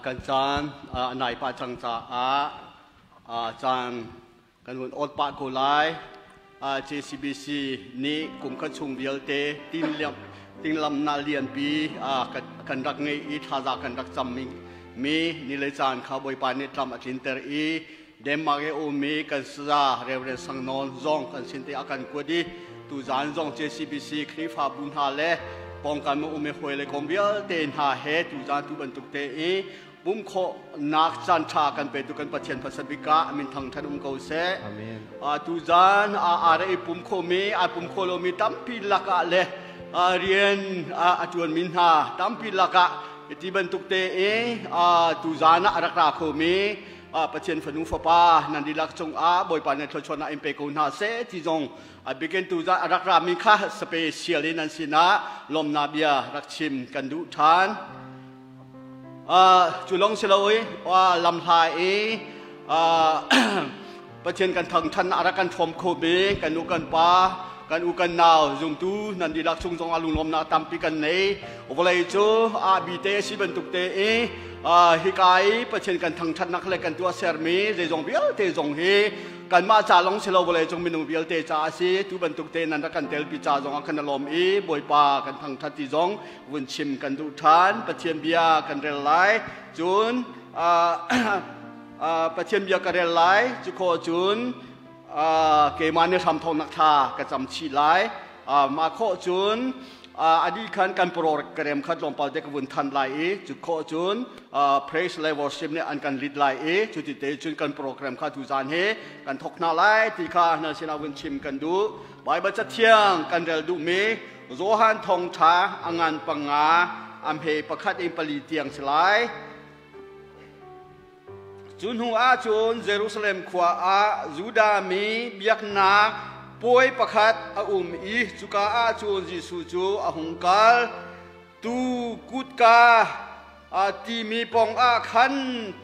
Kan caan a nai pah cang caah caan kan vun awt pah ko lai. JCBC nih kum khat chung vialte tinglamnak lianpi kan rak ngeih i thazaang kan rak cam mi ni le caan kha Bawipa nih tlam a tlinter i Denmark i ummi kan saza Reverend Sang Nawn zong kan sin te a kan kuat i tuzaan zong JCBC Khrihfabu hna le pawngkam i um i hawi le kom vialte hna he tuzaan tu bantuk te i pum khawhnak caan ṭha kan petu kan Pathian hmasa bik ah min thangṭhat um ko seh. Amen. Tuzaan a i pum khomi ai pum kho lomi tampi lakah le rian a ṭuanmi hna tampi lakah ti bantuk te i tuzaan ah a rak ra khomi Pathian fanu fapa nan dihlak cungah Bawipa nih thluachuahnak in pe ko hna seh ti zong a bikin tuzaan a rak rami kha special in nan sinah lawmnak bia rak chim kan duh ṭhan. Cu lawng si lo i lamhla i Pathian kan thangṭhan a rak kan ṭhawm kho mi kan u kan pa kan u kan nau zumtu nan dihlak chung zong ah lunglawmnak tampi kan nei. Vawlei cu a bi te a si bantuk te i hika i Pathian kan thangṭhatnak le kan tuah sermi zeizong vialte zong hi kanmah ca lawng si lo vawleicung minung vialte ca a si. Tu bantuk te nan rak kan telpi ca zong ah kan lawm i Bawipa kan thangṭhat ti zong vun chim kan duh ṭhan. Pathian bia kan rel lai. Cun Pathian bia ka rel lai. Cu khawh cun keimah nih hramthawknak thla ka cam chih lai. Mah khawh cun a dih khan kan program kha tlawmpal te ka vun than lai i cu khawh cun praise le worship nih an kan lead lai i cuti te cun kan program kha tuzaan hi kan thok hna lai ti kha hna sinah vun chim kan duh. Baibal cathiang kan rel duhmi Johan thawngṭha a ngan 5 a hme 1 in 4 tiang si lai. Cu hnu ah cun Jerusalem khua ah Judah mi biaknak puai pakhat a um i cuka ah cun Jesuh cu a hung kal. Tu kutka a timi pawng ah khan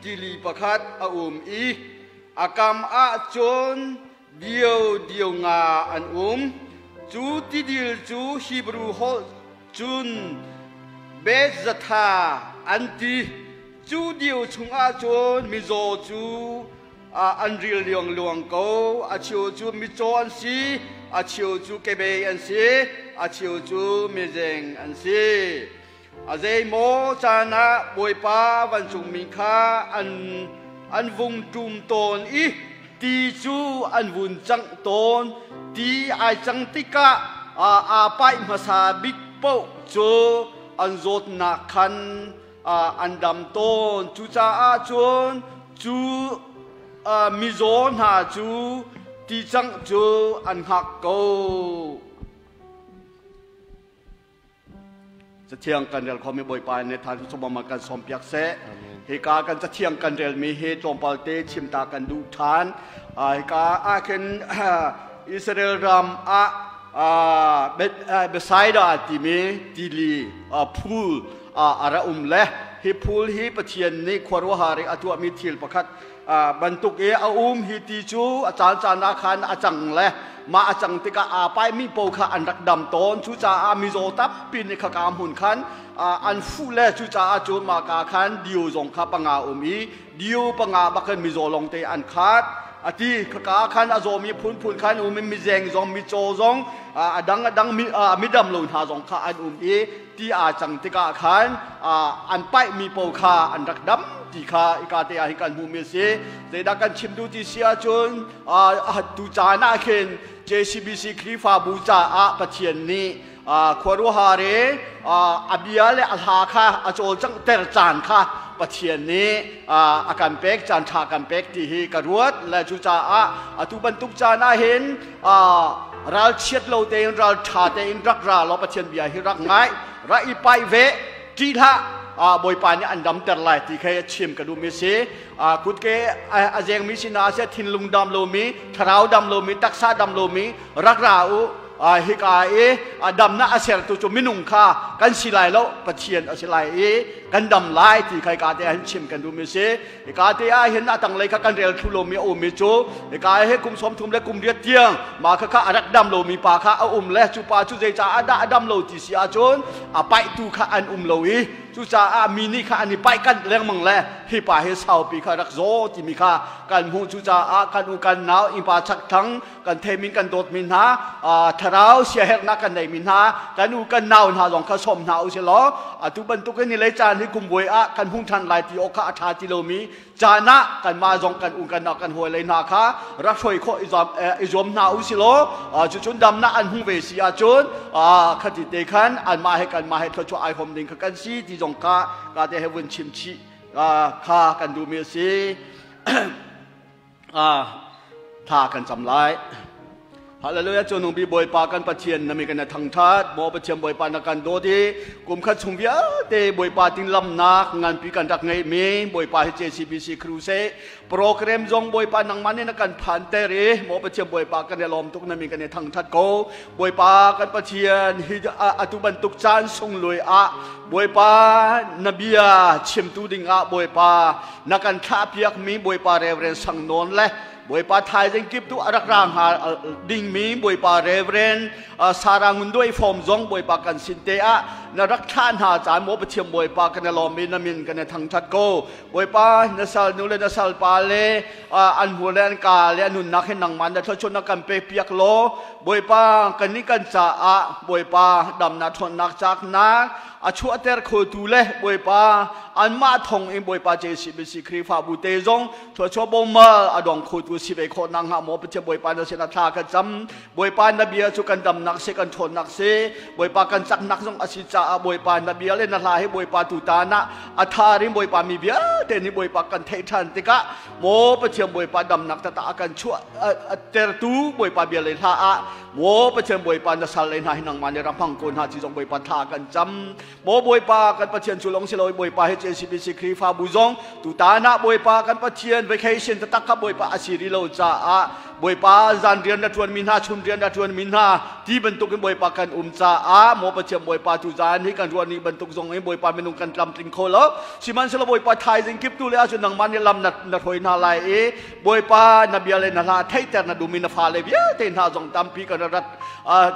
tili pakhat a um i a kam ah cun dio dio nga an um. Cu tidil cu Hebrew holh cun Bethzatha an ti. Cu dio chungah cun mizaw cu an ril liangluang ko. A cheu cu mitcaw an si, a cheu cu kebei an si, a cheu cu mizeng an si. A zeimaw caan ah Bawipa vancungmi kha an vung ṭum tawn i ti cu an vun cangh tawn. Ti ai cang tikah aa paih hmasa bik paoh cu an zawtnak khan an dam tawn. Cucaah cun cu mizaw hna cu ti cangh cu an hngak ko. Cathiang kan rel khomi Bawipa nih than sawm kan sawmpiak seh. Hika kan cathiang kan relmi hi tlawmpal te chimta kan duh ṭhan. Hika ah khin Israel ram ah Bethsaida timi tili phul a ra um le hi phul hi Pathian nih khuaruahhar i a tuahmi thil pakhat bantuk i a um. Hi ti cu a caan caan ah khan a cang le mah a cang tikah aa paimi paoh kha an rak dam tawn. Cucaah mizaw tampi nih khaka hmun khan an fuh le cucaah cun mah ka khan dio zong kha 5 um i dio 5 bak khan mizaw lawngte an khat a ti. Khaka khan a zawmi phunphun khan um i mizeng zong, micaw zong, a dang a dang midam lo hna zong kha an um i ti aa cang tikah khan an paihmi paoh kha an rak dam ti kha ika te ah hin kan hmuhmi a si. Zeidah kan chim duh ti si ahcun, tu caan ah khin JCBC Khrihfabu caah Pathian nih khuaruahhar i a bia le a hla kha a cawlcanghter caan kha Pathian nih a kan pek, caan ṭha kan pek ti hi ka ruat le cucaah atu bantuk caan ah hin ralchiat lo tein, ral ṭha tein rak ra law Pathian bia hi rak ngai, rak i paih ve, ṭih hlah, Bawipa nih an damter lai ti kha chim ka duhmi si. Kutke a zengmi sinah seh, thinlung dam lomi, thlarau dam lomi, taksa dam lomi rak ra u. Hika i damnak a sertu cu minung kha kan si lai lo, Pathian a si lai i kan dam lai ti kha hika te ah hin chim kan duhmi si. Hika te ah hin a tanglei kha kan rel thlu lomi a ummi cu hika hi kum 30 le kum 8 tiang mah kha kha a rak dam lomi pa kha a um le cu pa cu zeicah ah dah a dam lo ti si ahcun a paihtu kha an um lo i cucaah mi nih kha an i paih kanh lengmang le hi pa hi saupi kha rak zaw timi kha kan hmuh. Cucaah kan u kan nau innpa chakthlang Kan theimi kan dawtmi hna, thlarau siaherhnak kan neimi hna, kan u kan nau hna zong kha sawm hna usih law atu bantukin ni lei caan hi kumvuai ah kan hung ṭhan lai ti awk kha a ṭha ti lomi caan ah kanmah zong kan u kan nau kan hawi lei hna kha rak hruai khawh i zuam hna usih law cucun damnak an hung ve si ahcun khati te khan anmah he kanmah he thluachuah ai hom ding kha kan si ti zong kha ka te he vun chim chih kha kan duhmi a si. Tha kan cam lai. Hallelujah. Cunung bi Bawipa kan Pathian na mi kan thangthat maw Pathian Bawipa na kan dawt i kum khat chung vialte Bawipa tinglamnak nganpi kan rak ngei mi Bawipa hi JCBC Crusade program zong Bawipa nangmah nih na kan phan ter i maw Pathian Bawipa kan i lawm tuk na mi kan i thangthat ko. Bawipa kan Pathian, hi atu bantuk caan sunglawi ah Bawipa na bia chimtu dingah Bawipa na kan thlahpiak mi Bawipa Reverend Sang Nawn le Bawipa thaizing kip tu a rak ra hnga dingmi Bawipa Reverend Sarah Ngunduai Fom zong Bawipa kan sin te ah na rak thlah hna caan maw Pathian Bawipa kan i lawm i na min kan i thangthat ko. Bawipa, na sal nu le na sal pa le an hmur le an ka le an nunnak hi nangmah na thluachuah na kan pek piak law Bawipa, kan nih kan caah Bawipa damnak ṭhawnnak caknak a chuahter khotu le Bawipa anmah thong in Bawipa JCBC Khrihfabu te zong thluachuah bawmmal a dong khotu si ve khawh nak hnga maw Pathian Bawipa na sin ah thla kan cam. Bawipa, na bia cu kan damnak si, kan ṭhawnnak si, Bawipa kan caknak zong a si caah Bawipa na bia le na hla hi Bawipa tutan ah a thar in Bawipa mi vialte nih Bawipa kan theih ṭhan tikah maw Pathian Bawipa damnak tata a kan chuah tertu Bawipa bia le hla ah maw Pathian Bawipa na sal le hna hi nangmah nih rak hmang ko hna ci zong Bawipa thla kan cam. Maw Bawipa kan Pathian, cu lawng si lo, Bawipa hi JCBC Khrihfabu zong tutan ah Bawipa kan Pathian vacation taktak kha Bawipa a si rih lo caah Bawipa zan rian na ṭuanmi hna, chun rian na ṭuanmi hna ti bantukin Bawipa kan um caah maw Pathian Bawipa, tu zan hi kan ruah ni bantuk zong in Bawipa minung kan tlamtling kho lo. Sihmanhsehlaw Bawipa, thaizing kip tu le ahcun nangmah nih lam na hruai hna lai i Bawipa na bia le na hla theihter na duhmi na fale vialte hna zong tampi kan rat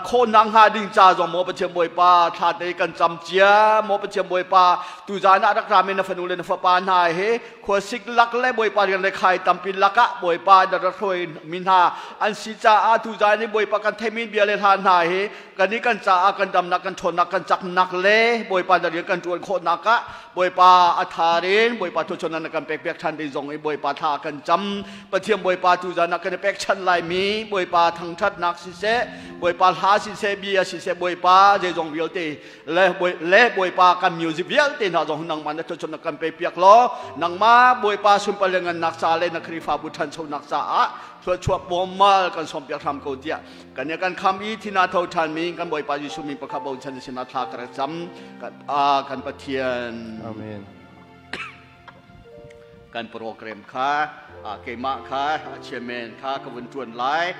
khawhnak hnga ding ca zong maw Pathian Bawipa thla te kan cam cia. Maw Pathian Bawipa, tuzan ah rak rami na fanu le na fapa hna hi khuasik lak le Bawipa rian le khai tampi lakah Bawipa na rak hruai mi hna an si caah tuzan i Bawipa kan theimi bia le hla hna hi kan i kan caah kan damnak, kan ṭhawnnak, kan caknak le Bawipa na rian kan ṭuan khawhnak ah Bawipa a tharin Bawipa thuchon na kan pek piak ṭhan ding zong i Bawipa thla kan cam. Pathian Bawipa, tuzan ah kan i pek chan lai mi Bawipa thangṭhatnak siseh, Bawipa hla siseh, bia siseh, Bawipa zeizong vialte le Bawipa kan music vialte hna zong nangmah na thuchon na kan pe piak law nangmah Bawipa sunpar le ngannak ca le na Khrihfabu ṭhanchonak caah thluachuah bawmmal kan sawm piak hram ko tiah kan i kan kham i thina tho ṭhan mi kan Bawipa Jesuh min pakhat bochan sinah thla ka rak cam, kan Pathian. Amen. Kan program kha keimah kha chairman kha ka vun ṭuan lai.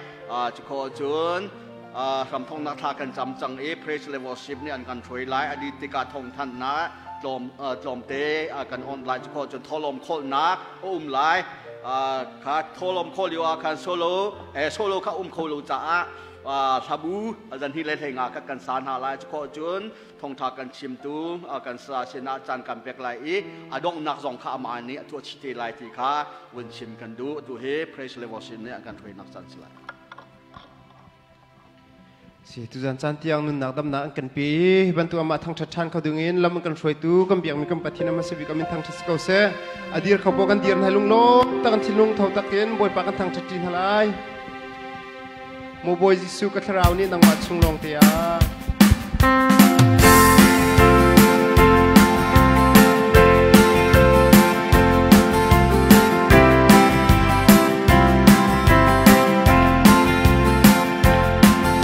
Cu cun hramthongnak thla kan cam cang i praise le worship nih an kan hruai lai. Adi tikah thawngthanhnak tlawm tlawmte kan on lai. Cu cun tholom khawlnak a um lai. Kha tholom khawl lio ah khan solo solo kha um kho lo caah hlabu zan hi le hlei nga kha kan sa hna lai. Cu cun thongtha kan chimtu kan sa sinah caan kan pek lai i a donghnak zong kha amah nih a tuah chih te lai ti kha vun chim kan duh. Tu hi praise le worship nih an kan hruainak caan si lai. Si tuzan caan tiang nunnak damnak an kan pe i bantuk amah thangṭhat ṭhan kho dingin lam an kan hruaitu kan biakmi kan Pathian ama si bik amin thangṭhat si ko seh. A dir kho po kan dir hna lunglawm tak kan thinlung tho takin Bawipa kan thangṭhat ṭi hna lai. Maw Bawi Jesuh, ka thlarau nih nangmah chung lawng te ah.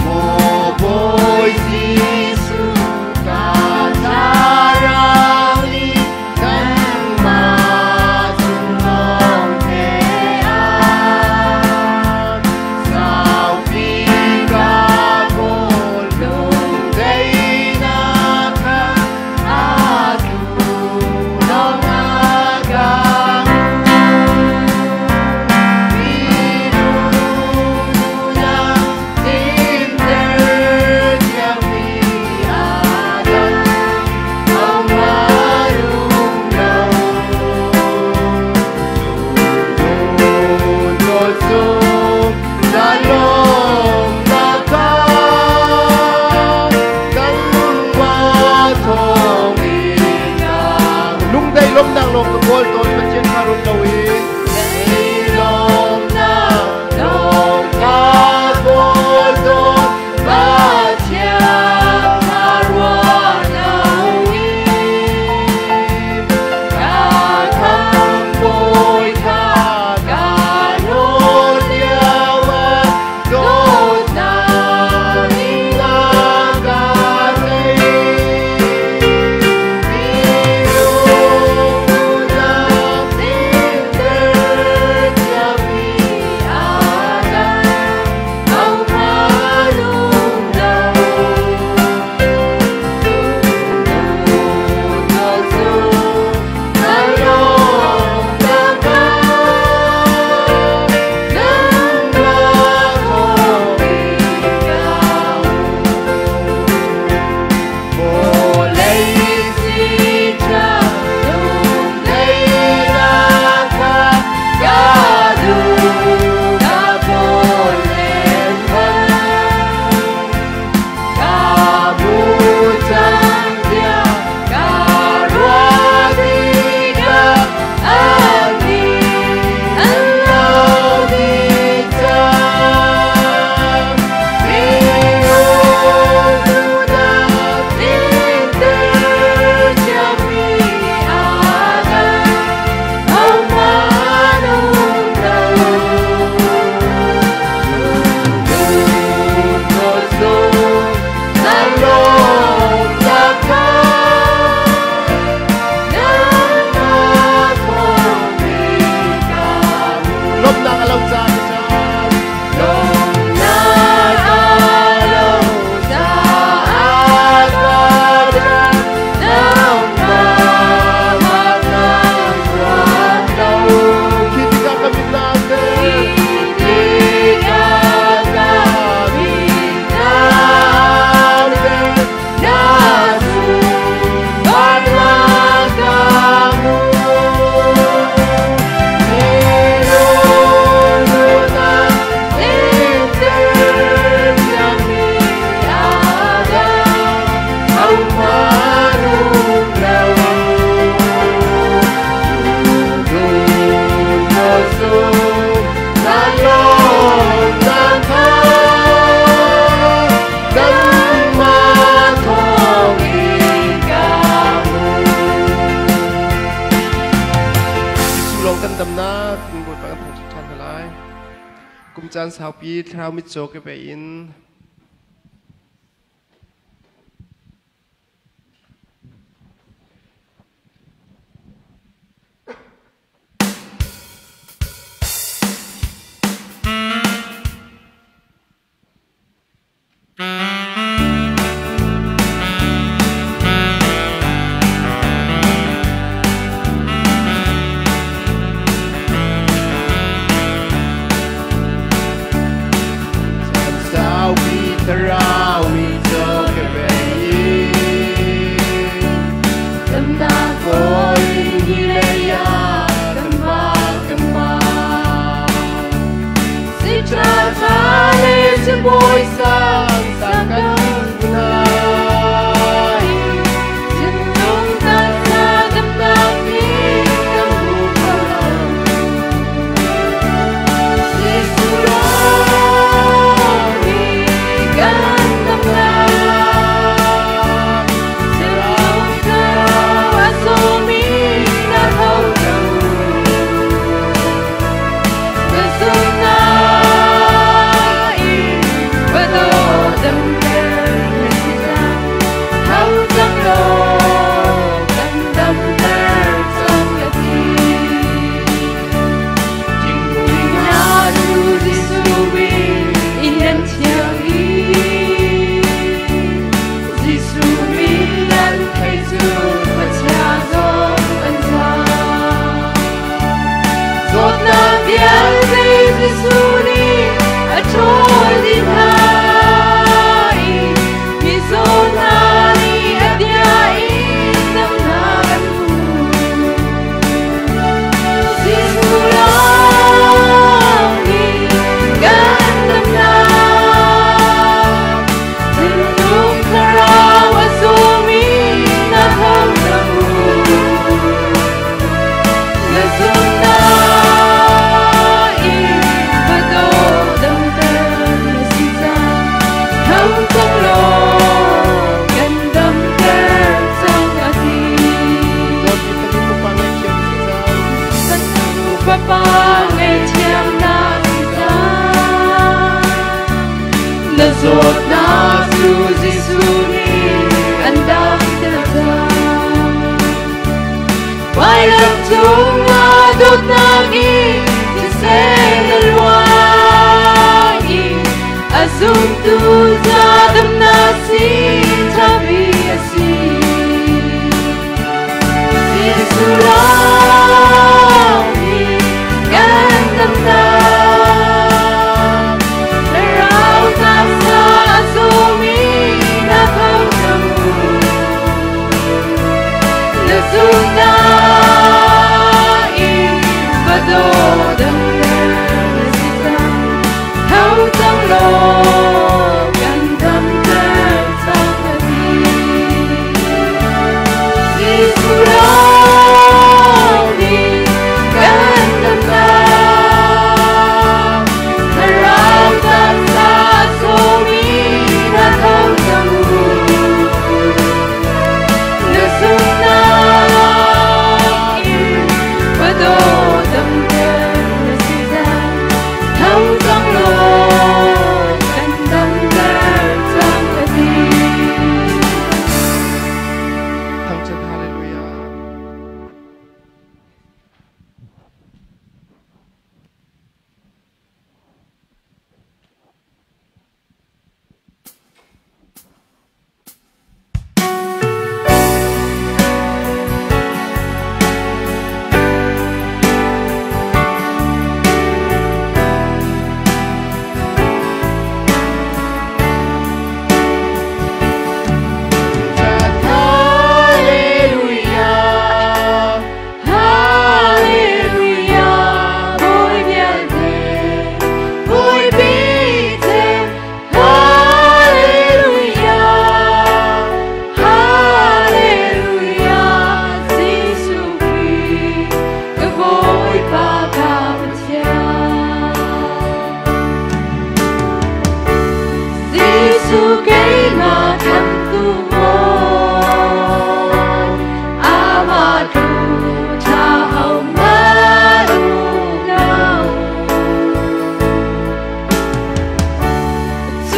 Maw Bawi Jesuh, ka thlarau nih nangmah chung lawng te ah saupi ka kawl. Caan saupi thlarau mitcaw ke pe in.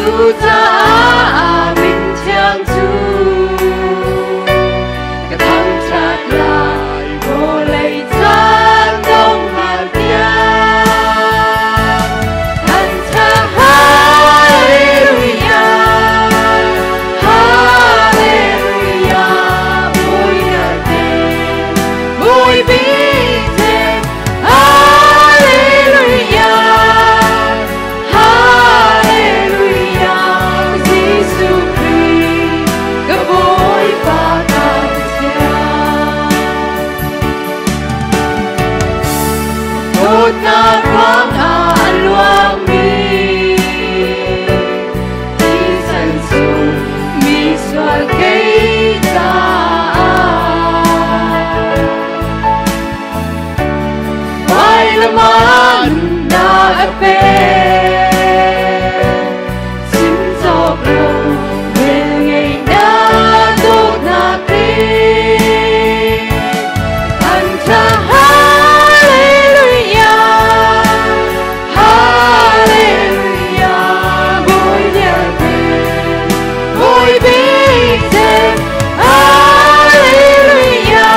Cucaah min thiang cu ka thangṭhat lai vawlei caan donghnak tiang. Thangṭhat Hallelujah, Hallelujah, Bawi vialte, Bawi bik cem. Hallelujah, Hallelujah, Jesuh Khrih, ka Bawipa ka Pathian. Dawtnak ruangah a luangmi thisen sung mi sual kei caah. Vailam ah nunnak a pek, chim cawk lo velngeihnak dawtnak Khrih. Thangṭhat Hallelujah, Hallelujah, Bawi vialte, Bawi bik cem. Hallelujah,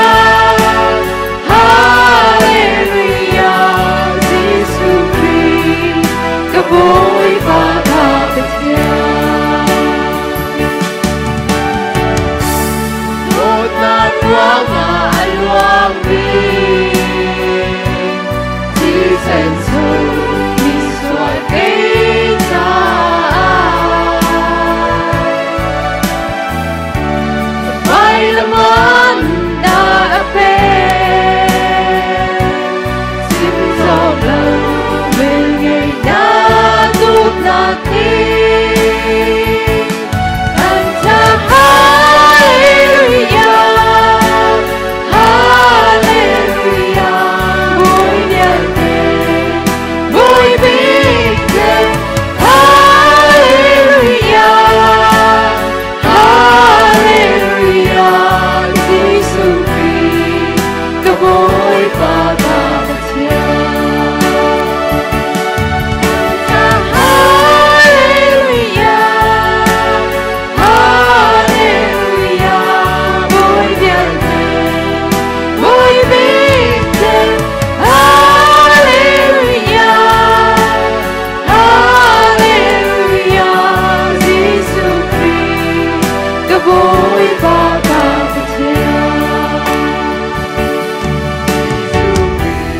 Hallelujah, Jesuh Khrih, ka Bawipa ka Pathian. Dawtnak ruangah a luangmi thisen sung misual kei caah. Vailam ah nunnak a pek, chim cawk lo velngeihnak dawtnak Khrih. Thangṭhat Hallelujah, Hallelujah, Bawi vialte, Bawi bik cem. Hallelujah, Hallelujah, Jesuh Khrih, ka Bawipa ka Pathian. Hallelujah, Hallelujah, Bawi vialte, Bawi bik cem. Hallelujah, Hallelujah, Jesuh Khrih, ka Bawipa ka Pathian. Jesuh Khrih,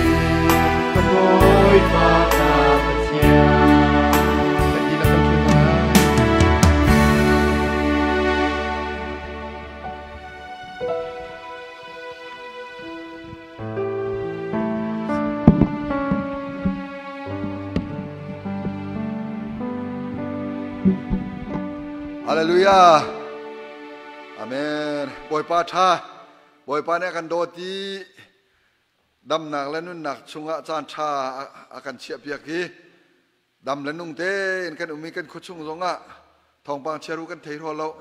ka Bawipa ka Pathian. Kan dihlak kan ṭhu hna. Hallelujah. Amen. Bawipa ṭha. Bawipa nih a kan dawt i damnak le nunnak chungah caan ṭha a kan chiahpiak i dam le nung tein kan um i kan khuachung zongah thawngpang chiaru kan thei hraw lo.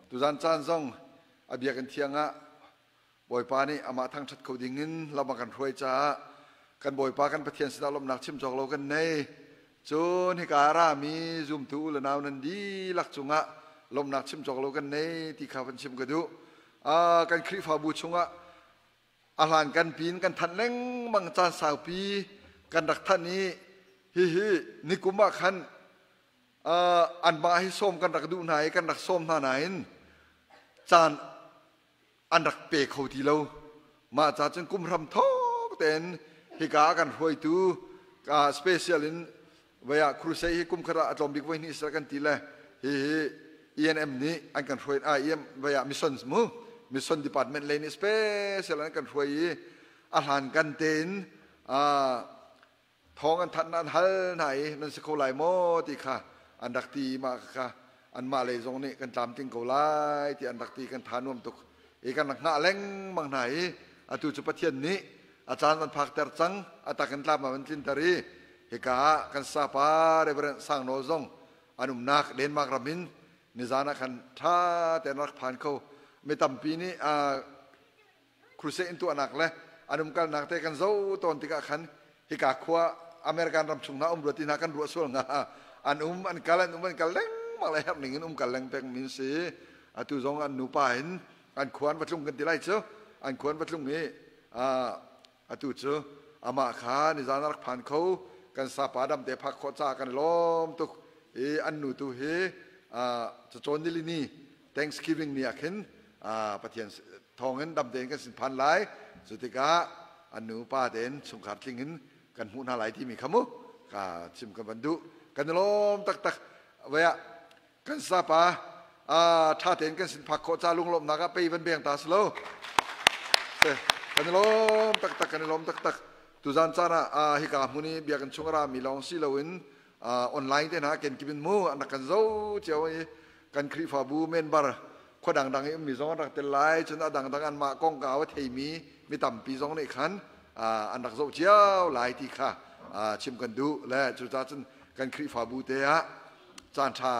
Tuzan caan zong a biakinn thiang ah Bawipa nih amah thangṭhat kho dingin lam a kan hruai caah kan Bawipa kan Pathian sinah lawmhnak chim cawk lo kan nei. Cun hika a rami zumtu u le nau nan dihlak cungah lawmhnak chim cawk lo kan nei ti kha van chim ka duh. Kan Khrihfabu chungah a hlan kan pin kan thanh lengmang caan saupi kan rak thanh i hihi nikum ah khan anmah hi sawm kan rak duh hna i kan rak sawm hna nain caan an rak pe kho ti lo. Mah ca cun kum hram thawk tein hika ah kan hruaitu special in vaya crusade hi kum khat ah a tlawm bik voi hnih seh kan ti le hihi ENM nih an kan hruai ah EM vaya missions mu mission department lei nih special an kan hruai i a hlan kan tein thawng an thanh an hal hna i nan si kho lai maw ti kha an rak ti mah kha anmah lei zong nih kan tlamtling ko lai ti an rak ti kan tha nuam tuk i kan rak hngah lengmang hna i atu cu Pathian nih a caan van phakter cang a tak in tlam van tlinter i hika ah kan sapa Reverend Sang Nawl zong an umnak Denmark ram in nizan ah khan tha tein rak phan kho mi tampi nih crusade in tuahnak le an umkalnak te kan zoh tawn tikah khan hika khua American ram chung hna um rua ti hna kan ruah sual nga an um an kal an um an kal lengmang. lengmang le herh ning in um kal leng peng min si. Atu zong an nupa in an khuan va tlung kan ti lai cu. An khuan va tlung i atu cu amah kha nizan a rak phan kho. Kan sapa dam te phak khawh ca kan lawm tuk i an nu tu hi cacawn nilini Thanksgiving ni ah khin Pathian thawngin dam tein kan sin phan lai. Cu tikah an nu pa tein chungkhar tling in kan hmuh hna lai timi kha mu ka chim kan van duh. Kan i lawm taktak. Vaya kan sapa ṭha tein kan sin phak khawh ca lunglawmhnak ah pei van beng ta si lo. Kan i lawm taktak, kan i lawm taktak. Tuzan caan ah hika hmun i biakinn chung a rami lawng si loin online te hna kenkip in mu an rak kan zo cio i kan Khrihfabu member khua dangdang i ummi zong an rak tel lai. Cun a dangdang anmah kongkau a theimi mi tampi zong nih khan an rak zoh cio lai ti kha chim kan duh le cucaah cun kan Khrihfabu te ah caan ṭha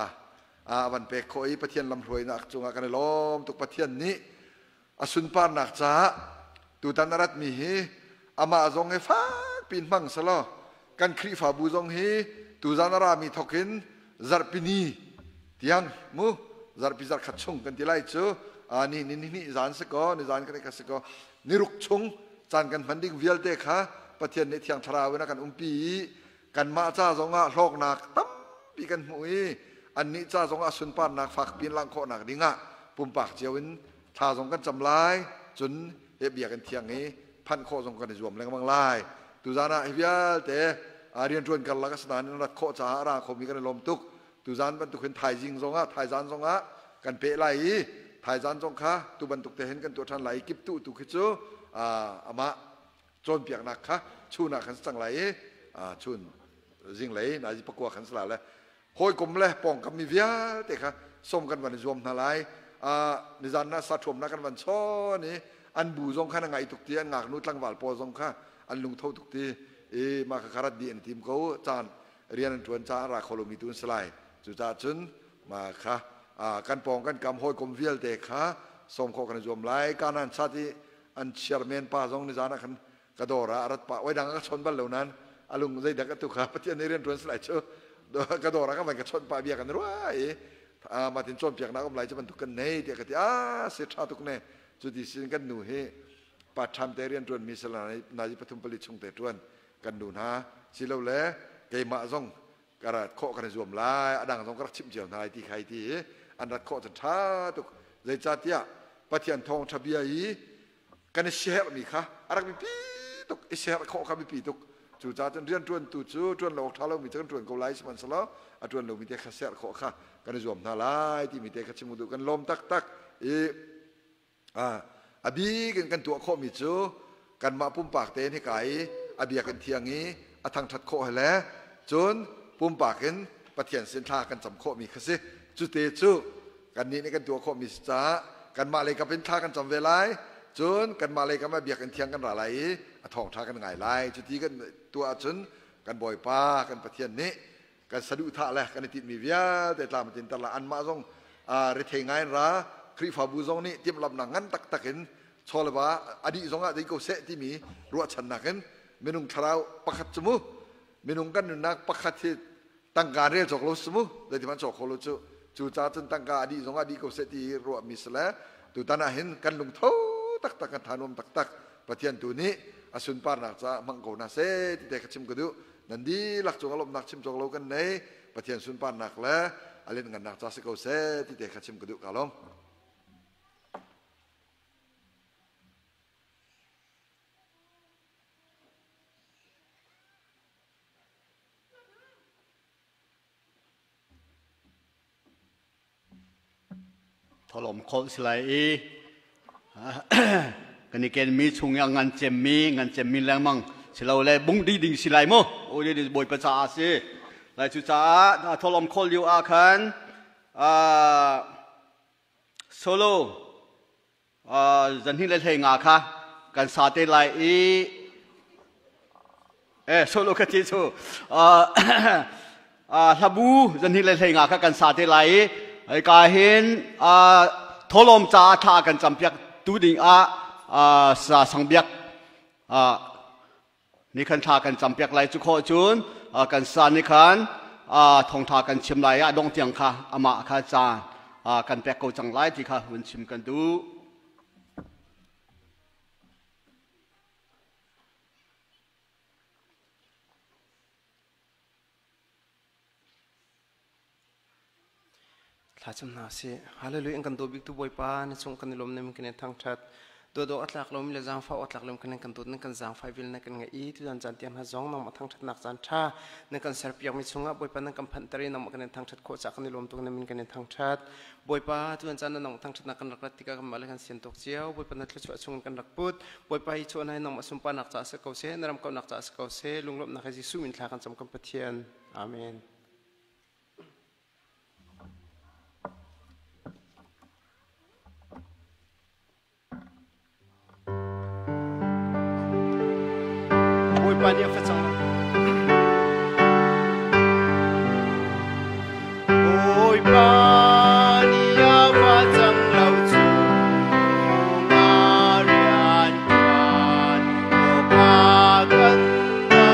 a van pek khawh i Pathian lamhruainak cungah kan i lawm tuk. Pathian nih a sunparnak caah tutan a ratmi hi amah zong hi fakpi in hmang selaw kan Khrihfabu zong hi tuzan a rami thawk in zarhpini tiang mu zarhpi zarhkhat chung kan ti lai cu ni ni ni zan si ko ni zan kan ka si ko niruk chung caan kan hman ding vialte kha Pathian nih Thiang Thlarau in a kan umpi i kanmah ca zongah hlawknak tampi kan hmuh i annih ca zongah sunparnak fakpi in langh khawhnak dingah pumpak cio in thla zong kan cam lai. Cun he biakinn thiang i phanh khawh zong kan i zuam lengmang lai. Tuzan ah hi vialte rianṭuan karlak a si nain rat khawh caah a ra khomi kan i lawm tuk. Tuzan bantuk hin thaizing zongah thaizan zongah kan peh lai i thaizan zong kha tu bantuk te hin kan tuah ṭhan lai i kiptuh tu khi cu amah cawnpiaknak kha chun ah khan si cang lai i chun zinglei nazi pakua khan si la le hawikom le pawngkam mi vialte kha som kan van i zuam hna lai. Nizan na sa ṭhuam na kan van chawn i an bu zong khan a ngai tuk ti, an ngaknu tlangval pawl zong kha an lungtho tuk ti i mah kha rat dih an tim ko. Caan rian an ṭuan caah ra kho lomi tu an si lai. Cucaah cun mah kha kan pawng kan kam hawikom vialte kha sawm khawh kan i zuam lai. Kanan chat i an chairman pa zong nizan ah khan ka dawr ah a rat pah. Oi dang ka chawn bal lo nain alung zeidak atu kha Pathian nih rian ṭuan si lai cu ka dawr ah ka van ka chawnh pah, bia kan ruah i matin cawnpiaknak um lai cu bantuk kan nei tiah ka ti. A si ṭha tuk ne. Cu ti sin kan nu hi part time te rian ṭuan mi sala nazi pathum pali chung te ṭuan kan nu hna si lo le keimah zong ka rat khawh kan i zuam lai, a dang zong ka rak chimh cio hna lai ti khai ti hi an rat khawh cun ṭha tuk. Zeicahtiah Pathian thawngṭha bia i kan i siaherhmi kha a rak biapi tuk i siaherh khawh kha biapi tuk. Cucaah cun rianṭuantu cu ṭuan lo awk ṭha lomi cu kan ṭuan ko lai, sihmanhsehlaw a ṭuan lomi te kha siaherh khawh kha kan i zuam hna lai timi te kha chim u duh. Kan lawm taktak i a bik in kan tuah khawhmi cu kanmah pumpak tein hika i a biakinn thiang i a thangṭhat khawh he le cun pumpak in Pathian sin thla kan cam khawhmi kha si. Cute cu kannih nih kan tuah khawhmi si caah kanmah lei kap in thla kan cam ve lai, cun kanmah lei kam ah biakinn thiang kan ra lai i a thawngṭha kan ngai lai. Cuti kan tuah ahcun kan Bawipa kan Pathian nih kan saduhthah le kan i tinhmi vialte tlam a tlinter lai. Anmah zong rethei ngai in ra, Khrihfabu zong nih timhlamhnak ngan taktak in chaw le va a dih zong ah dei ko seh timi ruahchannak in minung thlarau pakhat cu mu minung kan nunnak pakhat hi tangka rel cawk lo si mu, zeiti hmanh cawk kho lo cu. Cu ca cun tangka a dih zong ah dih ko seh ti ruahmi si le tutan ah hin kan lungtho taktak, kan thanuam taktak. Pathian tu nih a sunparnak caah hmang ko hna seh ti te kha chim ka duh. Nan dihlak cung a lawmhnak chim cawk lo kan nei. Pathian sunparnak le a lianngannak ca si ko seh ti te kha chim ka duh. Ka lawm. Tholom kholh si lai i kan i kenmi chung i a ngan cemmi ngan cemmi lengmang silole bung di ding si lai mu o di bawipa caah si lai. Cu caah tholom kholh lio ah khan solo zanhnih le hlei nga kha kan sa te lai i solo ka ti cu hlabu zanhnih le hlei nga kha kan sa te lai i ka hin tholom ca thla kan campiak tu ding ah sa sangbiak ni khan thla kan campiak lai. Cu khawh cun kan sa ni khan Thawngtha kan chim lai ah dong tiang kha amah kha caan kan pek ko cang lai ti kha hun chim kan duh. Thlacam hna sih. Hallelujah in kan dawt bik tu Bawipa na cung kan i lawm na min kan in thangthat. Dawdawh a tlak lomi le zaangfah a tlak lomi kan kan dawt nan kan zaangfah vil na kan ngeih i tutan caan tiang hna zong nangmah thangthatnak caan tha na kan serpiak mi chungah Bawipa nan kan phanhter i nangmah kan in thangthat khawh cah kan i lawm tuk na min kan in thangthat. Bawipa tutan caan na nangmah thangthatnak kan rak rat tikah kanmah le kan sian tuk cio. Bawipa na thluachuah chungin kan rak put. Bawipa hi chuah hna hi nangmah sunparnak caah si ko seh, na ram kauhnak caah si ko seh. Lunglawmhnak he Jesuh min thla kan cam kan Pathian. Amen. Bawipa nih a facang Bawipa nih a facang lo cu rian ṭuan awkah kan no.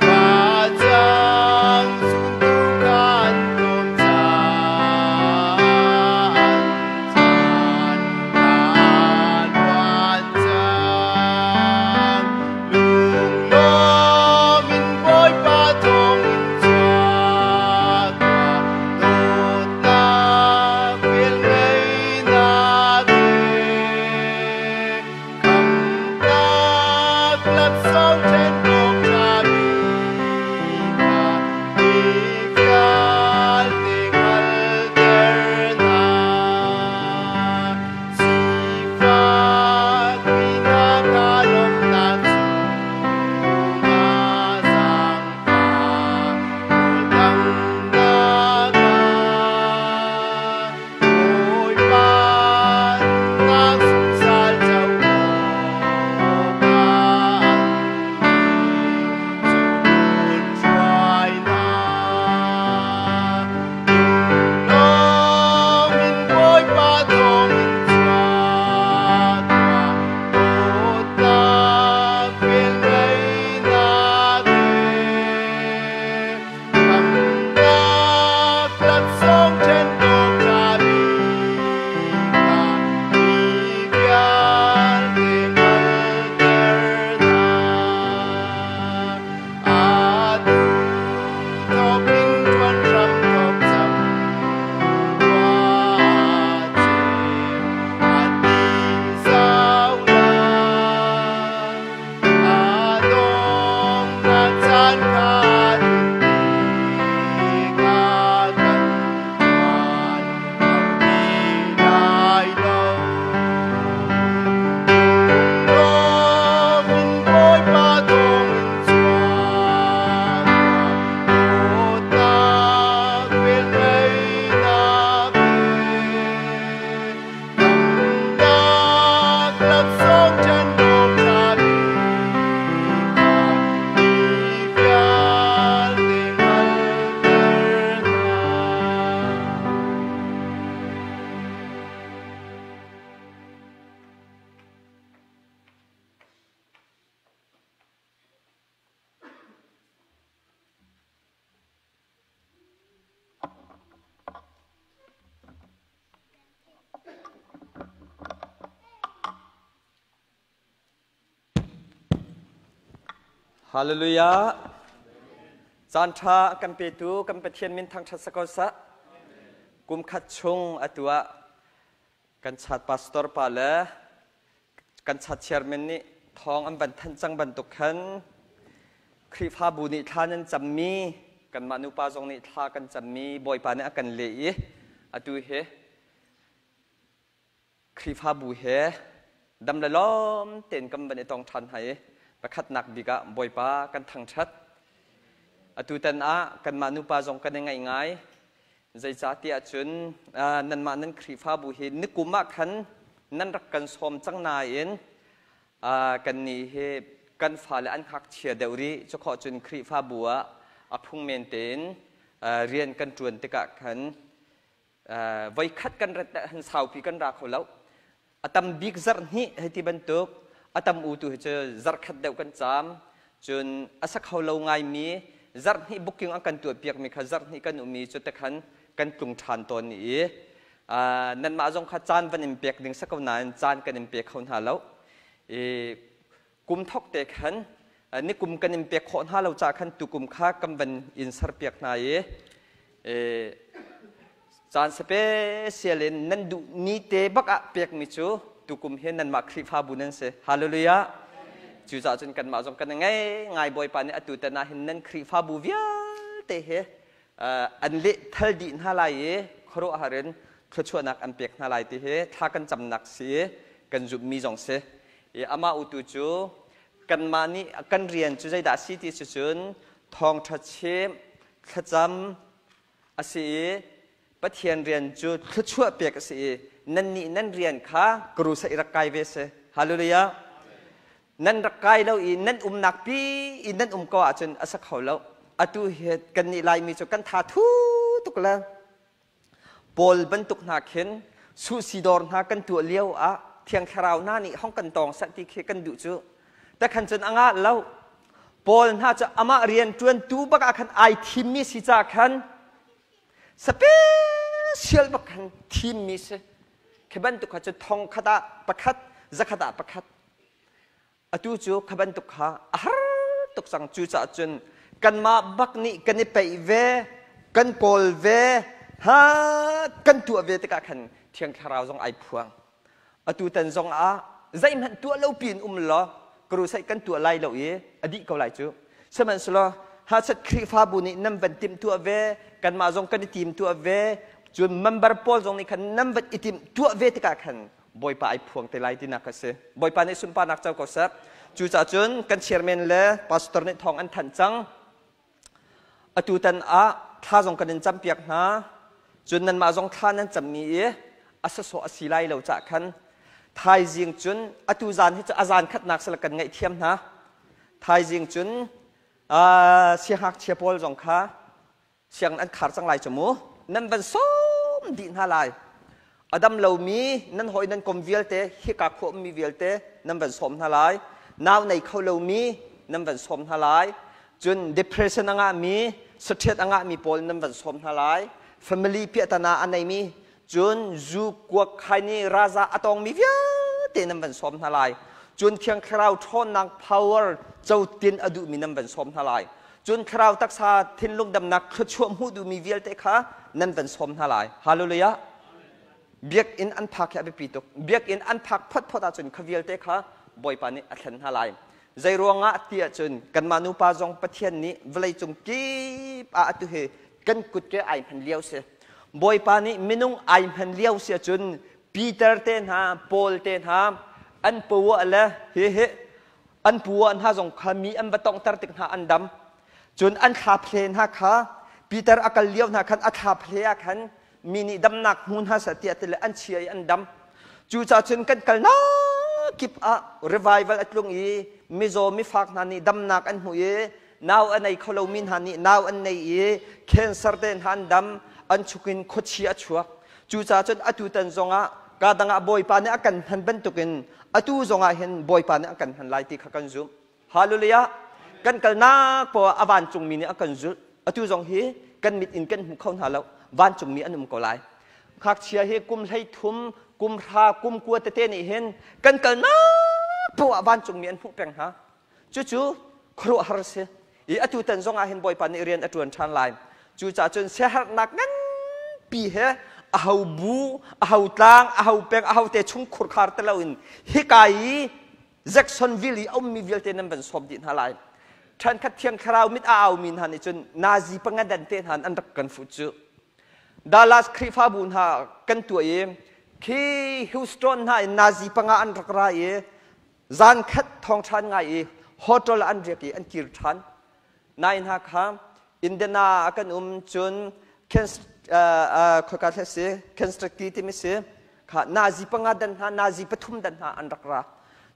Facang zuntu kan tlawm caan caan kaa luan cang. Lunglawm in Bawipa thawngin chuak tuah, dawtnak velngeihnak he. Khamhnak laksawng ṭhen awk ṭha bik kha mi vialte hngalhter hna. Sifak mi hna kha lawmhnak chungah zaangfah rawldanghnak ah Bawipa nak zungzal co awkah an cu hruai hna. Lunglawm in Bawipa thawngin chuak tuah, dawtnak velngeihnak he. Khamhnak laksawng ṭhen awk ṭha bik kha mi vialte hngalhter hna. Atu thawk in ṭuan hram thawk cang tuah ceu a ti zau lai. A donghnak caan kha tlun tikah kan ṭuan kho ti lai lo. Lunglawm in Bawipa thawngin chuak tuah, dawtnak velngeihnak he. Khamhnak laksawng ṭhen awk ṭha bik kha mi vialte hngalhter hna. Hallelujah. Caan ṭha kan petu kan Pathian min thangṭhat sa ko sah. Kum khat chung atu ah kan chat pastor pa le kan chat chairman nih thawng an van thanh cang bantuk khan Khrihfabu nih thla nan cammi kanmah nupa zong nih thla kan cammi Bawipa nih a kan leh i atu hi Khrihfabu he dam le lawm tein kan van i tong ṭhan hna i pakhatnak bik ah Bawipa kan thangṭhat. Atutan ah kanmah nupa zong kan i ngaih ngai. Zeicahtiah cun nanmah nan Khrihfabu hi nikum ah khan nan rak kan sawm cang nain kannih hi kan fale an ngakchia deuh rih. Cukhawh cun Khrihfabu ah a phungmen tein rian kan ṭuan tikah khan voikhat kan rat han saupi kan ra kho lo. A tam bik zarh hnih hei ti bantuk, a tam u tu hi cu zarh khat deuh kan caam. Cun a sa kho lo ngaimi Zarhhnih booking an kan tuahpiakmi kha zarhhnih kan um i cu te khan kan tlung ṭhan tawn i nanmah zong kha caan van in pek ding si ko nain caan kan in pe kho hna lo. I kum thok te khan nikum kan in pek khawh hna lo caah khan tukum kha kan van in serpiak hna i caan special in nan duh ni te bak ah pekmi cu tukum hi nanmah Khrihfabu nan si. Hallelujah. Cucaah cun kanmah zong kan ngei ngai Bawipa nih atu tan ah hin nan Khrihfabu vialte hi an leh thal dih hna lai i khuaruahhar in thluachuahnak an pek hna lai ti hi thla kan camnak si i kan zumhmi zong si. I amah utu cu kanmah nih kan rian cu zeidah a si ti si cun thawngṭha chim, thlacam a si i Pathian rian cu thluachuah pek a si i nannih nan rian kha karusa i rak kai ve si. Hallelujah. Nan rak kai lo i nan umnak pi i nan um ko ahcun a sa kho lo. Atu hi kannih Laimi cu kan tha thu tuk le Paul bantuk hna khin suhsidawr hna kan tuah lio ah Thiang Thlarau hna nih hong kan tawng seh ti khi kan duh cu. Takhan cun a ngah lo. Paul hna cu amah rian ṭuantu bak ah khan ai thimmi si ca khan special bak khan thimmi si. Khi bantuk kha cu thong khat ah pakhat, zakhat ah pakhat. Atu cu kha bantuk kha a har tuk cang. Cucaah cun kanmah bak nih kan i peih ve, kan kawl ve, ha kan tuah ve tikah khan Thiang Thlarau zong ai phuang. Atu tan zong ah zeihmanh tuah lo piin um law crusade kan tuah lai lo i a dih ko lai cu. Sihmanhsehlaw hachat Khrihfabu nih nan van timh tuah ve, kanmah zong kan i tim tuah ve, cun member pawl zong nih khan nan van i timh tuah ve tikah khan Bawipa ai phuang te lai tinak a si. Bawipa nih sunparnak co ko seh. Cucaah cun kan chairman le pastor nih thawng an thanh cang. Atu tan ah thla zong kan in campiak hna. Cun nanmah zong thla nan cammi i a sasawh a si lai lo cah khan thaizing cun atu zan hi cu a zan khatnak sila kan ngaihthiam hna. Thaizing cun siangngakchia pawl zong kha sianginn an khar cang lai cu mu nan van sawm dih hna lai a dam lomi nan hawi nan kom vialte hika khua ummi vialte nan van sawm hna lai nau nei kho lomi nan van sawm hna lai cun depression a ngahmi saṭhiat a ngahmi pawl nan van sawm hna lai family piahtana a neimi cun zu kuak khaini raza a tawngmi vialte nan van sawm hna lai cun thiang thlarau ṭhawnnak power cotin a duhmi nan van sawm hna lai cun thlarau taksa thinlung damnak thluachuah hmuh duhmi vialte kha nan van sawm hna lai hallelujah biakinn an phak hi a biapi tuk biakinn an phak photphot ahcun kha vialte kha bawipa nih a thlen hna lai zei ruangah ti ahcun kanmah nupa zong pathian nih vawleicung kip ah atu hi kan kut ke ai hman lio si bawipa nih minung ai hman lio si ahcun Peter te hna Paul te hna an poah le hi hi an pu hna zong kha mi an va tonghter tik hna an dam cun an thla phle hna kha Peter a kal lio hna khan a thla phle ah khan mi nih damnak hmu hna seh tiah ti le an chia i an dam cucaah cun kan kalnak kip ah revival a tlung i mizaw mifak hna nih damnak an hmu i nau a nei kho lomi hna nih nau an nei i cancer te hna an dam an chukin khuachi a chuak cucaah cun atu tan zongah ka dang ah bawipa nih a kan hman bantukin atu zongah hin bawipa nih a kan hman lai ti kha kan zumh hallelujah kan kalnak poah a vancungmi nih a kan zulh atu zong hi kan mit in kan hmu kho hna lo vancungmi an um ko lai ngakchia hi kum 13 kum 10 kum 9 tete nih hin kan kalnak poah vancungmi an hmuh peng hna Cucu khuaruahhar si. I atu tan zong ah hin Bawipa nih rian a ṭuan ṭhan lai. Cucaah cun siaherhnak nganpi he aho bu, aho tlang, aho peng, aho te chung khurkhar te loin hika i Jacksonville i a ummi vialte nan van sawm dih hna lai. Ṭhenkhat Thiang Thlarau mit a aumi hna nih cun Nazi pangadan te hna an rak kan fuh cu. Dallas Khrihfabu hna kan tuah i khi Houston hna in Nazi panga an rak ra i Zan khat thawngṭhan ngai i hotel an riak i an kir ṭhan. Nai hna kha Indiana ah kan um cun khoika thla si Kentucky timi si kha nazi panga dan hna nazi pathum dan hna an rak ra.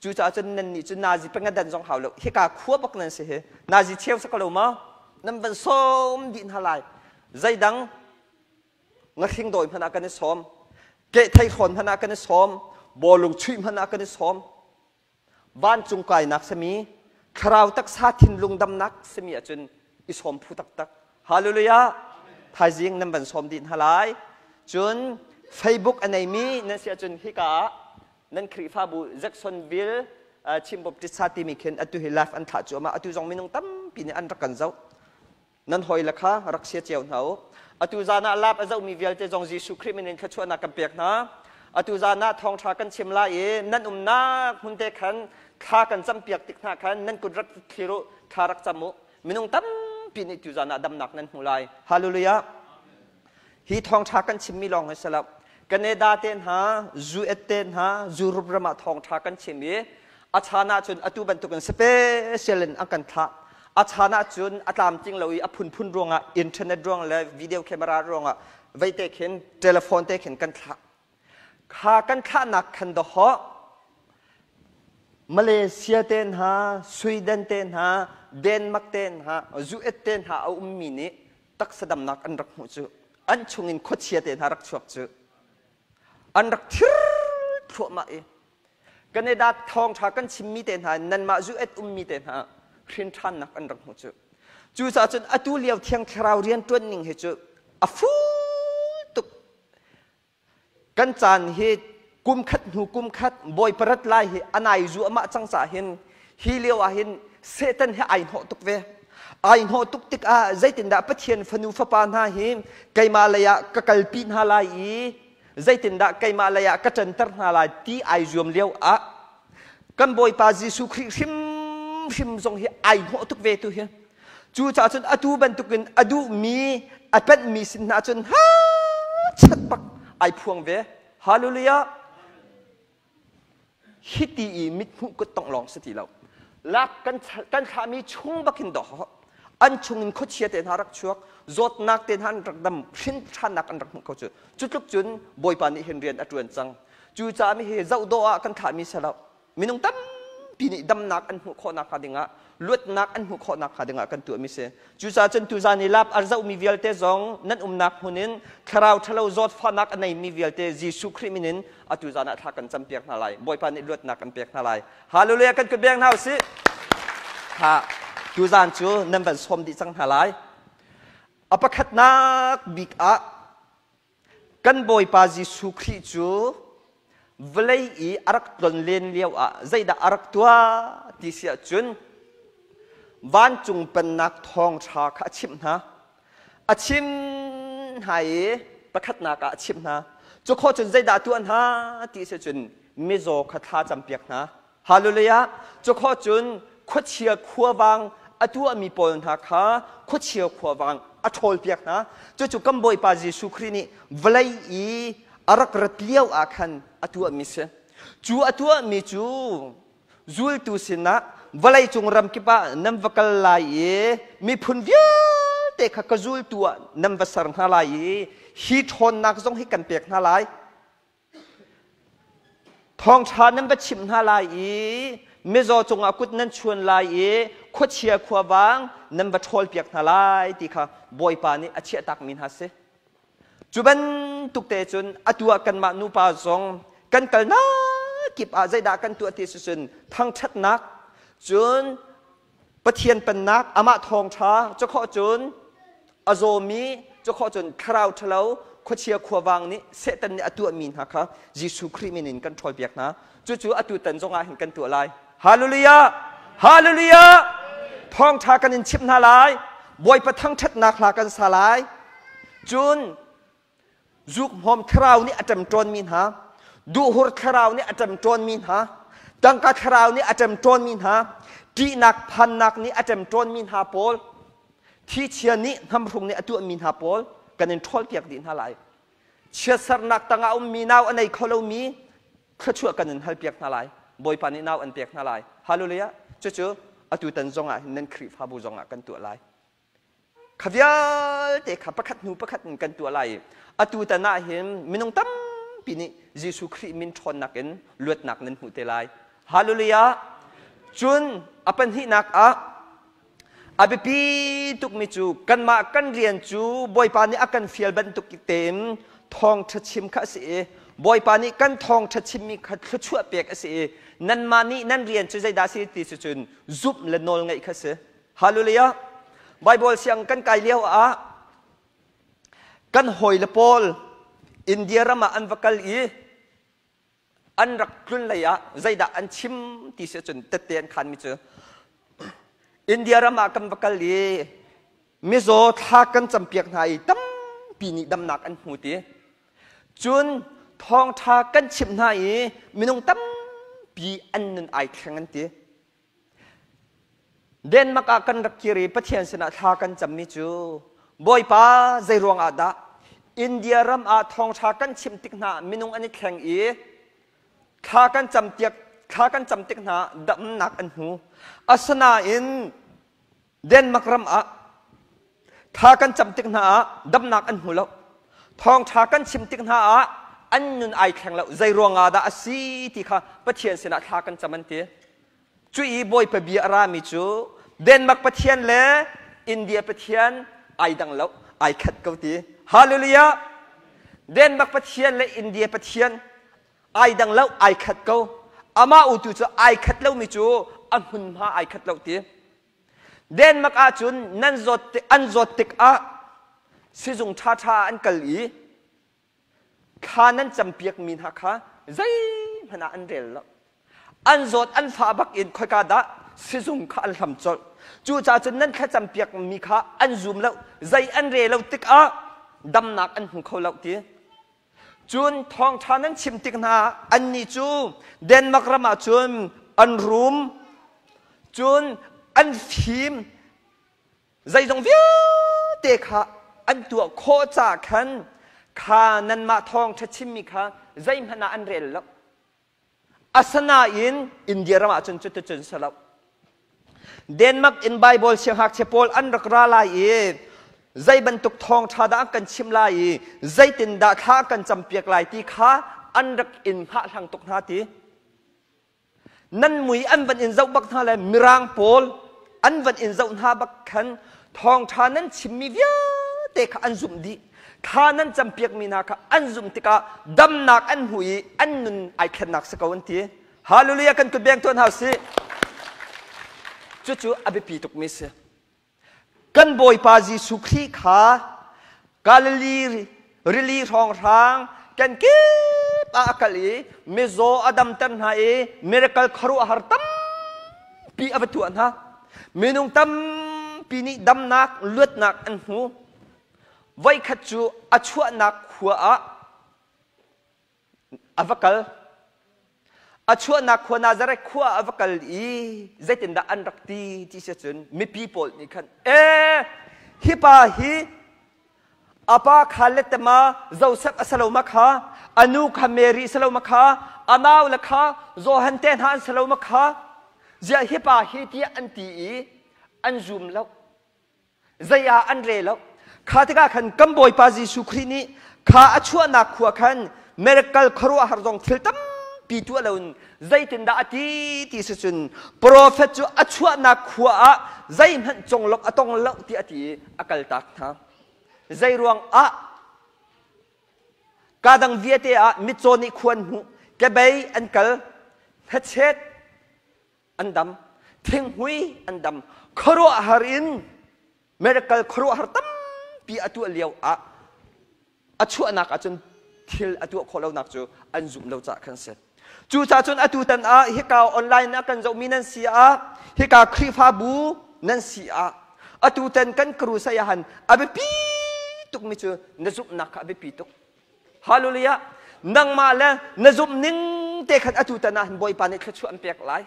Cucaah cun nan nih cu nazi panga dan zong hau lo. Hika khua bak nan si hi. Nazi cheu sa ko lo ma? Nan van sawm dih hna lai. Zeidang ngahring dawi hmanh ah kan i sawm kehthei hrawn hmanh ah kan i sawm bawlung chuih hmanh ah kan i sawm vancung kainak sami thlarau taksa thinlung damnak sami ahcun I sawm phu taktak. Hallelujah! Thaizing nan van sawm dih hna lai. Cun Facebook a neimi nan si ahcun hika ah nan Khrihfabu Jacksonville Chin Baptist Sa timi khin atu hi live an thlah cuahmah. Atu zong minung tampi nih an rak kan zoh. Nan hawile kha rak sia cio hna u. Atu zan ah lap a zohmi vialte zong Jesuh Khrih min in thluachuahnak kan pek hna. Atu zan ah thawngṭha kan chim lai i nan umnak hmun te khan thla kan campiak tik hna khan nan kut rak thlir u, thla rak cam u. Minung tampi nih tuzan ah damnak nan hmu lai. Hallelujah. Hi thawngṭha kan chimmi lawng hi si lo. Canada te hna, US te hna, Europe ram ah thawngṭha kan chim i a chan ahcun atu bantukin special in an kan thlah. A chan ahcun a tlamtling lo i a phunphun ruangah internet ruang le video camera ruangah veite khin telephone te khin kan thlah. Kha kan thlahnak khan dawhawh Malaysia te hna, Sweden te hna, Denmark te hna, US te hna a ummi nih taksa damnak an rak hmuh cu an chungin khuachia te hna rak chuak cu an rak thir thluahmah i Canada thawngṭha kan chimmi te hna nanmah US ummi te hna hrin ṭhannak an rak hmuh cu. Cucaah cun atu lio thiang thlarau rian ṭuan ning hi cu a fu tuk. Kan caan hi kum khat hnu kum khat Bawipa rat lai hi a nai zuahmah cang caah hin hi lio ah hin Satan hi ai hnawh tuk ve. Ai hnawh tuk tikah zeitindah Pathian fanu fapa hna hi keimah lei ah ka kalpi hna lai i zeitindah keimah lei ah ka ṭanter hna lai ti ai zuam lio ah kan Bawipa Jesuh Khrih hrimhrim zong hi ai hnawh tuk ve tu hi. Cucaah cun atu bantukin a duhmi a penhmi sin hna cun ha chat bak ai phuang ve. Hallelujah. Hiti i mithmuh kut tongh lawng si ti lo. Lak kan kan thlahmi chung bakin dawh an chungin khuachia te hna rak chuak zawtnak te hna an rak dam hrin ṭhannak an rak hmuh ko cu. Cu tluk cun Bawipa nih hin rian a ṭuan cang. Cucaah mi hi zoh dawh ah kan thlahmi si lo. Minung tampi nih damnak an hmuh khawh nakhnga dingah luatnak an hmuh khawh nakhnga dingah kan tuahmi si. Cucaah cun tuzan i lap a zohmi vialte zong nan umnak hmun in thlarau ṭhalo zawtfahnak a neimi vialte Jesuh Khrih min in atu zan ah thla kan campiak hna lai. Bawipa nih luatnak kan pek hna lai. Hallelujah kan kut beng hna usih. Ha tuzan cu nan van sawm dih cang hna lai. A pakhatnak bik ah Kan Bawipa Jesuh Khrih cu vawlei i a rak tlonlen lioah zeidah a rak tuah ti si ahcun vancung pennak thawngṭha kha a chimh hna. A chim hna i pakhatnak ah a chimh hna. Cu khawh cun zeidah a tuah hna ti si ahcun mizaw kha thla campiak hna. Hallelujah! Cu khawh cun khuachia khuavang a tuahmi pawl hna kha khuachia khuavang a ṭhawlpiak hna. Cucu kan Bawipa Jesuh Khrih nih vawlei i a rak rat lio ah khan a tuahmi si. Cu a tuahmi cu zultu sinah vawleicung ramkip ah nan va kal lai i miphun vialte kha ka zultu ah nan va ser hna lai i hi ṭhawnnak zong hi kan pek hna lai. Thawngṭha nan va chimh hna lai i mizaw cungah kut nan chuan lai i khuachia khuavang nan va ṭhawlpiak hna lai ti kha Bawipa nih a chiahtakmi hna si. Cu bantuk te cun atu ah kanmah nupa zong kan kalnak kip ah zeidah kan tuah ti si cun thangṭhatnak cun Pathian pennak amah thawngṭha cakhawh cun a zawmi cakhawh cun thlarau ṭhalo khuachia khuavang nih Satan nih a tuahmi hna kha Jesuh Khrih min in kan ṭhawlpiak hna. Cucu atu tan zongah hin kan tuah lai. Hallelujah! Hallelujah! Thawngṭha kan in chimh hna lai. Bawipa thangṭhatnak hla kan sa lai. Cun Zukhmawm thlarau nih a ṭemṭawnmi hna, duhhur thlarau nih a ṭemṭawnmi hna, tangka thlarau nih a ṭemṭawnmi hna, ṭihnak phannak nih a ṭemṭawnmi hna pawl, thichia nih hnamhrung nih a tuahmi hna pawl kan in ṭhawlpiak dih hna lai. Chiatsernak tangah a ummi nau a nei kho lomi thluachuah kan in halpiak hna lai. Bawipa nih nau an pek hna lai. Hallelujah. Cucu atutan zongah hin nan Khrihfabu zongah kan tuah lai. Kha vialte kha pakhat hnu pakhat in kan tuah lai i atu tan ah hin minung tampi nih Jesuh Khrih min ṭhawnnak in luatnak nan hmuh te lai. Hallelujah! Cun a pahnihnak ah a biapi tukmi cu kanmah kan rian cu Bawipa nih a kan fial bantuk tein thawngṭha chim kha a si i Bawipa nih kan thawngṭha chimmi kha thluachuah pek a si i nanmah nih nan rian cu zeidah a si ti cu cun zumh le nawl ngeih kha a si. Hallelujah! Bible siang kan kai lio ah kan hawi le pawl India ram ah an va kal i an rak tlun lei ah zeidah an chim ti si cun tette an khan mi cu India ram ah kan va kal i mizaw thla kan campiak hna i tampi nih damnak an hmu ti. Cun thawngṭha kan chimh hna i minung tampi an nun ai thleng an ti. Denmark ah kan rak kir i Pathian sinah thla kan cammi cu Bawipa zei ruang ah dah India ram ah thawngṭha kan chimh tik hna minung an i thleng i thla kan cam tiak thla kan cam tik hna damnak an hmu. Asinain Denmark ram ah thla kan cam tik hna ah damnak an hmu lo. Thawngṭha kan chim tik hna ah an nun ai thleng lo. Zei ruangah dah a si ti kha Pathian sinah thla kan cam an ti. Cu i Bawipa bia a rami cu Denmark Pathian le India Pathian ai dang lo, ai khat ko ti. Hallelujah! Denmark Pathian le India Pathian ai dang lo, ai khat ko. Amah utu cu ai khat lomi cu a hmunhma ai khat lo ti. Denmark ahcun nan zawt an zawt tikah sizung ṭhaṭha ah an kal i thla nan campiakmi hna kha zeihmanh ah an rel lo. An zawt an fah bak in khoika dah sizung kha an hlam colh. Cucaah cun nan thlacampiakmi kha an zum lo, zei an rel lo tikah damnak an hmu kho lo ti. Cun thawngṭha nan chim tik hna annih cu Denmark ram ah cun an rum, cun an fim, zeizong vialte kha an tuah khawh caah khan kha nanmah thawngṭha chimmi kha zeihmanh ah an rel lo. Asinain India ram ah cun cuticun si lo. Denmark in Bible siangngakchia pawl an rak ra lai i zei bantuk thawngṭha dah an kan chimh lai i zeitindah thla kan campiak lai ti kha an rak in hngahhlang tuk hna ti. Nan mui an van in zoh bak hna le Mirang pawl an van in zoh hna bak khan thawngṭha nan chimmi vialte kha an zumh dih. Thla nan campiakmi hna kha an zumh tikah damnak an hmu i an nun ai thlennak si ko an ti. Hallelujah kan kut beng tuan hau si. Cucu a biapi tukmi si. Kan Bawipa Jesuh Khrih kha Galilee rili hrawnghrang kan kip ah a kal i mizaw a damter hna i miracle khuaruahhar tampi a va tuah hna. Minung tampi nih damnak, luatnak an hmu. Voikhat cu a chuahnak khua ah a va kal. A chuahnak khua Nazareth khua ah a va kal i zeitindah an rak ti ti si cun mipi pawl nih khan ee hi pa hi a pa kha letema Joseph a si lo ma kha a nu kha Mary si lo ma kha a nau le kha Johan te hna an si lo ma kha ziah hi pa hi tiah an ti i an zum lo. Zei ah an re lo. Kha tikah khan kan Bawipa Jesuh Khrih nih kha a chuahnak khua khan miracle khuaruahhar zong thil tampi tuah loin zeitindah a ti ti si cun profet cu a chuahnak khua ah zeihmanh conglawmh a tong lo ti a ti i a kaltak hna. Zei ruang ah ka dang viate ah mitcaw nih khuan hmuh, kebei an kal, hnachet an dam, thinghmui an dam, khuaruahhar in miracle khuaruahhar tampi a tuah lio ah a chuahnak ahcun thil a tuah khawh lonak cu an zumh lo caah khan si. Cucaah cun atu tan ah hika online ah kan zohmi nan si ah, hika Khrihfabu nan si ah, atu tan kan crusade ah han a biapi tukmi cu na zumhnak kha a biapi tuk. Hallelujah! Nangmah le na zumh ning te khan atu tan ah hin Bawipa nih thluachuah an pek lai.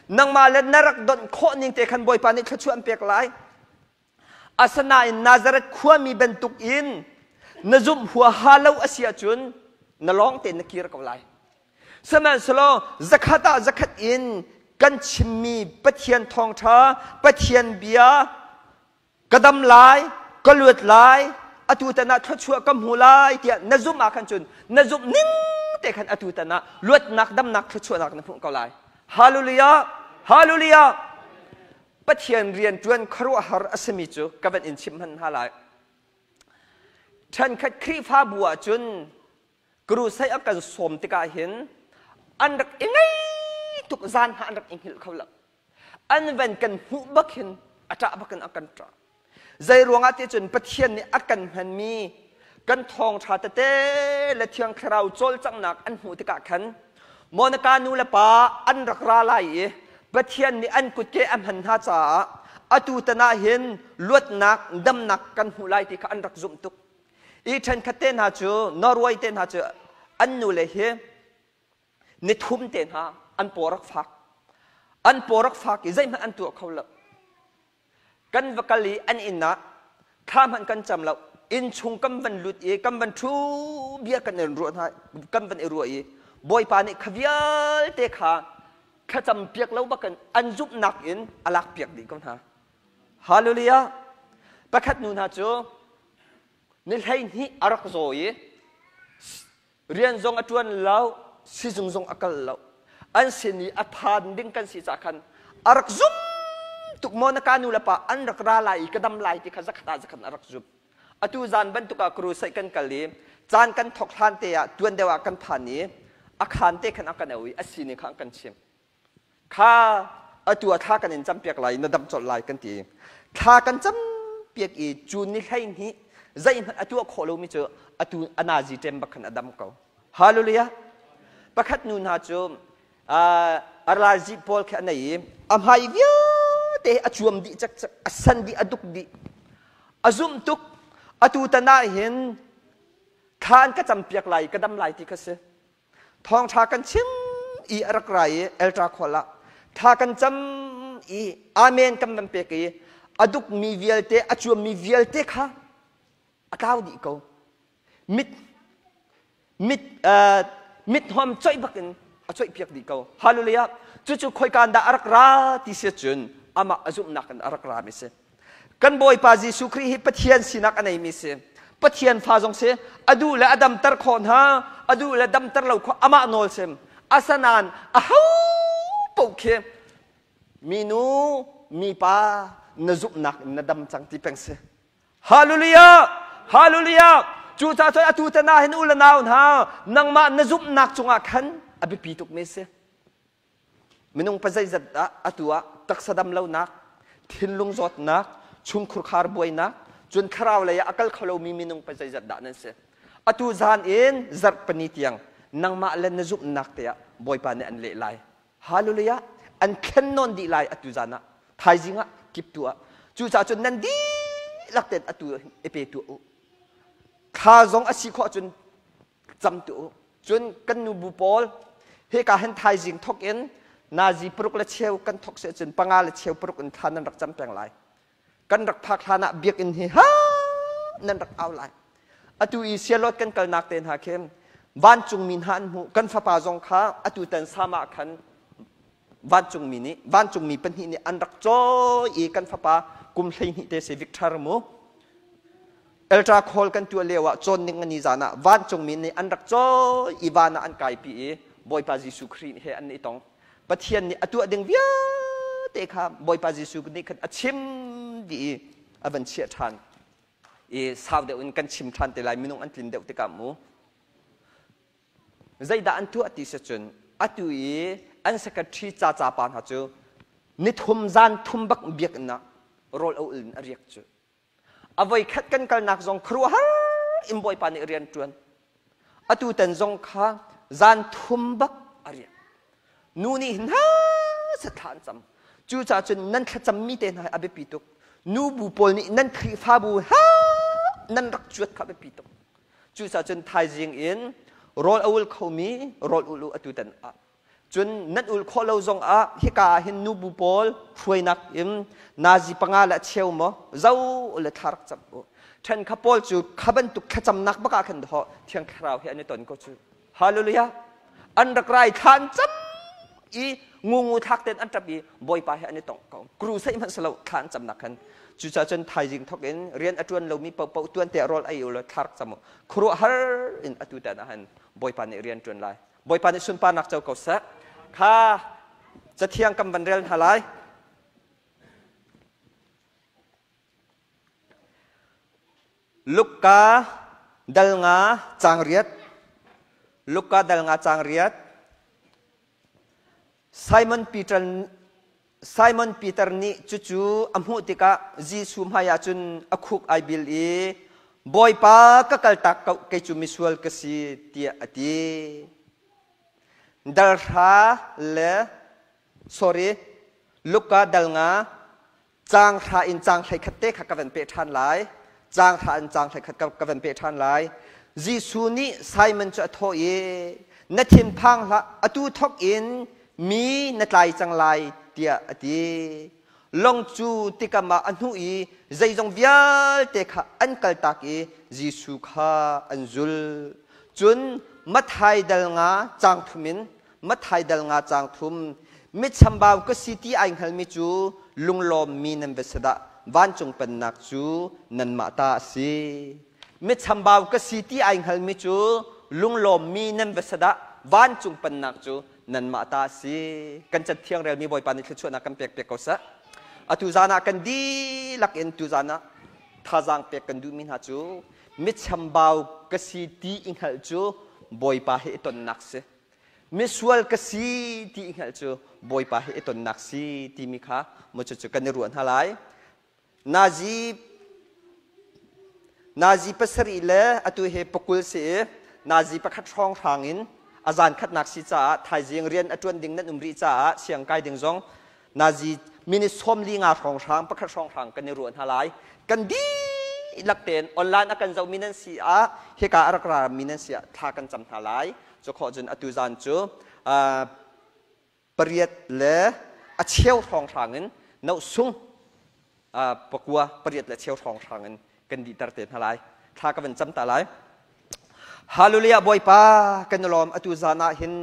Nangmah le na rak donh khawh ning te khan Bawipa nih thluachuah an pek lai. Asinain Nazareth khuami bantuk in na zumh huaha lo a si ahcun na lawng tein na kir ko lai. Sihmanhsehlaw zakhat ah zakhat in kan chimmi Pathian thawngṭha, Pathian bia, ka dam lai, ka luat lai, atu tan ah thluachuah ka hmu lai tiah na zumh ah khan cun na zumh ning te khan atu tan ah luatnak damnak thluachuahnak na hmuh ko lai. Hallelujah! Hallelujah! Pathian rian ṭuan khuaruahhar a simi cu ka van in chimh hmanh hna lai. Ṭhenkhat Khrihfabu ah cun crusade a kan sawm tikah hin an rak i ngei tuk zan hna an rak i hngilh kho lo. An van kan hmuh bak hin a ṭah bak in a kan ṭah. Zei ruangah ti cun Pathian nih a kan hmanmi kan thawngṭha tete le Thiang Thlarau cawlcanghnak an hmuh tikah khan Monica nu le pa an rak ra lai i Pathian nih an kutke a hman hna caah atu tan ah hin luatnak damnak kan hmuh lai ti kha an rak zumh tuk. I ṭhenkhat te hna cu Norway te hna cu an nu le hi nithum te hna an paw rak fak. An paw rak fak i zeihmanh an tuah kho lo. Kan va kal i an inn ah thla hmanh kan cam lo. Inn chung kan van lut i kan van ṭhu bia kan i ruah hna kan van i ruah i Bawipa nih kha vialte kha thlacam piak lo bakin an zumhnak in a lak piak dih ko hna. Hallelujah! Pakhat nu hna cu ni 12 a rak zaw i rian zong a ṭuan lo, sizung zong a kal lo. An sin i a phan ding kan si caah khan a rak zum tuk maw na ka nu le pa an rak ra lai i ka dam lai ti kha zakhat ah zakhat a rak zum. Atu zan bantuk ah crusade kan kal i caan kan thok hlan te ah tuan deuh ah kan phan i a khan te khan a kan au i a sining kha an kan chim. Kha atu ah thla kan in campiak lai na dam colh lai kan ti. Thla kan campiak i cu ni 12 zeihmanh a tuah khawh lomi cu atu a nazi ṭem bak khan a dam ko. Hallelujah. Pakhat nu hna cu a ralzi pawl khi a nei i a hmai vialte a cuam dih cakcak a san dih a duk dih a zumh tuk atu tan ah hin thla an ka campiak lai ka dam lai ti kha si Thawngṭha kan chim i a rak ra i Eltra khual ah thla kan cam i amen kan van pek i a dukmi vialte a cuammi vialte kha a tlau dih ko. Mit mit mit hom coih bakin a coih piak dih ko. Hallelujah. Cucu khoikan dah a rak ra ti si cun amah a zumhnak in a rak ra mi si. Kan Bawipa Jesuh Khrih hi Pathian sinak a neimi si. Pathian fa zong si. A duh le a damter khawh hna, a duh le damter lo khawh amah nawl sim. Asanan a ho paoh khi minu mipa na zumhnak in na dam cang ti peng si. Hallelujah! Hallelujah! Cucaah cun atu tan ah hin u le nau hna nangmah na zumhnak cungah khan a biapi tukmi si. Minung pazeizat dah atu ah taksa dam lonak, thinlung zawtnak, chungkhur khar buainak, cun thlarau lei ah a kal kho lomi minung pazeizat dah nan si. Atu zan in zarh pani tiang nangmah le na zumhnak te ah Bawipa nih an leh lai. Hallelujah! An thlen nawn dih lai atu zan ah. Thaizing ah kip tu ah. Cucaah cun nan dihlak tein atu i pe tuah u. Thla zong a si khawh cun cam tu u. Cun kan nubu pawl hika hin thaizing thok in nazi paruk le cheu kan thok se cun panga le cheu paruk in thla nan rak cam peng lai. Kan rak phak hlan ah biakinn hi ha nan rak au lai. Atu i sialot kan kalnak te hna khin vancungmi hna an hmuh kan fapa zong kha atu tan sama khan vancungmi nih vancungmi pahnih nih an rak cawi i kan fapa kum 12 te si Victor mu Eltra call kan tuah lio ah cawn ning ani zan ah vancungmi nih an rak cawi i van ah an kaipi i Bawipa Jesuh Khrih he an i tong. Pathian nih a tuah ding vialte kha Bawipa Jesuh nih khan a chim dih i a van chiah ṭhan. I sau deuh in kan chim ṭhan te lai minung an tlin deuh tikah mu. Zeidah an tuah ti si cun atu i an secretary ca pa hna cu nithum zan thum bak biakinn ah rawl a ul in a riak cu. A voikhat kan kalnak zong khuaruahhar in Bawipa nih rian ṭuan. Atu tan zong kha zan thum bak a riak. Nu nih hin ha set thla an cam. Cucaah cun nan thlacammi te hna hi a biapi tuk. Nu bu pawl nih nan Khrihfabu ha nan rak cuat kha a biapi tuk. Cucaah cun thaizing in rawl a ul khomi rawl ul u atu tan ah. Cun nan ul khawh lo zongah hika ah hin nubu pawl hruainak in nazi panga le a cheu maw zo le thla rak cam u. Ṭhen kha pawl cu kha bantuk thlacamnak bak ah khan dawh Thiang Thlarau he an i ton ko cu. Hallelujah! An rak rai thla an cam i ngungu thlak ten an ṭap i Bawipa he an i tong ko. Crusade hmanh si lo thla an camnak khan. Cucaah cun thaizing thawk in rian a ṭuan lomi paohpaoh tuan te rawl ei u law thla rak cam u. Khuaruahhar in atu tan ah hin Bawipa nih rian ṭuan lai. Bawipa nih sunparnak co ko seh. Kha cathiang kan van rel hna lai. Luka dal nga cang riat. Luka dal nga cang riat. Simon Peter. Simon Peter nih cucu a hmuh tikah Jesuh hmaiah cun a khuk ai bil i, Bawipa, ka kaltak ko, kei cu misual ka si, tiah a ti. Dal hra le sorry, Luka dal nga caang hra in caang 11 te kha ka van peh ṭhan lai. Caang hra in caang 11 ka van peh ṭhan lai. Jesuh nih Simon cu a thawh i, Na thinphang hlah, atu thawk in mi na tlai cang lai, tiah a ti. Lawng cu tikam ah a hnuh i zeizong vialte kha an kaltak i Jesuh kha an zul. Cun Matthai dal nga caang thum in Matthai dal nga caang thum mitchambau ka si ti ai hngalmi cu lunglawmmi nan va si dah vancung pennak cu nanmah ta a si. Mitchambau ka si ti ai hngalmi cu lunglawmmi nan va si dah vancung pennak cu nanmah ta a si. Kan cathiang relmi Bawipa nih thluachuahnak kan pek piak ko seh. Atu zan ah kan dihlak in tuzan ah thazaang pek kan duhmi hna cu mitchambau ka si ti i hngalh cu Bawipa he i tonnak si. Misual ka si ti i hngalh cu Bawipa he i tonnak si timi kha maw cucu kan i ruah hna lai. Nazi nazi pasarih le atu he pakul si i nazi pakhat hrawnghrang in a zan khatnak si caah thaizing rian a ṭuan ding nan um rih caah siang kai ding zong nazi minute 45 hrawnghrang pakhat hrawnghrang kan i ruah hna lai. Kan dihlak tein online a kan zohmi nan si ah hika a rak rami nan si ah thla kan cam hna lai. Cu khawh cun atu zan cu pariat le a cheu hrawnghrang in nohsung pakua pariat le cheu hrawnghrang in kan dihter te hna lai. Thla ka van cam ta lai. Hallelujah Bawipa kan i lawm atu zan ah hin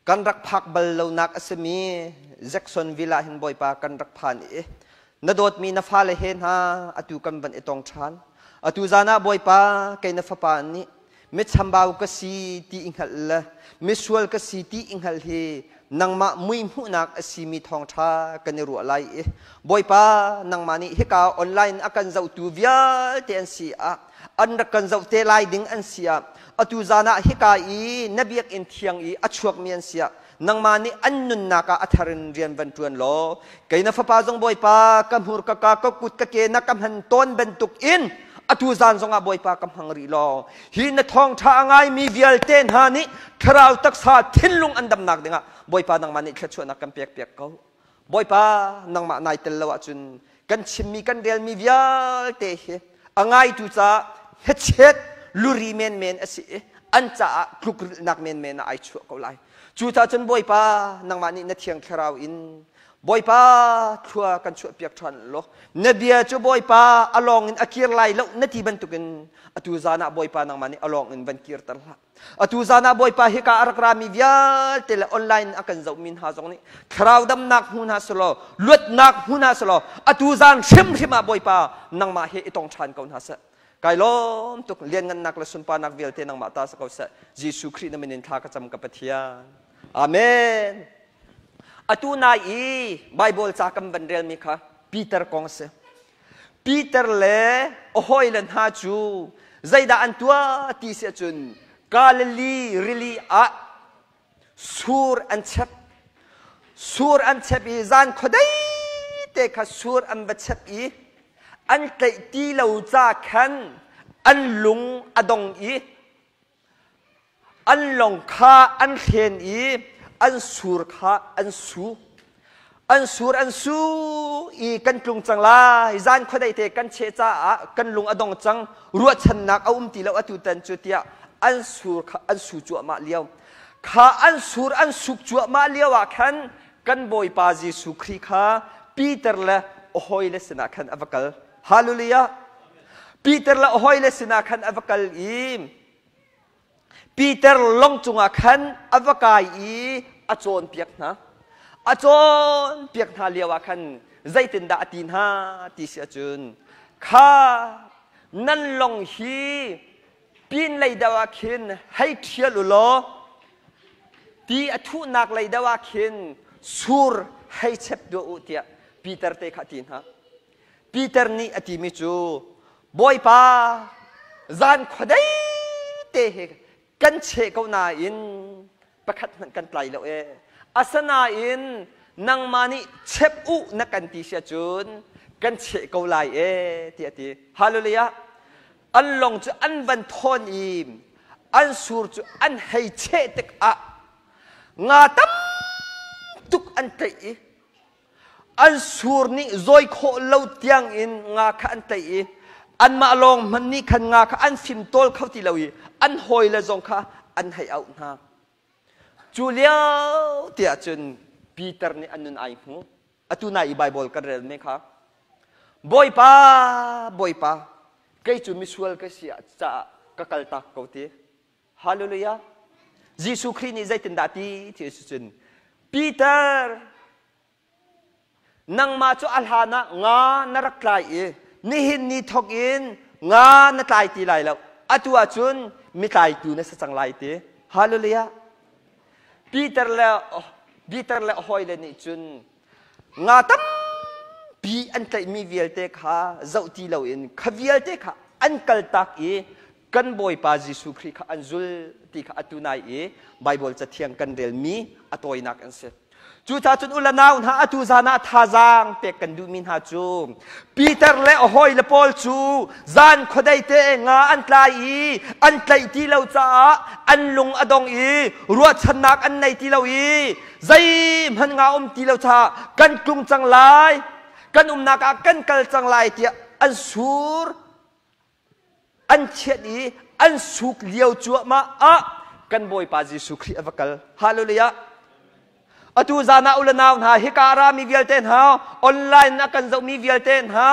kan rak phak bal lonak a simi Jacksonville ah hin Bawipa kan rak phan i na dawtmi na fale he hna atu kan van i tong ṭhan. Atu zan ah Bawipa kei na fapa nih michambau ka si ti i hngalh le misual ka si ti i hngalh hi nangmah mui hmuhnak a simi thawngṭha kan i ruah lai i Bawipa nangmah nih hika online a kan zohtu vialte an si ah an rak kan zoh te lai ding an si ah atu zan ah hika i na biakinn thiang i a chuakmi an si ah nangmah nih an nunnak ah a thar in rian van ṭuan law kei na fapa zong Bawipa ka hmur ka ka ka kut ka ke na ka hman tawn bantuk in atu zan zongah Bawipa ka hmang rih law hi na thawngṭha a ngaimi vialte hna nih thlarau taksa thinlung an damnak dingah Bawipa nangmah nih thluachuahnak kan pek piak ko. Bawipa nangmah nai tel lo ahcun kan chimmi kan relmi vialte hi a ngaitu caah hnachet luri menmen a si i an caah tlukrilhnak menmen ah ai chuah ko lai. Cucaah cun Bawipa nangmah nih na thiang thlarau in Bawipa thlua kan chuahpiak ṭhan law na bia cu Bawipa a lawng in a kir lai lo na ti bantukin atu zan ah Bawipa nangmah nih a lawng in van kirter hlah. Atu zan ah Bawipa hika a rak rami vialte le online a kan zohmi hna zong nih thlarau damnak hmu hna selaw luatnak hmu hna selaw atu zan hrimhrim ah Bawipa nangmah he i tong ṭhan ko hna seh. Kai lawm tuk lianngannak le sunparnak vialte nangmah ta si ko seh. Jesuh Khrih na min in thla ka cam ka Pathian. Amen. Atu nai i Bible ca kan van relmi kha Peter kong a si. Peter le a hawile hna cu zeidah an tuah ti si ahcun Galilee rili ah sur an chep. Sur an chep i zan khuadei te kha sur an va chep i an tlaih ti lo ca khan an lung a dong i An lawng kha an hren i an sur kha an su. An sur an su i kan tlung cang lai. Zan khuadei te kan cheh caah kan lung a dong cang. Ruahchannak a um ti lo atu tan cu tiah an sur kha an su cuahmah lio. Kha an sur an suk cuahmah lio ah khan kan Bawipa Jesuh Khrih kha Peter le a hawile sinah khan a va kal. Hallelujah! Peter le a hawile sinah khan a va kal i Peter lawng cungah khan a va kai i a cawnpiak hna. A cawnpiak hna lioah khan zeitindah a ti hna ti si ahcun kha nan lawng hi pin lei deuh ah khin hei ṭhial u law ti a thuhnak lei deuh ah khin sur hei chep duah u tiah Peter te kha a ti hna. Peter nih a timi cu Bawipa zan khuadei te hi kan cheh ko nain pakhat hmanh kan tlai lo ee. Asinain Nangmah nih chep u na kan ti si ahcun kan cheh ko lai e tiah a ti. Hallelujah. An lawng cu an van thawn i an sur cu an hei cheh tikah nga tam tuk an tlaih i an sur nih zawi khawh lo tiang in nga kha an tlaih i anmah lawng hmanh nih khan nga kha an fimtawl kho ti lo i an hawile zong kha an hei auh hna. Cu lio tiah cun Peter nih a nun ai hmu. Atu nai i Baibal kan rel me kha. Bawipa, Bawipa, kei cu misual ka si caah ka kaltak ko ti. Hallelujah. Jesuh Khrih nih zeitindah ti ti si cun Peter nangmah cu a hlan ah nga na rak tlai i nihin ni thawk in nga na tlai ti lai lo atu ah cun mitlaitu na si cang lai ti hallelujah Peter le Peter le a hawile nih cun nga tampi an tlaihmi vialte kha zoh ti loin kha vialte kha an kaltak i kan Bawipa Jesuh Khrih kha an zul ti kha atu nai i Baibal cathiang kan relmi a tawinak an si. Cucaah cun u le nau hna atu zan ah thazaang pek kan duhmi hna cu Peter le a hawile pawl cu zan khuadei te nga an tlai i an tlaih ti lo caah an lung a dong i ruahchannak an nei ti lo i zeihmanh nga um ti lo caah kan tlung cang lai kan umnak ah kan kal cang lai tiah an sur an chiat i an suk lio cuahmah ah kan Bawipa Jesuh Khrih a va kal. Hallelujah. Atu zan ah ule nau hna hika a rami vialte hna online a kan zohmi vialte hna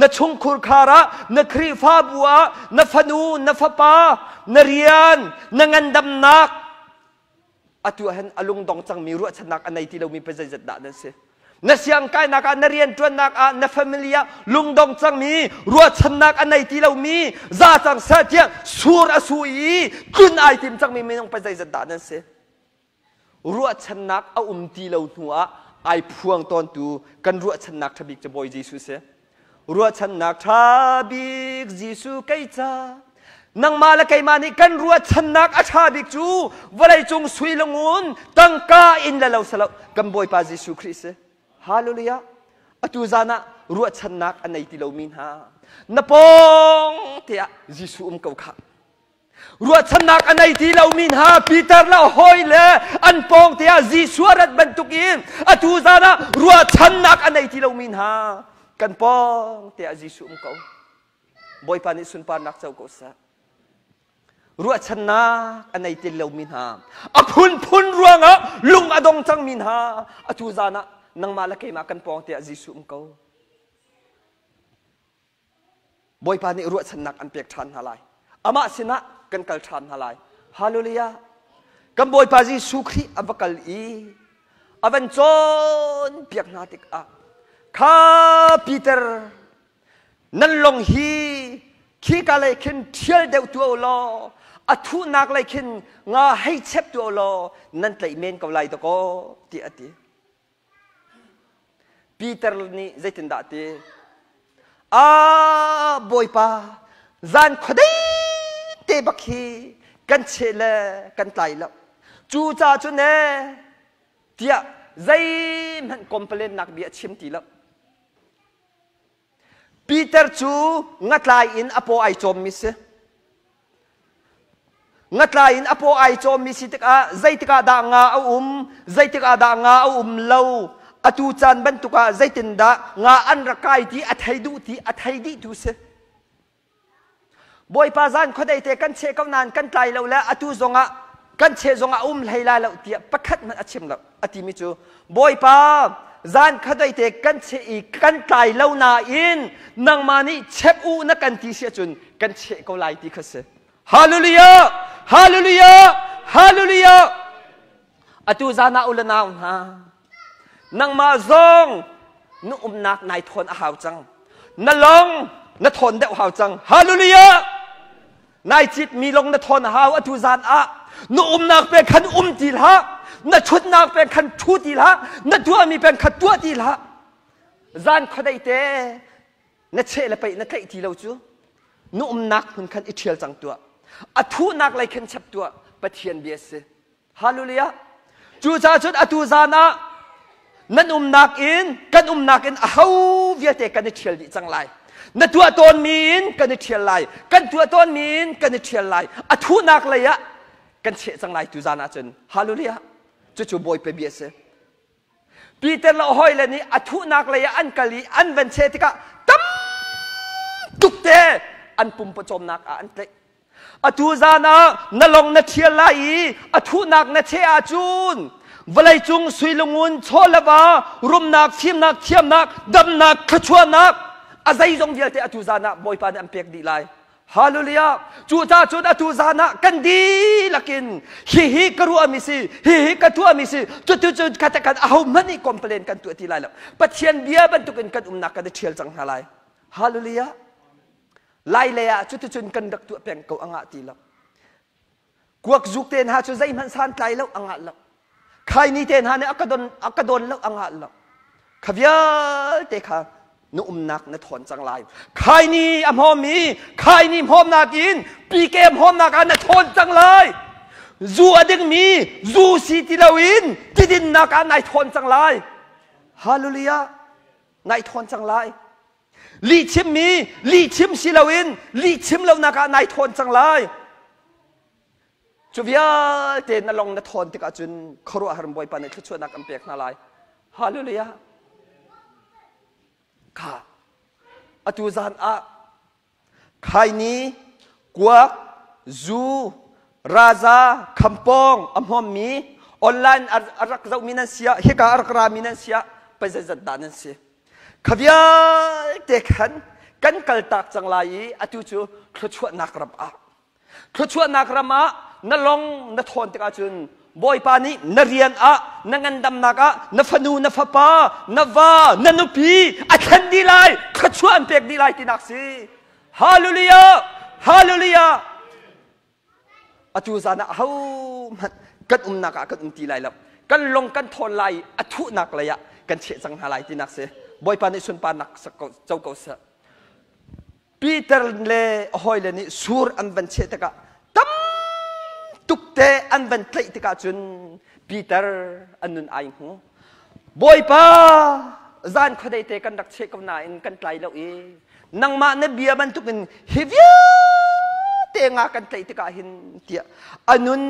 na chungkhur khar ah na Khrihfabu ah na fanu na fapa na rian na ngandamnak atu ah hin a lungdong cangmi ruahchannak a nei ti lomi pa zeizat dah nan si na siangkainak ah na rianṭuannak ah na family ah lungdong cangmi ruahchannak a nei ti lomi za cang seh tiah sur a su i tlun ai tim cangmi minung pa zeizat dah nan si ruahchannak a um ti lo hnu ah ai phuang tawntu kan ruahchannak ṭha bik cu Bawi Jesuh si Ruahchannak ṭha bik Jesuh kei ca nangmah le keimah nih kan ruahchannak a ṭha bik cu vawleicung sui le ngun tangka in le lo selo kan Bawipa Jesuh Khrih si. Hallelujah. Atu zan ah ruahchannak a nei ti lomi hna na pawng te ah Jesuh um ko khah. Ruahchannak a nei ti lomi hna Peter le a hawi le an pawng te ah Jesuh a rat bantukin atu zan ah ruahchannak a nei ti lomi hna kan pawng te ah Jesuh um ko. Bawipa nih sunparnak co ko seh. Ruahchannak a nei ti lomi hna a phunphun ruangah lung a dong cangmi hna atu zan ah nangmah le keimah kan pawng te ah Jesuh um ko. Bawipa nih ruahchannak an pek ṭhan hna lai. Amah sinah kan kal ṭhan hna lai. Hallelujah. Kan Bawipa Jesuh Khrih a va kal i a van cawnpiak hna tikah kha Peter nan lawng hi khika lei khin ṭhial deuh tuah u law a thuhnak lei khin nga hei chep tuah u law nan tlaih men ko lai dakaw tiah a ti. Peter nih zeitindah a ti? Ah, Bawipa, zan khuadei te bak hi kan cheh le kan tlai lo. Cucaah cun ee, tiah zeihmanh complain nak bia a chim ti lo. Peter cu ngatlai in a paw ai cawmmi si. Ngatlai in a paw ai cawmmi si tikah zeitik ah dah nga a um, zeitik ah dah nga a um lo, atu caan bantuk ah zeitindah nga an rak kai ti a thei duh ti a thei dih tu si. Bawipa zan khuadei te kan cheh ko nain kan tlai lo le atu zongah kan cheh zongah a um hlei lai lo tiah pakhat hmanh a chim lo. A timi cu Bawipa zan khuadei te kan cheh i kan tlai lo nain nangmah nih chep u na kan ti si ahcun kan cheh ko lai ti kha si. Hallelujah! Hallelujah! Hallelujah! Atu zan ah u le nau hna nangmah zong na umnak nai thawn a hau cang na long na thawn deuh hau cang hallelujah nai cit mi long na thawn a hau atu zan ah na umnak pe khan um ti hlah na thutnak pe khan thu ti hlah na tuahmi peng kha tuah ti hlah zan khuadei te na cheh le peih na tlaih ti lo cu na umnak hmun khan i ṭhial cang tuah a thuhnak lei khan chap tuah Pathian bia si Hallelujah. Cucaah cun atu zan ah Nan umnak in kan umnak in aho vialte kan i ṭhial dih cang lai. Na tuah tawnmi in kan i ṭhial lai. Kan tuah tawnmi in kan i ṭhial lai. A thuhnak lei ah kan cheh cang lai tuzan ahcun. Hallelujah. Cucu Bawipa bia a si. Peter le a hawile nih a thuhnak lei ah an kal i an van cheh tikah tam tuk te an pum pawcawmnak ah an tlaih. Atu zan ah na long na ṭhial lai i a thuhnak na cheh ahcun vawleicung suilungun chaw le va rumnak fimnak thiamnak damnak thluachuahnak a zeizong vialte atu zan ah Bawipa nih an pek dih lai. Hallelujah. Cu ca cun atu zan ah kan dihlak in hihi ka ruahmi si, hihi ka tuahmi si, cutu cun kha kan aho hmanh nih complain kan tuah ti lai lo. Pathian bia bantukin kan umnak kan i ṭhial cang hna lai. Hallelujah. Lai lei ah cuticun kan rak tuah peng ko angah ti lo. Kuak zuk te hna cu zeihmanh santlai lo angah lo. Khaini te hna nih a ka don a ka don lo angah lo. Kha vialte kha na umnak na thawn cang lai. Khaini a hmawm i khaini hmawmnak in pike hmawmnak ah na thawn cang lai. Zu a dingmi zu si ti loin tidinnak ah nai thawn cang lai. Hallelujah. Nai thawn cang lai. Lihchimmi lihchim si loin lihchim lonak ah nai thawn cang lai. Cu vialte na long na thawn tikah cun khuaruahhar Bawipa nih thluachuahnak an pek hna lai. Hallelujah. Kha atu zan ah khaini kuak zu raza khampong a hmawmmi online a rak zohmi nan sia hika a rak rami nan sia pei zeizat dah nan si Kha vialte khan kan kaltak cang lai i atu cu thluachuahnak ram ah thluachuahnak ram ah na long na thawn tikah cun Bawipa nih na rian ah na ngandamnak ah na fanu na fapa na va na nupi a thlen dih lai thluachuah an pek dih lai tinak si Hallelujah Hallelujah Atu zan ah ahohmanh kan umnak ah kan um ti lai lo. Kan lung kan thawn lai i a thuhnak lei ah kan cheh cang hna lai tinak si. Bawipa nih sunparnak sak ko, co ko seh. Peter le a hawile nih sur an van cheh tikah tam tuk te an van tlaih tikah cun Peter an nun ai hmu. Bawipa zan khuadei te kan rak cheh ko nain kan tlai lo i nangmah na bia bantukin hi vialte nga kan tlaih tikah hin tiah a nun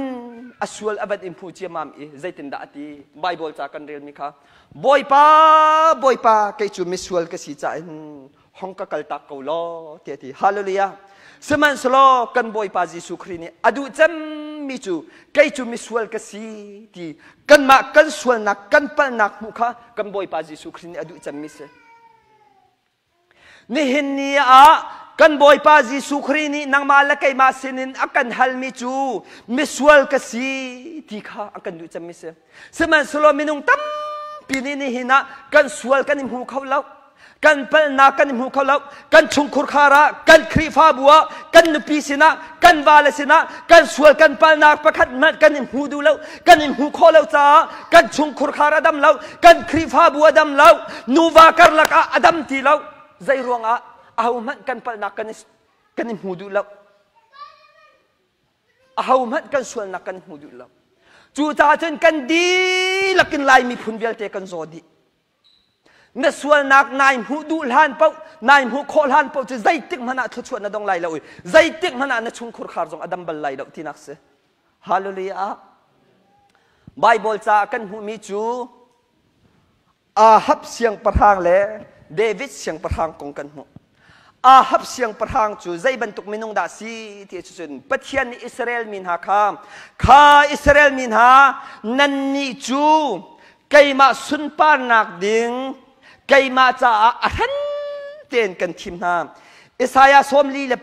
a sual a van in hmu ciamam i zeitindah a ti Bible ca kan relmi kha Bawipa Bawipa kei cu misual ka si caah hin hong ka kaltak ko law tiah a ti hallelujah sihmanhsehlaw kan Bawipa Jesuh Khrih nih a duh cemmi cu kei cu misual ka si ti kanmah kan sualnak kan palhnak hmuh kha kan Bawipa Jesuh Khrih nih a duh cemmi si Nihin ni ah kan Bawipa Jesuh Khrih nih nangmah le keimah sinin a kan halmi cu misual ka si ti kha a kan duh cemmi si. Sihmanhsehlaw minung tampi nih nihin ah kan sual kan i hmu kho lo. Kan palhnak kan i hmu kho lo. Kan chungkhur khar ah, kan Khrihfabu ah, kan nupi sinah, kan vale sinah kan sual kan palhnak pakhat hmanh kan i hmu duh lo. Kan i hmu khawh lo caah kan chungkhur khar a dam lo. Kan Khrihfabu a dam lo. Nuva karlak ah a dam ti lo. Zei ruangah ahohmanh kan palhnak kan i, kan i hmu duh lo. Ahohmanh kan sualnak kan hmu duh lo. Cucaah cun kan dihlak in Lai miphun vialte kan zaw dih. Na sualnak nai hmuh duh hlan paoh, nai hmuh khawh hlan paoh cu zeitik hmanh ah thluachuah na dong lai lo i zeitik hmanh ah na chungkhur khar zong a dam bal lai lo tinak si. Hallelujah. Bible ca kan hmuhmi cu Ahab siangpahrang le David siangpahrang kong kan hmuh. Ahab siangpahrang cu zei bantuk minung dah si ti cun Pathian nih Israel mi hna kha kha Israel mi hna nannih cu keimah sunparnak ding keimah caah a hran tein kan thim hna. Isaiah 43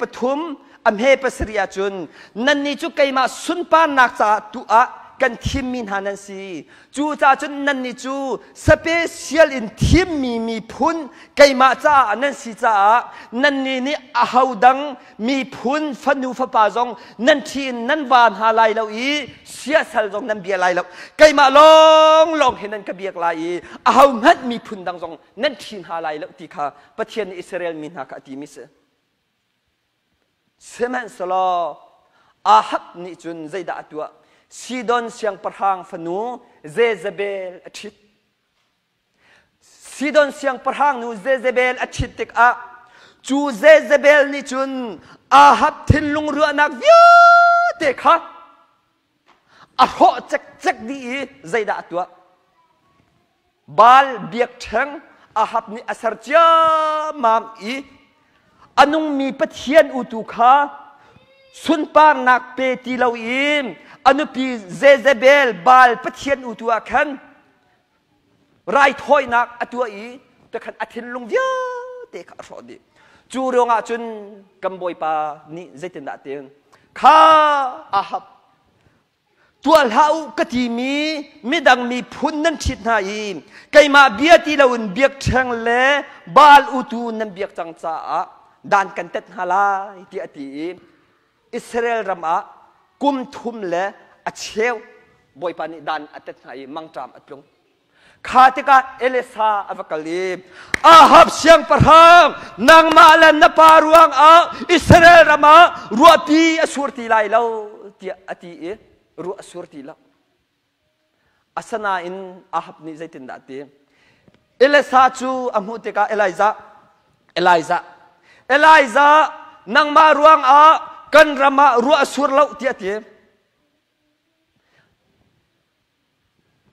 a hme pasarih ahcun nannih cu keimah sunparnak caah tu ah kan thimmi hna nan si. Cucaah cun nannih cu special in thimmi miphun keimah caah nan si caah nannih nih ahodang miphun fanu fapa zong nan ṭhi in nan va hna lai lo i siasal zong nan bia lai lo. Keimah lawnglawng hi nan ka biak lai i ahohmanh miphun dang zong nan ṭhi hna lai lo ti kha Pathian nih Israel mi hna kha a timi si. Sihmanhsehlaw Ahab nih cun zeidah a tuah? Sidon siangpahrang fanu Jezebel a ṭhit. Sidon siangpahrang nu Jezebel a ṭhit tikah cu Jezebel nih cun Ahab thinlung ruahnak vialte kha a hrawh cekcek dih i zeidah a tuah? Baal biakṭheng Ahab nih a ser ciammam i a nungmi Pathian utu kha sunparnak pe ti loin a nupi Jezebel Baal Pathian utu ah khan raithawinak a tuah i tikhan a thinlung vialte kha a hrawh dih. Cu ruangah cun kan Bawipa nih zeitindah a ti? Kha Ahab tuah hlah u ka timi midang miphun nan ṭhit hna i keimah bia ti loin biakṭheng le Baal utu nan biak cang caah dan kan tet hna lai tiah a ti i Israel ram ah kum thum le a cheu Bawipa nih dan a tet hna i mangṭam a tlung. Kha tikah Elisa a va kal i Ahab siangpahrang nangmah le na pa ruangah Israel ram ah ruahpi a sur ti lai lo tiah a ti i ruah a sur ti lo. Asinain Ahab nih zeitindah a ti? Elisa cu a hmuh tikah Elijah Elijah Elijah nangmah ruangah kan ram ah ruah a sur lo tiah a ti.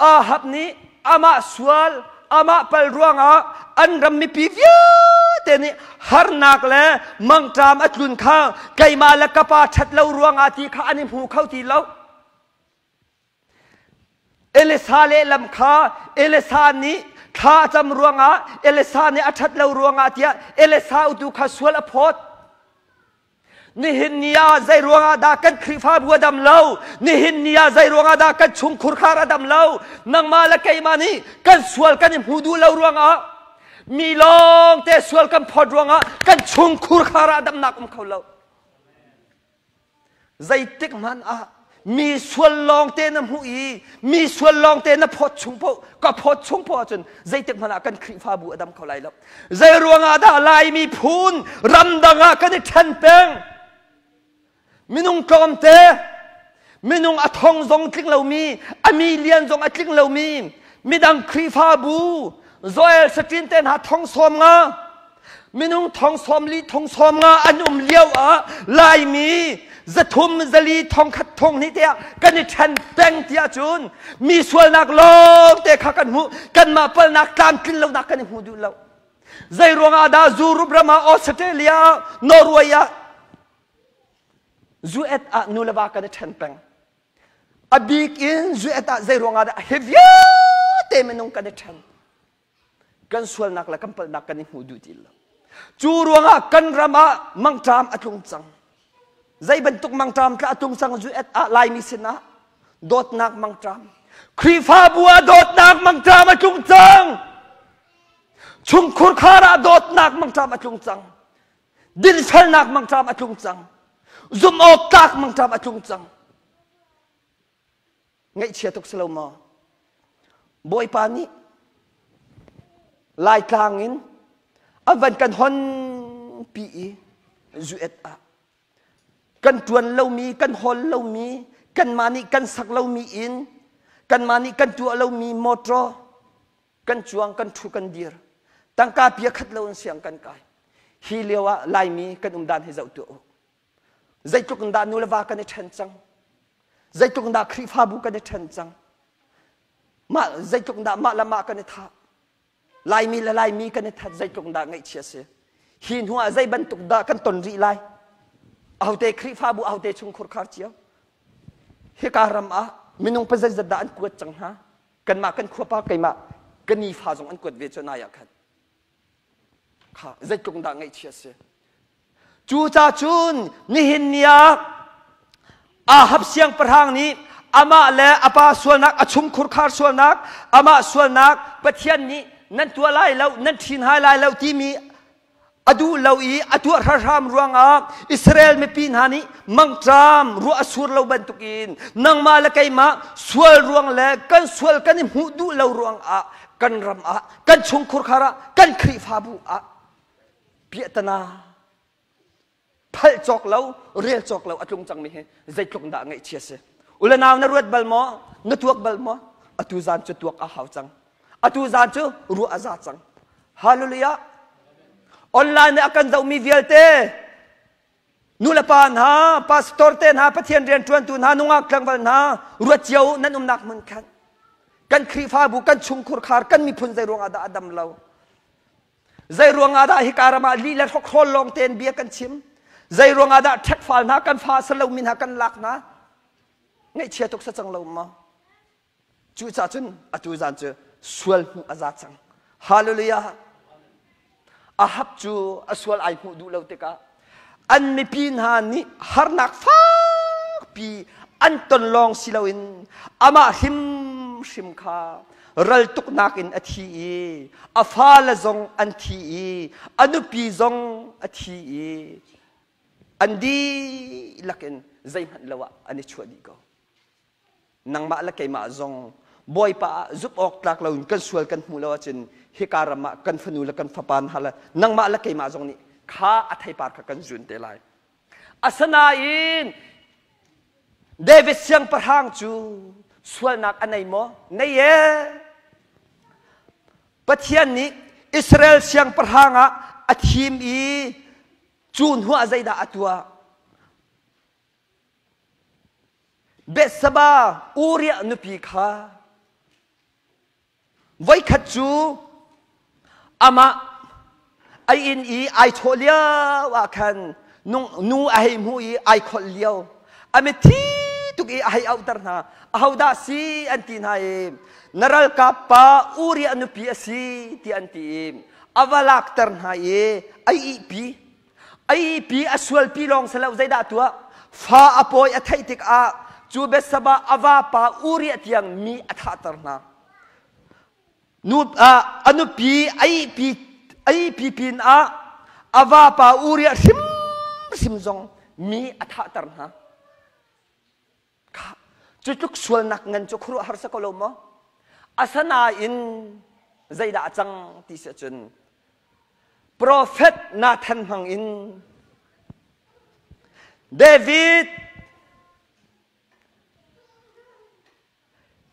Ahab nih amah sual, amah pal ruangah an ram mipi vialte nih harnak le mangṭam a tlun kha keimah le ka pa ṭhat lo ruangah ti kha an i hmu kho ti lo. Elisa lehlam kha Elisa nih thla a cam ruangah Elisa nih a ṭhat lo ruangah tiah Elisa utu kha sual a phawt. Nihin ni ah zei ruangah dah kan Khrihfabu a dam lo? Nihin ni ah zei ruangah dah kan chungkhur khar a dam lo? Nangmah le keimah nih kan sual kan i hmu duh lo ruangah mi lawng te sual kan phawt ruangah kan chungkhur khar ah damnak um kho lo. Zeitik hmanh ah mi sual lawngte na hmuh i mi sual lawngte na phawt chung poh ka phawt chung poh ahcun zeitik hmanh ah kan Khrihfabu a dam kho lai lo. Zei ruangah dah Laimi phun ramdang ah kan i ṭhen peng? Minung tlawmte, minung a thong zong tling lomi, a million zong a tling lomi, midang Khrihfabu Joel Satin te hna thong 50, minung thong 40 thong 50 an um lio ah Laimi 300 400 1000 2000 te ah kan i ṭhen peng ti ahcun mi sualnak lawng te kha kan hmuh, kanmah palnak tlamtlin lonak kan i hmu duh lo. Zei ruangah dah Europe ram ah, Australia ah, Norway ah, US ah nu le va kan i ṭhen peng? A bik in US ah zei ruangah dah hi vialte minung kan i ṭhen? Kan sualnak le kan palhnak kan i hmu duh ti lo. Cu ruangah kan ram ah mangṭam a tlung cang. Zei bantuk mangṭam tla a tlung cang US ah Laimi sinah dawtnak mangṭam. Khrihfabu ah dawtnak mangṭam a tlung cang. Chungkhur khar ah dawtnak mangṭam a tlung cang. Dinfelnak mangṭam a tlung cang. Zumh awk tlak mangṭam a tlung cang. Ngaihchia tuk si lo maw? Bawipa nih Laitlang in a van kan hon pi i zuet ah kan ṭuan lomi, kan hawl lomi, kanmah nih kan sak lomi inn, kanmah nih kan tuah lomi motor, kan cuang, kan ṭhu, kan dir. Tangka pia khat lo in siang kan kai. Hi lio ah Laimi kan um dan hi zoh tuah u. Zeitluk in dah nu le va kan i ṭhen cang? Zeitluk in dah Khrihfabu kan i ṭhen cang? Mah zeitluk in dah mah le mah kan i thah? Laimi le Laimi kan i that, zeitluk in dah ngaihchia si? Hi hnu ah zei bantuk dah kan ton rih lai? Ahote Khrihfabu, ahote chungkhur khar cio? Hika ram ah minung pa zeizat dah an kuat cang hna? Kanmah kan khuapa keimah ka nifa zong an kuat ve cu nai ah khan. Kha zeitluk dah ngaihchia si? Cuca cun nihin ni ah Ahab siangpahrang nih amah le a pa sualnak, a chungkhur khar sualnak, amah sualnak Pathian nih nan tuah lai lo, nan ṭhin hai lai lo timi a duh lo i a tuah hram ruangah Israel mipi hna nih mangṭam ruah a sur lo bantukin nangmah le keimah sual ruang le kan sual kan i hmuh duh lo ruangah kan ram ah, kan chungkhur khar ah, kan Khrihfabu ah piahtana phalh cawk lo, rel cawk lo a tlung cangmi hi zeitluk dah ngaihchia si. Ule nau, na ruat bal maw? Na tuak bal maw? Atu zan cu tuak a hau cang. Atu zan cu ruah a za cang. Hallelujah. Online a kan zohmi vialte nu le pa hna, pastor te hna, Pathian rianṭuantu hna, nungak tlangval hna, ruat cio nan umnak hmun khan kan Khrihfabu, kan chungkhur khar, kan miphun zei ruangah dah a dam lo? Zei ruangah dah hika ram ah lih le hrokhrawl lawng tein bia kan chim? Zei ruangah dah ṭhekfal hna, kan fa salomi hna kan lak hna? Ngaihchia tuk sa cang lo maw? Cucaah cun atu zan cu sual hmuh a za cang. Hallelujah! Ahab cu a sual ai hmuh duh lo tikah an mipi hna nih harnak fakpi an ton lawng si loin amah hrimhrim kha raltuknak in a thi i a fale zong an thi i a nupi zong a thi i an dihlak in zeihmanh lo ah an i chuah dih ko. Nangmah le keimah zong Bawipa ah zumh awk tlak loin kan sual kan hmuh lo ahcun hika ram ah kan fanu le kan fapa hna le nangmah le keimah zong nih kha a theipar kha kan zun te lai. Asinain David siangpahrang cu sualnak a nei maw? Nei e. Pathian nih Israel siangpahrang ah a thim i cu hnuah zeidah a tuah? Bethsaba Uriah nupi kha voikhat cu amah a inn i ai chawh lio ah khan nu a hei hmuh i ai kholh lio a mitthi tuk i a hei auhter hna ahodah si an ti hna i na ralkap pa Uriah nupi a si ti an ti i a va lakter hna i a ihpi A pi a sualpi lawng si lo zeidah tuah fa a pawi a theih tikah cu Bethsaba a vapa Uriah tiang mi a thahter hna. Nu, a nupi a ihpi a ihpi pin ah a vapa Uriah hrimhrim zong mi a thahter hna. Cu tluk sualnak ngan cu khuaruahhar si ko lo maw? Asinain zeidah a cang ti si ahcun Profet Nathan hmang in David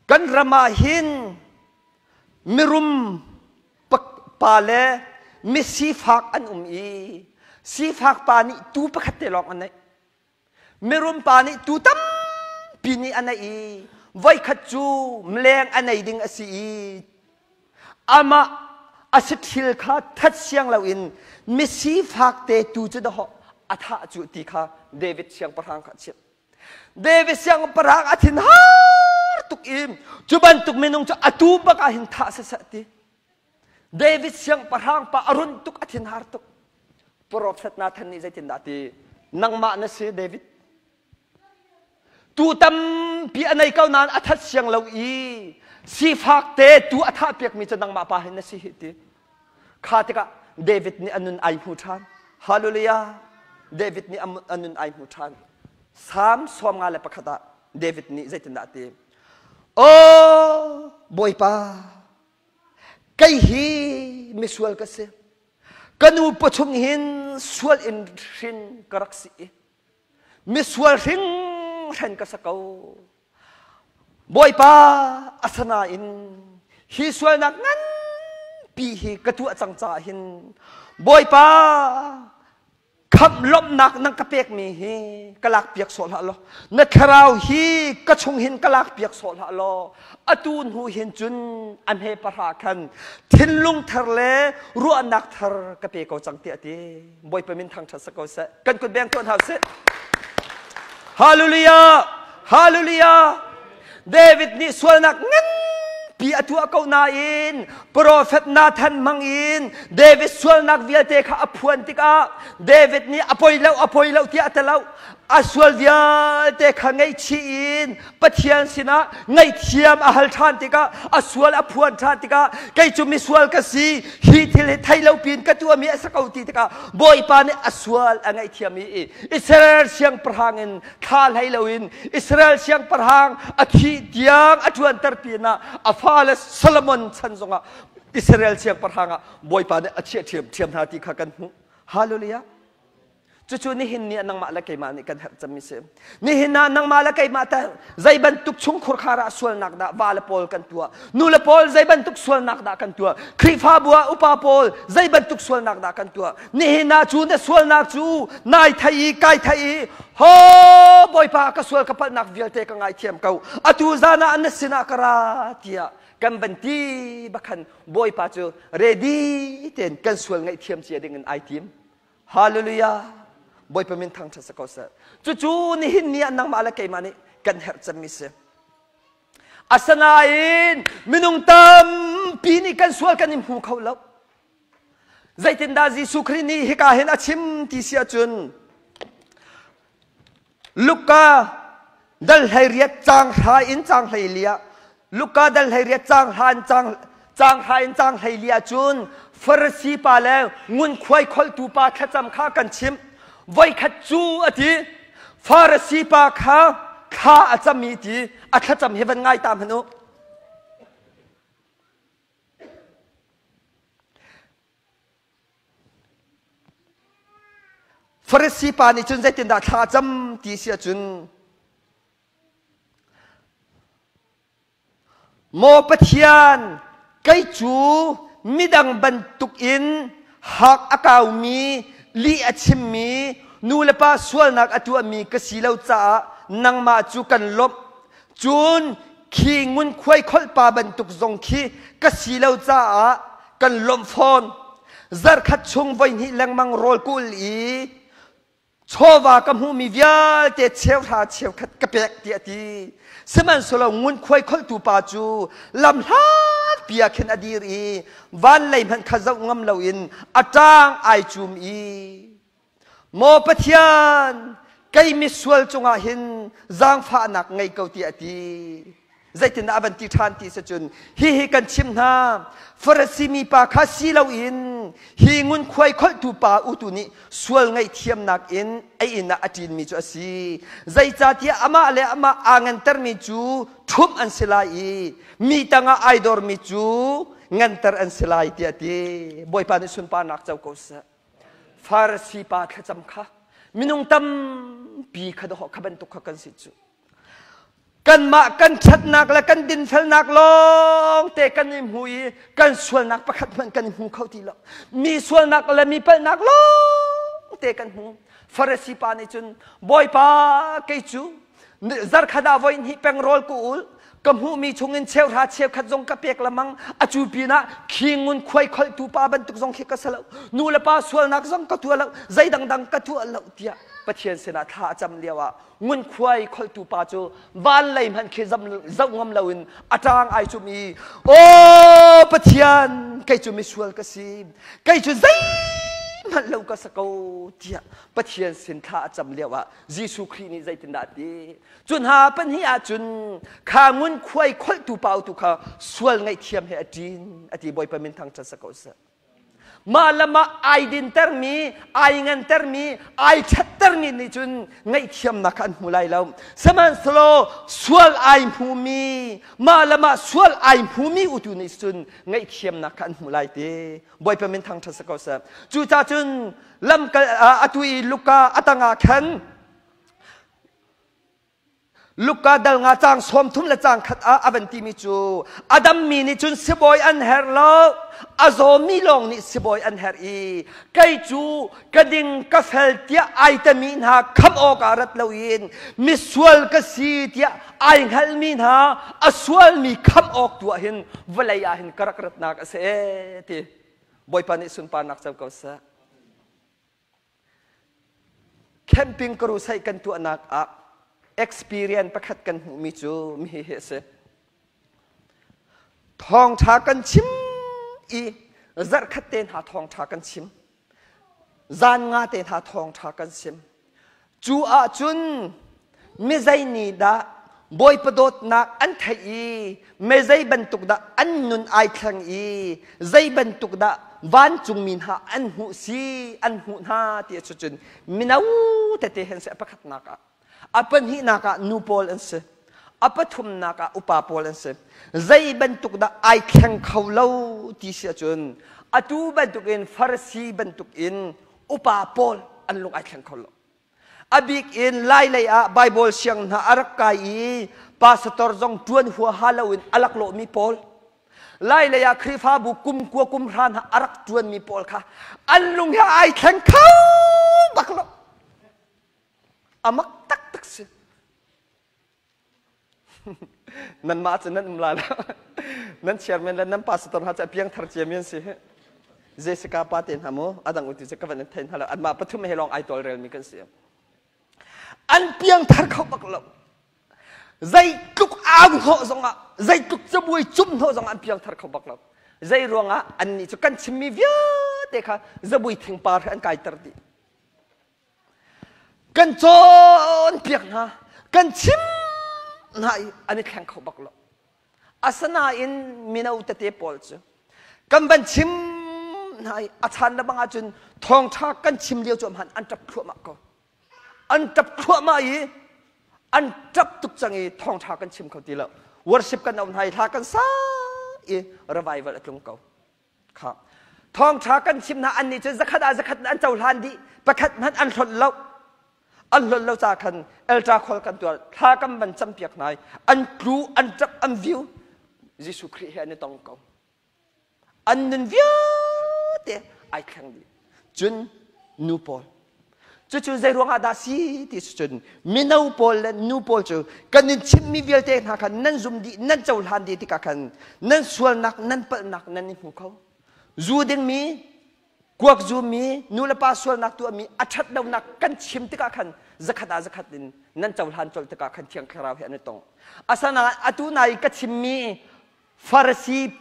kan ram ah hin mirum pa le misifak an um i sifak pa nih tuu pakhat te lawng an neih. Mirum pa nih tuu tampi nih a neih i voikhat cu mleng a nei ding a si i amah a si thil kha that siang loin misifak te tu cu dahawh a thah cu ti kha David siangpahrang kha a chimh. David siangpahrang a thin har tuk i cu bantuk minung cu atu bak ah hin thah siseh ti. David siangpahrang pa a run tuk a thin har tuk. Profet Nathan nih zeitindah ti nangmah na si David tu tampi a nei ko nain a that siang lo i sifak te tu a thah piakmi cu nangmah pa hin na si hi ti kha tikah David nih a nun ai hmu ṭhan hallelujah David nih a nun ai hmu ṭhan Psalm 51 ah David nih zeitindah ti Oh Bawipa Kei hi misual ka si. Ka nu pawchung hin sual in hrin ka rak si i misual hringhran ka sa ko. Bawipa asanain hi sualnak nganpi hi ka tuah cang caah hin Bawipa Khamh lawmhnak nan ka pekmi hi ka lakpiak sawh hlah law na thlarau hi ka chung hin ka lakpiak sawh hlah law atu hnu hin cun a hme pahra khan thinlung thar le ruahnak thar ka pe ko cang tiah a ti. Bawipa min thangṭhat si ko seh. Kan kut beng tuah hna usih. Hallelujah! Hallelujah! David nih sualnak nganpi a tuah ko nain profet Nathan hmang in David sualnak vialte kha a phuan tikah David nih a poi lo a poi lo tiah a ti lo a sual vialte kha ngaihchih in Pathian sinah ngaihthiam a hal ṭhan tikah a sual a phuan ṭhan tikah kei cu misual ka si hi thil hi thei lo piin ka tuahmi a si ko ti tikah Bawipa nih a sual a ngaihthiam i Israel siangpahrang in thla hlei loin Israel siangpahrang a thih tiang a ṭuanter pinah a fale Solomon chan zongah Israel siangpahrang ah Bawipa nih a chiah ṭhiamṭhiam hna ti kha kan hmuh. Hallelujah. Cucu nihin ni ah nangmah le keimah nih kan herh cemmi si. Nihin ah nangmah le keimah teh zei bantuk chungkhur khar ah sualnak dah va le pawl kan tuah? Nu le pawl zei bantuk sualnak dah kan tuah? Khrihfabu ah upa pawl zei bantuk sualnak dah kan tuah? Nihin ah cu na sualnak cu nai thei i kai thei i ho Bawipa ka sual ka palhnak vialte ka ngaithiam ko. Atu zan ah na sinah ka ra tiah kan van ti bakhan Bawipa cu ready tein kan sual ngaihthiam cia ding in ai tim. Hallelujah! Bawipa min thangṭhat si ko seh. Cucu nihin ni ah nangmah le keimah nih kan herh cemmi si. Asinain minung tampi nih kan sual kan i hmu kho lo. Zeitindah Jesuh Khrih nih hika hin a chim ti si ahcun Luka dal 18 caang hra in caang 14 ah Luka dal 18 caang hra in caang caang hra in caang 14 ah cun Farasi pa le ngunkhuai kholtu pa thlacam kha kan chimh. Voikhat cu a ti Farasi pa kha thla a cam i ti a thlacam hi van ngai ta hmanh u. Farasi pa nih cun zeitindah thla a cam ti si ahcun Maw Pathian, kei cu midang bantukin hak a kaumi, lih a chimmi, nu le pa sualnak a tuahmi ka si lo caah nangmah cu kan lawmh. Cun khi ngunkhuai kholh pa bantuk zong khi ka si lo caah kan lawmh fawn. Zarkhat chung voihnih lengmang rawl ka ul i chawva ka hmuhmi vialte cheuhra cheukhat ka pek tiah a ti. Sihmanhsehlaw ngunkhuai kholhtu pa cu lam hlatpi ah khin a dir i van lei hmanh kha zoh ngam loin a ṭang ai cum i Maw Pathian, kei misual cungah hin zaangfahnak ngei ko tiah a ti. Zeitindah a van ti ṭhan ti si cun hihi kan chim hna Farasi mi pa kha si loin hi ngunkhuai kholhtu pa utu nih sual ngaihthiamnak in a inn ah a ṭinmi cu a si. Zeicahtiah amah le amah aa ngantermi cu ṭhumh an si lai i mi tangah ai dormi cu nganter an si lai tiah a ti. Bawipa nih sunparnak co ko seh. Farasi pa thlacam kha minung tampi kha dawh kha bantuk kha kan si cu. Kanmah kan ṭhatnak le kan dinfelnak lawng te kan i hmu i kan sualnak pakhat hmanh kan i hmu kho ti lo. Mi sualnak le mi palhnak lawng te kan hmu. Farasi pa nih cun Bawipa kei cu zarkhat ah voi hnih peng rawl ka ul ka hmuhmi chungin cheuhra cheukhat zong ka pek lamang a cu pinah khi ngun khuai kholhtu pa bantuk zong khi ka si lo nu le pa sualnak zong ka tuah lo zei dangdang ka tuah lo tiah Pathian sinah thla a cam lio ah ngunkhuai kholhtu pa cu van lei hmanh khi zoh ngam loin a ṭang ai cum i aw Pathian kei cu misual ka si kei cu zeihmanh lo ka si ko tiah Pathian sin thla a cam lio ah Jesuh Khrih nih zeitindah a ti cu hna pahnih ahcun kha ngunkhuai kholhtu pa tu kha sual ngaihthiam he a ṭin a ti Bawipa min thangṭhat sa ko seh Mah le mah ai dintermi, ai ngantermi, ai ṭhattermi nih cun ngaihthiamnak kha an hmu lai lo. Sihmanhsehlaw sual ai hmumi, mah le mah sual ai hmumi utu nih cun ngaihthiamnak kha an hmu lai ti. Bawipa min thangṭhat si ko seh. Cucaah cun lamkal atu i Luka a tangah khan Luka dal nga caang 30 le caang khat ah a van timi cu a dammi nih cun sibawi an herh lo a zawmi lawng nih sibawi an herh i kei cu ka ding ka fel tiah ai tami hna khamh awkah rat loin misual ka si tiah ai hngalmi hna a sualmi khamh awk tu ah hin vawlei ah hin ka rak ratnak a si ee ti Bawipa nih sunparnak co ko seh. Camping crusade kan tuahnak ah experience pakhat kan hmuhmi cu mihi hi a si. Thawngṭha kan chim i zarhkhat te hna thawngṭha kan chim. Zan nga te hna thawngṭha kan chim. Cu ahcun mizei nih dah Bawipa dawtnak an theih i mezei bantuk dah an nun ai thleng i zei bantuk dah vancungmi hna an hmuh si an hmuh hna ti a cun mino tete hen si a pakhatnak ah a pahnihnak ah nu pawl an si a pathumnak ah upa pawl an si zei bantuk dah ai thleng kho lo ti si ahcun atu bantukin Farasi bantukin upa pawl. An lung ai thleng kho lo. A bik in Lai lei ah Bible siang hna a rak kai i pastor zong ṭuan huaha loin a laklawhmi pawl, Lai lei ah Khrihfabu kum kua kum hra hna a rak ṭuanmi pawl kha an lung hi ai thleng kho bak lo. A mak taktak si. Nanmah cu nan um la lo. Nan chairman le nan pastor hna cu a piangthar ciami an si. Jessica pa te hna mu adang uti cu ka van in thei hna lo. Anmah pathum he lawng ai tawlrelmi kan si. An piangthar kho bak lo. Zeitluk au hnawh zongah, zeitluk cabuai cum hnawh zongah an piangthar kho bak lo. Zei ruangah annih cu kan chimmi vialte kha zabui thingpar he an kaiter dih. Kan cawnpiak hna, kan chim hna i an i thleng kho bak lo. Asinain mino tete pawl cu kan van chim hna i a chan le bang ahcun thawngṭha kan chim lio cu hmanh an ṭap thluahmah ko. An ṭap thluahmah i an ṭap tuk cang i thawngṭha kan chim kho ti lo. Worship kan um hna i hla kan sa i revival a tlung ko. Kha thawngṭha kan chim hna annih cu zakhat ah zakhat an cohlan dih pakhat hmanh an hlonh lo. An hlonh lo ca khan elta khol kan tuar thla kan van campiak hna i an tlu an ṭap an viu Jesuh Khrih he an i tong ko. An nun vialte ai thleng dih. Cun nu pawl cucu zei ruangah dah si ti cun mino pawl le nu pawl cu kan in chimmi vialte hna khan nan zum dih nan cohlan dih tikah khan nan sualnak nan palhnak nan i hmu kho. Zu dingmi kuak zumi nu le pa sualnak tuahmi a ṭhat lonak kan chim tikah khan zakhat ah zakhat in nan cohlan colh tikah khan Thiang Thlarau he an i tong. Asanain atu nai ka chimmi Farasi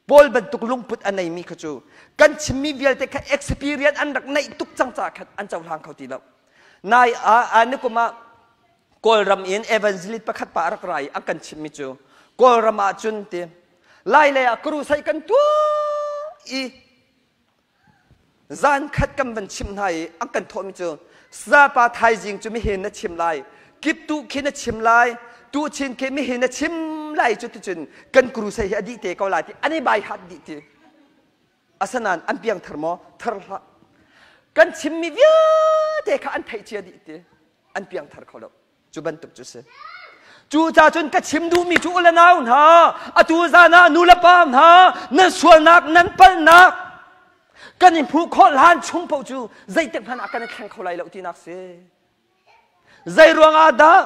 Paul bantuk lungput a neimi kha cu kan chimmi vialte kha experience an rak neih tuk cang caah khan an cohlang kho ti lo. Nai ah nikum ah Kawlram in evangelist pakhat pa a rak ra i a kan chimmi cu Kawlram ah cun ti Lai lei ah crusade kan tuah i zan khat kan van chimh hna i an kan thawhmi cu sapa thaizing cu mihin na chim lai kip tu khi na chim lai tu chin khi mihin na chim lai cu ticun kan crusade hi a dih te ko lai ti an i bai hat dih ti. Asanain an piang thar maw? Thar hlah. Kan chimmi vialte kha an theih cia dih ti. An piang thar kho lo. Cu bantuk cu si. Cu ca cun ka chim duhmi cu u le nau hna, atu zan ah nu le pa hna, nan sualnak, nan palhnak, kan i hmuh khawh hlan chung paoh cu zeitik hmanh ah kan i thleng kho lai lo tinak si. Zei ruangah dah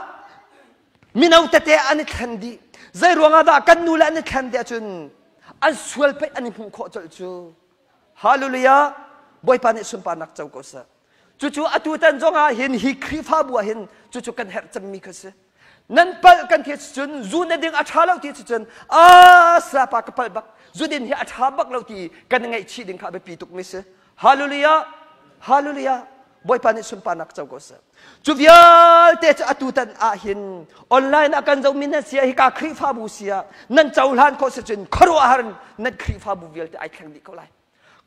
mino tete an i thlen dih? Zei ruangah dah kan nu le an i thlen dih ahcun an sual pei an i hmuh khawh colh cu. Hallelujah! Bawipa nih sunparnak co ko seh. Cucu atu tan zongah hin hi Khrihfabu ah hin cucu kan herh cemmi kha si. Nan palh kan ti cun zu na ding a ṭha lo ti cun a sapa ka palh bak zu din hi a ṭha bak lo ti kan ngaihchih ding kha a biapi tukmi si. Hallelujah! Hallelujah! Bawipa nih sunparnak co ko seh. Cu vialte cu atu tan ah hin online ah kan zohmi nan sia hika Khrihfabu sia nan cohlan khawh si cun khuaruahhar nan Khrihfabu vialte ai thleng dih ko lai.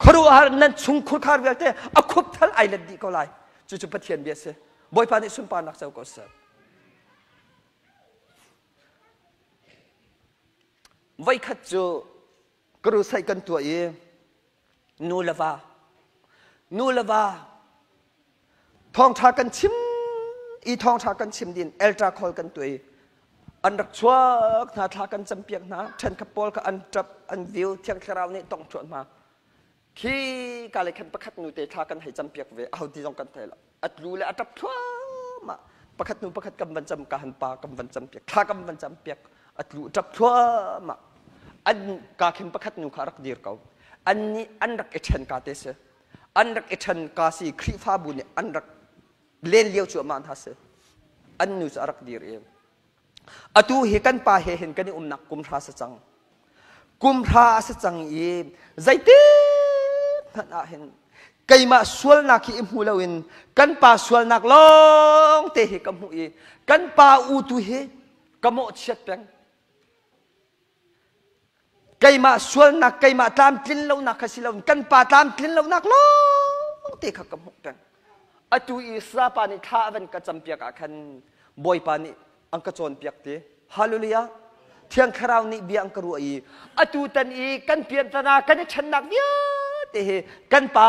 Khuaruahhar nan chung khurkhar vialte a khupthal ai let dih ko lai. Cucu Pathian bia si. Bawipa nih sunparnak co ko seh. Voikhat cu crusade kan tuah i nu le va nu le va thawngṭha kan chim i thawngṭha kan chim din elta call kan tuah i an rak chuak hna thla kan campiak hna ṭhenkhat pawl kha an ṭap an viu thiang thlarau nih tong ṭhuat hna khi ka le khan pakhat nu te thla kan hei campiak ve aho ti zong kan thei lo a tlu le a ṭap thluahmah pakhat nu pakhat kan van cam ka han pa kan van campiak thla kan van campiak a tlu ṭap thluahmah an ka khin pakhat nu kha rak dir ko an nih an rak i ṭhen ka te si an rak i ṭhen ka si Khrihfabu nih an rak len lio cu amah hna si an nu cu a rak dir i atu hi kan pa he hin kan i umnak kum hra si cang kum hra a si cang i zeitik hmanh ah hin keimah sualnak hi i hmu loin kan pa sualnak lawng te hi ka hmuh i kan pa u tu hi ka mawhchiat peng keimah sualnak keimah tlamtlin lonak kha si loin kan pa tlamtlin lonak lawng te kha ka hmuh peng atu i sapa nih thla a van ka campiak ah khan bawipa nih an ka cawnpiak ti hallelujah thiang thlarau nih bia an ka ruah i atu tan i kan piantana kan i ṭhennak vialte hi kan pa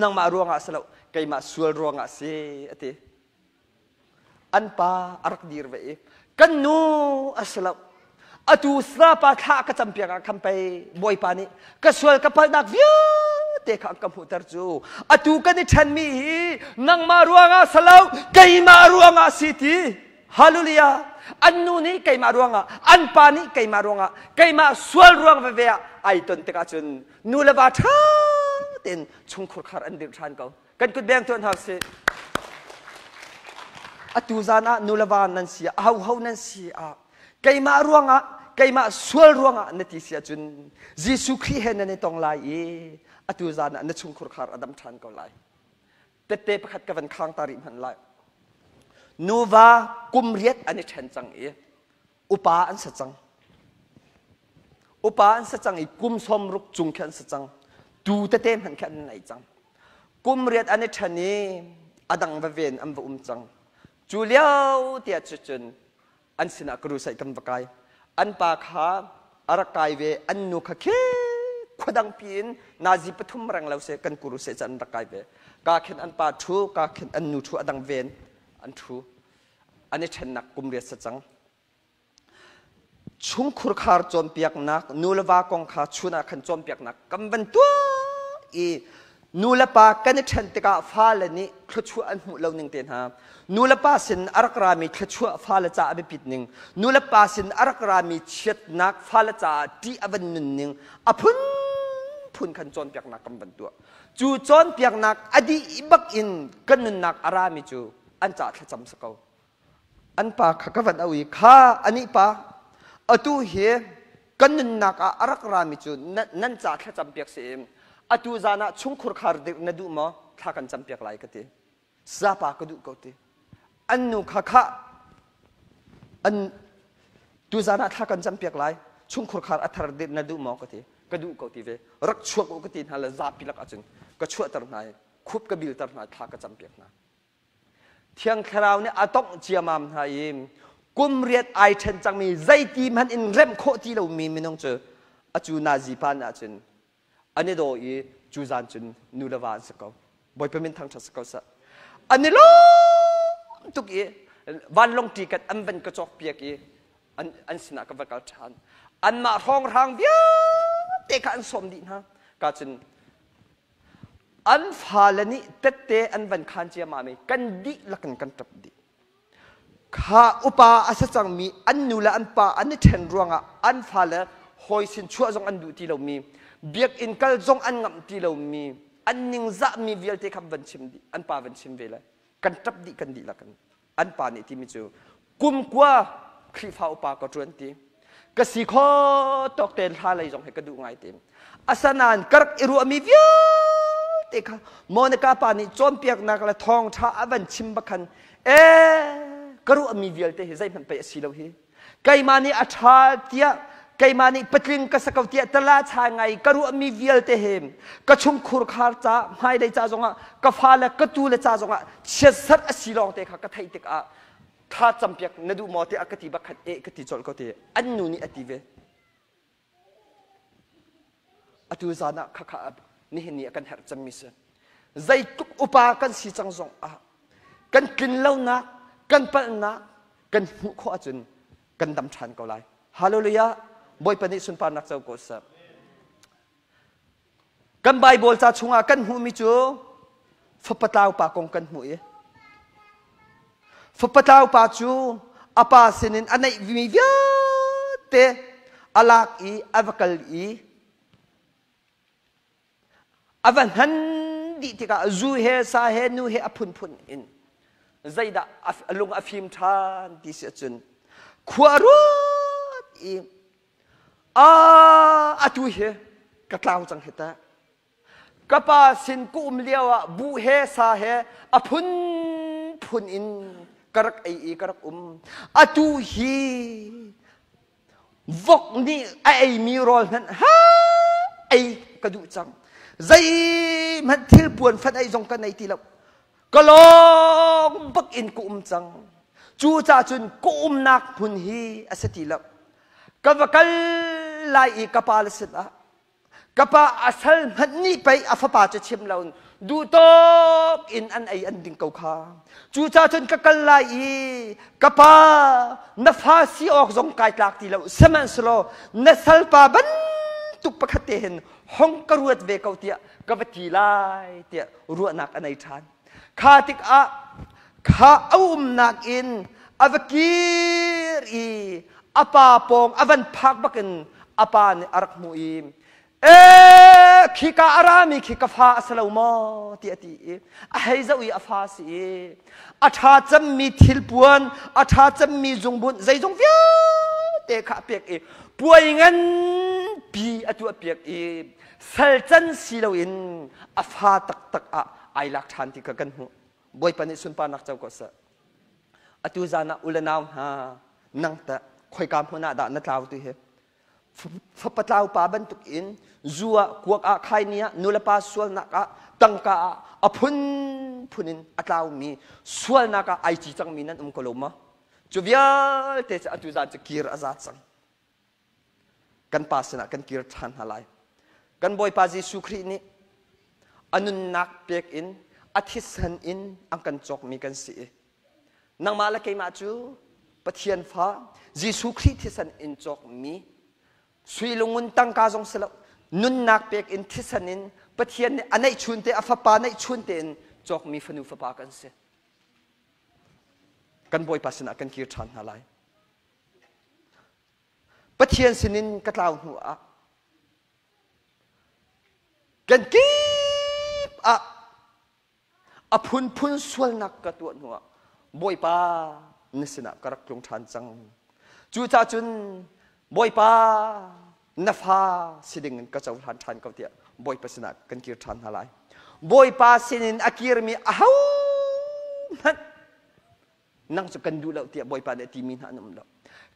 nangmah ruangah si lo. Keimah sual ruangah si a ti. An pa a rak dir ve i kan nu a si lo. Atu pa thla ka campiak ah khan pei Bawipa nih ka sual ka palhnak vialte kha an ka hmuhter cu. Atu kan i ṭhenmi hi nangmah ruangah si lo, keimah ruangah si ti. Hallelujah! An nu nih keimah ruangah, an pa nih keimah ruangah, keimah sual ruang veve ah ai ton tikah cun nu le va ṭha tein chungkhur khar an dirh ṭhan ko. Kan kut beng tuan hau si. Atu zan ah nu le va nan si ah, ahoho nan si ah, keimah ruangah, keimah sual ruangah na ti si ahcun Jesuh Khrih he nan i tong lai i atu zan ah na chungkhur khar a dam ṭhan ko lai. Tette pakhat ka van khang ta rih hmanh lai. Nuva kum riat an i ṭhen cang i upa an si cang. Upa an si cang i kum 60 cung khi an si cang. Tu tete hmanh khi an nei cang. Kum riat an i ṭhen i a dang va ven an va um cang. Cu lio tiah cucun an sinah crusade kan va kai. An pa kha a rak kai ve, an nu kha khi khuadang piin nazi pathum reng lo se kan crusade an rak kai ve. Ka khin an pa ṭhu, ka khin an nu ṭhu, a dang ven an ṭhu. An i ṭhennak kum riat sa cang. Chungkhur khar cawnpiaknak, nu le va kong kha chun ah khan cawnpiaknak kan van tuah i nu le pa kan i ṭhen tikah fale nih thluachuah an hmuh lo ning te hna, nu le pa sin a rak rami thluachuah fale ca a biapit ning, nu le pa sin a rak rami chiatnak fale caah ṭih a van nun ning a phunphun khan cawnpiaknak kan van tuah. Cu cawnpiaknak a dih bak in kan nunnak a rami cu an ca thlacam si ko. An pa kha ka van auh i kha anih pa atu hi kan nunnak ah a rak rami cu nan ca thlacam piak si im atu zan ah chungkhur khar dirh na duh maw thla kan cam piak lai ka ti. Zapa ka duh ko ti. An nu kha khah an tu zan ah thla kan cam piak lai chungkhur khar a thar dirh na duh maw ka ti. Ka duh ko ti ve. Rak chuak u ka ti hna le zapi lak ahcun ka chuahter hna i khup ka bilter hna thla ka cam piak hna. Thiang Thlarau nih a tongh ciamam hna i kum riat ai ṭhen cangmi zeiti hmanh in remh khawh ti lomi minung cu acu nazi pa nih ahcun an i daw i cu zan cun nu le va an si ko. Bawipa min thangṭhat si ko seh. An i lawm tuk i vanlawng ticket an van ka cawkpiak i an sinah ka va kal ṭhan. Anmah hrawnghrang vialte kha an sawm dih hna. Ka cun An fale nih tette an van khaan ciammam i kan dihlak in kan ṭap dih. Kha upa a si cangmi an nu le an pa an i ṭhen ruangah an fale hawi sin chuah zong an duh ti lomi, biakinn kal zong an ngamh ti lomi, an ningzahmi vialte kha van chim dih, an pa van chim ve le kan ṭap dih kan dihlak in. An pa nih timi cu kum kua Khrihfa upa ka ṭuan ti. Ka si kho tawk tein hla lei zong hi ka duh ngai ti. Asanain ka rak i ruahmi vialte kha Monica pa nih cawnpiaknak le thawngṭha a van chim bak khan ee ka ruahmi vialte hi zeihmanh pei a si lo hi. Keimah nih a ṭha tiah keimah nih patling ka sa ko tiah tala chai ngai ka ruahmi vialte he ka chungkhur khar ca hmailei ca zongah ka fale ka tu le ca zongah chiatsat a si lawng te kha ka theih tikah thla campiak na duh maw tiah ka ti bak khan eh ka ti colh ko ti an nu nih a ti ve. Atu zan ah khakha nihin ni a kan herh cemmi si. Zeitluk upa kan si cang zong ah kan tlin lonak, kan palhnak kan hmuh khawh ahcun kan dam ṭhan ko lai. Hallelujah! Bawipa nih sunparnak co ko seh. Kan Bible ca chungah kan hmuhmi cu fapa tlau pa kong kan hmuh i fapa tlau pa cu a pa sinin a neihmi vialte a lak i a va kal i a va hnan dih tikah zu he sa he nu he a phunphun in zeidah a lung a fim ṭhan ti si ahcun khua ruat i a atu hi ka tlau cang hi teh ka pa sin ka um lio ah buh he sa he a phunphun in ka rak ei i ka rak um atu hi vok nih a eimi rawl hmanh ha ei ka duh cang zeihmanh thil puan fan ei zong ka nei ti lo ka lawng bak in ka um cang cu ca cun ka umnak hmun hi a si ti lo ka va kal lai i ka pa le sin ah ka pa a sal hmanh nih pei a fapa cu chim lo. Duh tawk in an ei an ding ko kha. Cucaah cun ka kal lai i ka pa na fa si awk zong kai tlak ti lo sihmanhsehlaw na salpa bantuk pakhat te hin hong ka ruat ve ko tiah ka va ti lai tiah ruahnak a nei ṭhan. Kha tikah kha a umnak in a va kir i a pa pawng a van phak bakin a pa nih a rak hmuh i ee khika a rami khi ka fa a si lo maw ti a ti i a hei zoh i a fa si i a ṭha cemmi thilpuan a ṭha cemmi zungbunh zeizong vialte kha a pek i puai nganpi a tuah piak i sal can si loin a fa taktak ah ai lak ṭhan ti kha kan hmuh. Bawipa nih sunparnak co ko seh. Atu zan ah u le nau hna nang teh khoika hmun ah dah na tlau tu hi? Fapa tlau pa bantuk in zu ah kuak ah khaini ah nulepa sualnak ah tangka ah a phunphun in a tlaumi sualnak ah ai ci cangmi nan um ko lo maw? Cu vialte cu atu zan cu kir a za cang. Kan pa sinah kan kir ṭhan hna lai. Kan Bawipa Jesuh Khrih nih a nunnak pek in a thisen in an kan cawkmi kan si i nangmah le keimah cu Pathian fa Jesuh Khrih thisen in cawkmi sui lungun tangka zong si lo nunnak pek in thisen in Pathian nih a neihchun te a fapa neihchun tein cawkmi fanu fapa kan si. Kan Bawipa sinah kan kir ṭhan hna lai. Pathian sinin ka tlau hnu ah kan kip ah a phunphun sualnak ka tuah hnu ah Bawipa na sinah ka rak tlung ṭhan cang. Cucaah cun Bawipa na fa si ding in ka cohlan ṭhan ko tiah Bawipa sinah kan kir ṭhan hna lai. Bawipa sinin a kirmi ahohmanh nang cu kan duh lo tiah Bawipa nih a timi hna an um lo.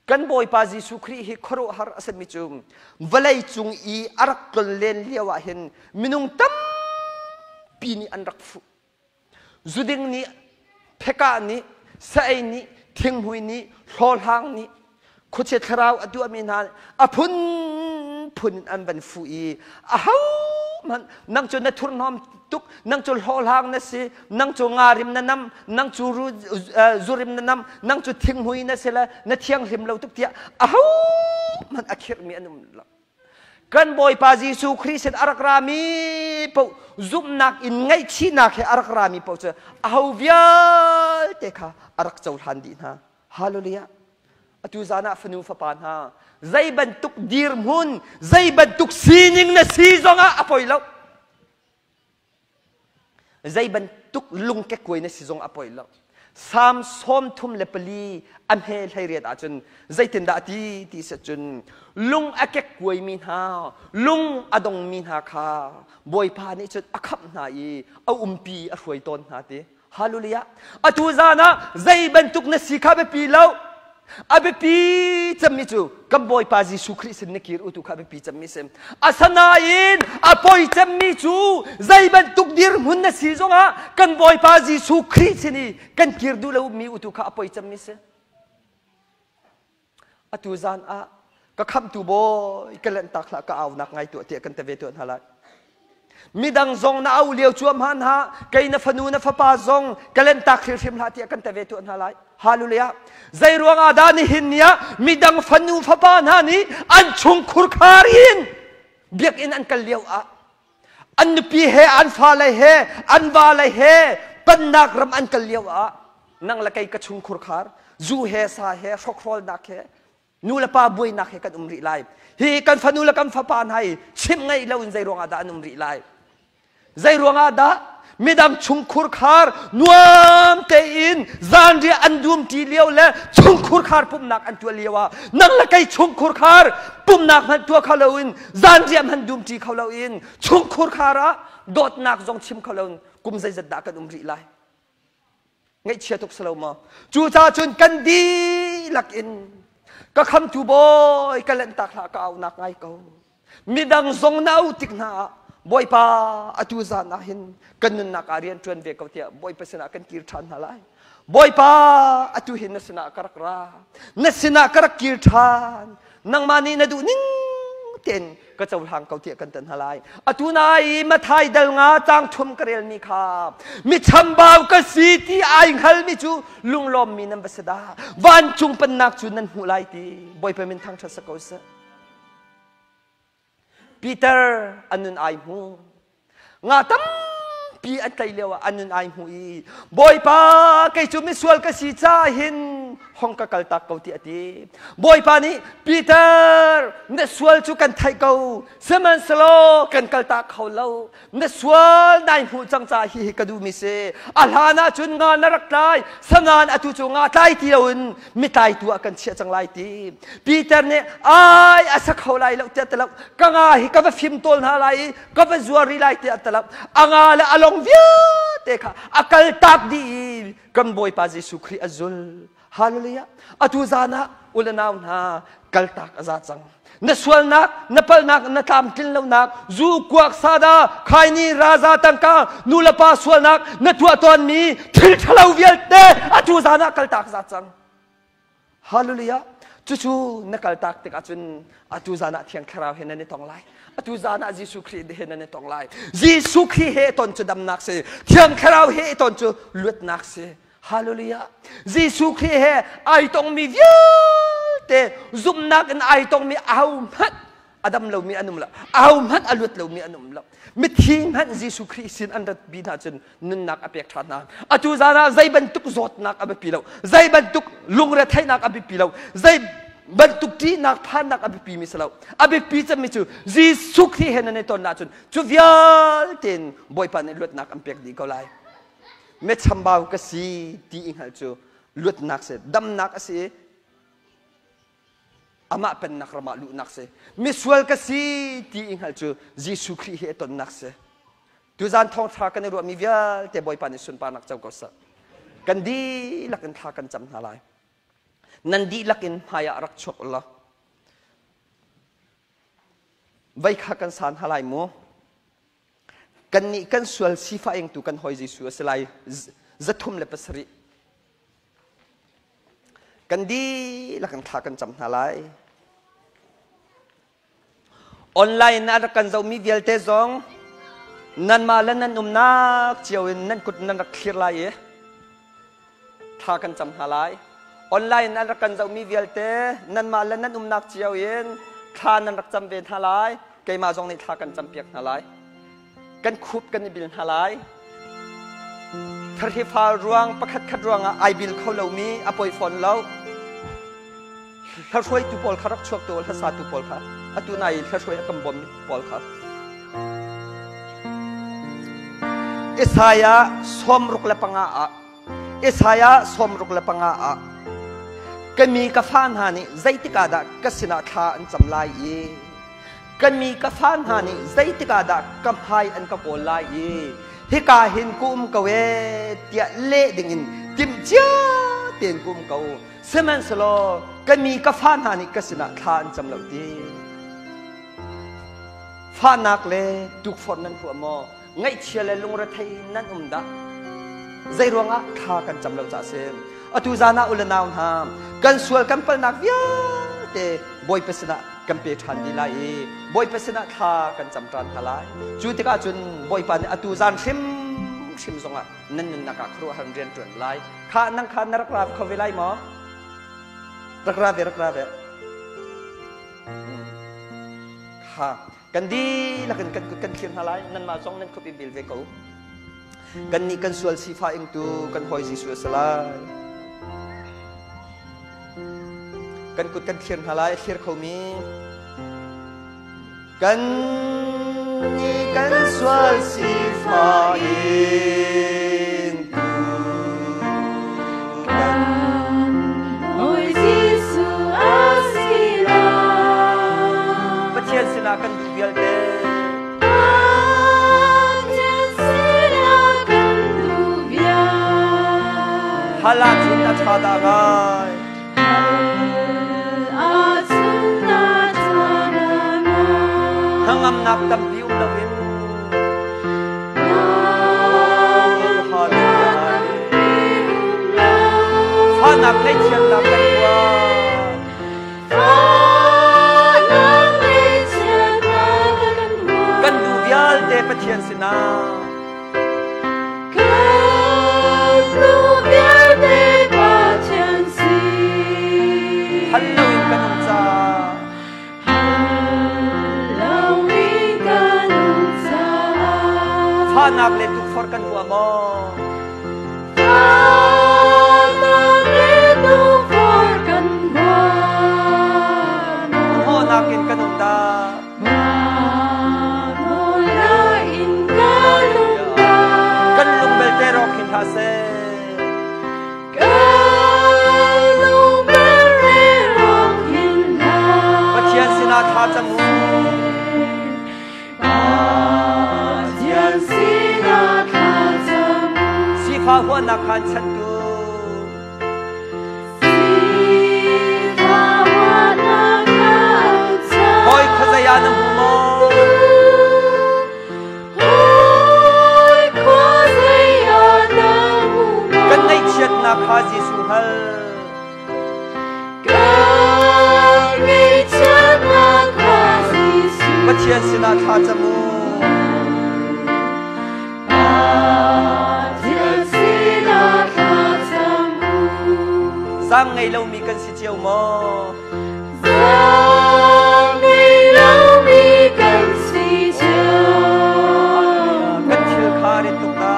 Kan Bawipa Jesuh Khrih hi khuaruahhar a simi cu vawlei cung i a rak tlonlen lio ah hin minung tampi nih an rak fuh. Zuding nih, phekah nih, saei nih, thinghmui nih, hlawhhlang nih, khuachia thlarau a tuahmi hna a phunphun in an van fuh i ahohmanh nang cu na thurhnawm tuk nang cu hlawhhlang na si nang cu ngarim na nam nang cu zurim na nam nang cu thinghmui na si le na thianghlim lo tuk tiah ahohmanh a khirhmi an um lo. Kan Bawipa Jesuh Khrih sin a rak rami paoh zumhnak in ngaihchihnak he a rak rami paoh cu aho vialte kha a rak cohlan dih hna. Hallelujah. Atu zan ah fanu fapa hna zei bantuk dirhmun zei bantuk sining na si zongah a poi lo. Zei bantuk lungkekkuai na si zong a poi lo. Salm 34 a hme 18 ahcun zeitindah a ti ti si cun lung a kekkuaimi hna lung a dongmi hna kha Bawipa nih cun a khamh hna i a umpi a hruai tawn hna ti. Hallelujah. Atu zan ah zei bantuk na si kha biapi lo. A biapi cemmi cu kan Bawipa Jesuh Khrih sin na kir u tu kha biapi cemmi si. Asinain a poi cemmi cu zei bantuk dirhmun na si zongah kan Bawipa Jesuh Khrih sin i kan kir duh lomi u tu kha a poi cemmi si. Atu zan ah ka khamhtu bawi ka lanhtak hlah ka aunak ngai tuah tiah kan te ve tuah hna lai. Midang zong na au lio cuahmah hna kei na fanu na fapa zong ka lanhtak hrimhrim hlah tiah kan te ve tuah hna lai. Hallelujah. Zei ruangah dah nihin ni ah midang fanu fapa hna nih an chungkhur khar in biakinn an kal lio ah an nupi he an fale he an vale he pannak ram an kal lio ah nang le kei ka chungkhur khar zu he sa he hrokhrolnak he nu le pa buainak he kan um rih lai. Hi kan fanu le kan fapa hna hi chimh ngeih lo in zei ruangah dah an um rih lai? Zei ruangah dah midang chungkhur khar nuam tein zanriah an dum ṭi lio le chungkhur khar pumhnak an tuah lio ah nang le kei chungkhur khar pumhnak hmanh tuah kho loin zanriah hmanh dum ṭi kho loin chungkhur khar ah dawtnak zong chim kho loin kum zeizat dah kan um rih lai? Ngaihchia tuk si lo maw? Cucaah cun kan dihlak in ka khamtu bawi ka lanhtak hlah ka aunak ngai ko. Midang zong na au tik hna ah Bawipa atu zan ah hin kan nunnak ah rian ṭuan ve ko tiah Bawipa sinah kan kir ṭhan hna lai. Bawipa atu hin na sinah ka rak ra. Na sinah ka rak kir ṭhan. Nangmah nih na duh ning tein ka cohlang ko tiah kan tan hna lai. Atu nai Mathai dal nga cang thum ka relmi kha mi chambau ka si ti ai hngalmi cu lunglawmmi nan va si dah. Vancung pennak cu nan hmuh lai ti Bawipa min thangṭhat si ko seh. Peter a nun ai hmu. Nga tampi an tlaih lio ah an nun ai hmu i Bawipa kei cu misual ka si caah hin hong ka kaltak ko ti a ti. Bawipa nih Peter na sual cu kan theih ko sihmanhsehlaw kan kaltak kho lo na sual nai hmuh cang caah hihi ka duhmi si a hlan ah cun nga na rak tlai sanan atu cu nga tlai ti loin mi tlaitu ah kan chiah cang lai ti Peter nih ai a sa kho lai lo tiah ti lo ka nga hi ka va fim tawl hna lai i ka va zuar rih lai tiah ti lo a nga le a long vialte kha a kal tak dih i kan Bawipa Jesuh Khrih a zul. Hallelujah. Atu zan ah u le nau hna kaltak a za cang. Na sualnak, na palnak, na tlamtlin lonak, zu kuak sada, khaini raza tangka, nu le pa sualnak, na tuah tawnmi thil ṭhalo vialte atu zan ah kaltak za cang. Hallelujah. Cucu na kaltak tikah cun atu zan ah Thiang Thlarau he nan i tong lai. Atu zan ah Jesuh Khrih he nan i tong lai. Jesuh Khrih he ton cu damnak si. Thiang Thlarau he ton cu luatnak si. Hallelujah. Jesuh Khrih he ai tongmi vialte zumhnak in ai tongmi ahohmanh a dam lomi an um lo. Ahohmanh a luat lomi an um lo. Mithi hmanh Jesuh Khrih sin an rat bi hna cun nunnak a pek ṭhan hna. Atu zan ah zei bantuk zawtnak a biapi lo. Zei bantuk lungretheihnak a biapi lo. Zei bantuk ṭihnak phannak a biapi mi si lo. A biapi cemmi cu Jesuh Khrih he nan i ton ahcun cu vialte in Bawipa nih luatnak an pek dih ko lai. Mechambau ka si ti i hngalh cu luatnak si, damnak a si i amah pennak ram ah luhnak si. Misual ka si ti i hngalh cu Jesuh Khrih he tonnak si. Tuzan thawngṭha kan i ruahmi vialte Bawipa nih sunparnak co ko seh. Kan dihlak in thla kan cam hna lai. Nan dihlak in hmai ah rak chuak u law vei kha kan san hna lai mu. Kannih kan sual sifah ingtu kan hawi Jesuh a si lai 307. Kan dihlak in thla kan cam hna lai. Online ah rak kan zohmi vialte zong nanmah le nan umnak cio in nan kut nan rak thlir lai i thla kan cam hna lai. Online an rak kan zohmi vialte nanmah le nan umnak cio in thla nan rak cam ve hna lai. Keimah zong nih thla kan campiak hna lai. Kan khup kan i bil hna lai. Tharhifal ruang pakhat khat ruangah ai bil kho lomi a poi fawn lo. Hlahruaitu pawl kha rak chuak tu hlasatu pawl kha atu nai hlahruai a kan bawmmi pawl kha. Isaiah 65 ah Isaiah 65 ah ka mi ka fa hna nih zeitik ah dah ka sinah thla an cam lai i ka mi ka fa hna nih zeitik ah dah ka hmai an ka kawl lai i hika hin ka um ko ee tiah leh dingin timhcia tein ka um ko sihmanhsehlaw ka mi ka fa hna nih ka sinah thla an cam lo ti fahnak le tukforh nan huah maw Ngaihchia le lungrethei nan um dah? Zeiruangah thla kan cam lo caah si. Atu zan ah u le nau hna, kan sual kan palnak vialte Bawipa sinah kan pe ṭhan dih lai i Bawipa sinah thla kan cam ṭhan hna lai. Cu tikah cun Bawipa nih atu zan hrimhrim zongah nan nunnak ah khuaruahhar in rian ṭuan lai. Khah nang kha na rak ra kho ve lai maw? Rak ra ve, rak ra ve. Kha Kan dihlak in kan kut kan thlir hna lai. Nanmah zong nan khup i bil ve ko. Kannih kan sual sifah ingtu kan hawi Jesuh a si lai. Kan kut kan thlir hna lai, a thlir khomi. Kan nih kan sual sifah ingtu kan hawi Jesuh a si lai. Pathian sinah kan duh vialte. Pathian sinah kan duh vialte. Hal ahcun a ṭha dah ngai. Hal ahcun a ṭha dah ngai. Hnangamnak tampi um loin. Fahnak ngaihchiatnak kan tuar. Fahnak le tukforh kan hua maw? Fahnak le tukforh kan hua maw? Hnahnawhnak in kan um dah? Hnahnawhnak in kan um dah? Kan lung belte rawk hin hlah seh. Pathian sinah thla cam u. Pathian sinah thla cam u. Sifah huahnak khan chantu. Sifah huahnak khan chantu. Hawi khuazei ah na hmu maw? Kan ngaihchiatnak kha Jesuh hal. Pathian sinah thla cam u. Zaang ngei lomi kan si cio maw? Kan thil kha rit tuk ta.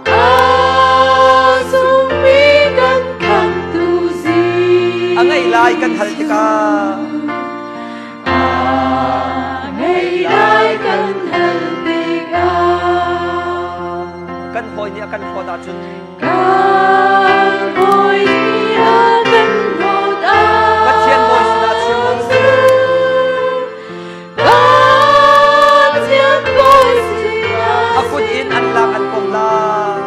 A sungmi kan khamtu Jesuh. A ngaih lai kan hal tikah. Kan hawi nih a kan hlawt ahcun Pathian bawi sinah chim u. A kut in an lak an pom lai.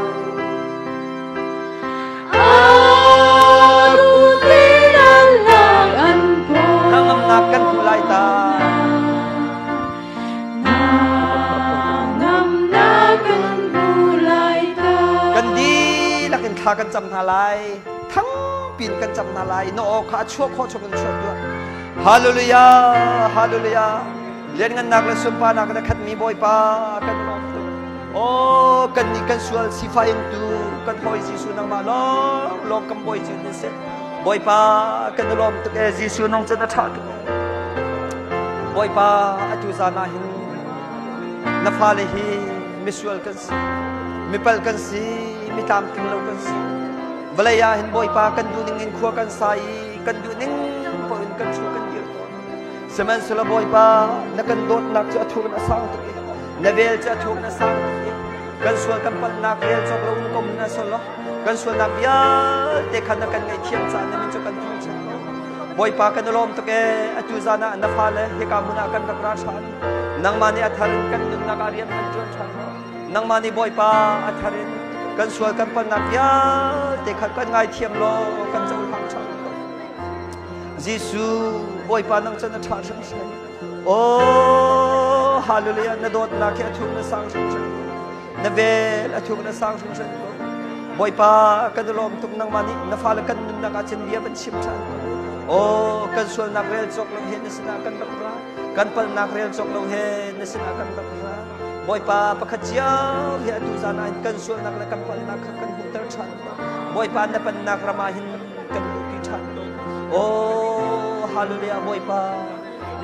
Hnangamnak kan hmu lai ta. Kan dihlak in thla kan cam hna lai. Thangpi in kan cam hna lai. Na aw kha a chuah khawh chung in chuah tuah. Hallelujah, hallelujah. Lianngannak le sunparnak in a khatmi Bawipa kan lawm tuk. Aw kan nih kan sual sifah in tu kan hawi Jesuh nangmah lawng lawng kan bawi cu na si. Bawipa kan i lawm tuk e Jesuh nang cu na ṭha tuk. Bawipa atu zan ah hin na fale hi misual kan si, mipal kan si, mi tlamtling lo kan si. Vawlei ah hin Bawipa kan duh ning in khua kan sa i kan duh ning paoh in kan ṭhu kan dir tawn. Sihmanhsehlaw Bawipa na kan dawtnak cu a thuk in a sang tuk i na vel cu a thuk in a sang tuk i kan sual kan palhnak rel cawk lo in kom na sol kan sualnak vialte kha na kan ngaihthiam caah na min cu kan thangṭhat ko. Bawipa kan i lawm tuk ee atu zan ah na fale hika hmun ah kan rak ra ṭhan. Nangmah nih a thar in kan nunnak ah rian kan ṭuan ṭhan. Nangmah nih Bawipa a thar in kan sual kan palhnak vialte kha kan ngaithiam law kan cohlang ṭhan ko. Jesuh Bawipa nang cu na ṭha hringhran. Oh, hallelujah, na dawtnak hi a thuk na sang hringhran ko. Na vel a thuk na sang hringhran ko. Bawipa kan i lawm tuk nangmah nih na fale kan nunnak ah cun bia van chim ṭhan ko. Oh, kan sualnak rel cawk lo he na sinah kan rak ra. Kan palhnak rel cawk lo he na sinah kan rak ra. Bawipa pakhat cio hi atu zan ah hin kan sualnak le kan palhnak kha kan hmuhter ṭhan ko. Bawipa na pennak ram ah hin kan luhpi ṭhan ko. Oh, hallelujah Bawipa,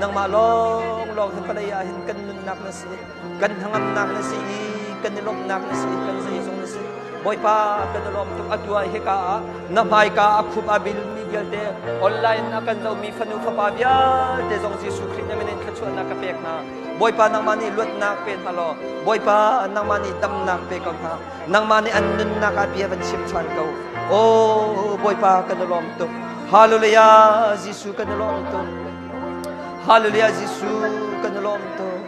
nangmah lawng lawng hi vawlei ah hin kan nunnak na si, kan hnangamnak na si i kan i lawmhnak na si, kan zeizong na si. Bawipa kan i lawm tuk atu ah hika ah na hmaika a khup a bilmi vialte online a kan zohmi fanu fapa vialte zong Jesuh Khrih na min in thluachuahnak ka pek hna. Bawipa nangmah nih luatnak pe hna law Bawipa nangmah nih damnak pe ko hna. Nangmah nih an nunnak ah bia van chim ṭhan ko. Oh Bawipa kan i lawm tuk. Hallelujah Jesuh kan i lawm tuk. Hallelujah Jesuh kan i lawm tuk.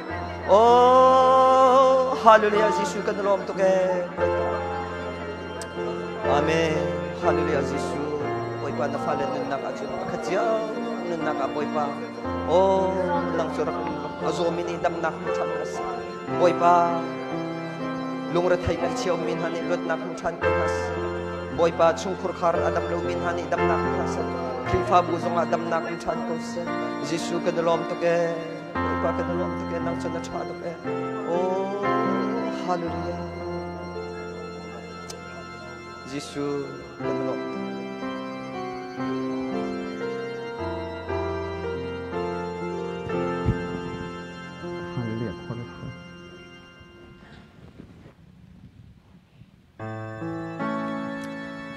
Oh Hallelujah Jesuh kan i lawm tuk ee. Amen. Hallelujah Jesuh. Bawipa na fale nunnak ah cun pakhat cio nunnak ah Bawipa. Oh nang cu rak um a zawmi nih damnak hmu ṭhan a si. Bawipa lungrethei ngaihchia ummi hna nih luatnak hmu ṭhan ko hna seh. Bawipa chungkhur khar a dam lomi hna nih damnak hmu hna seh. Khrihfabu zongah damnak um ṭhan ko seh. Jesuh kan i lawm tuk ee. Bawipa kan i lawm tuk ee. Nang cu na ṭha tuk ee. Oh, hallelujah. Jesuh kan i lawm tuk.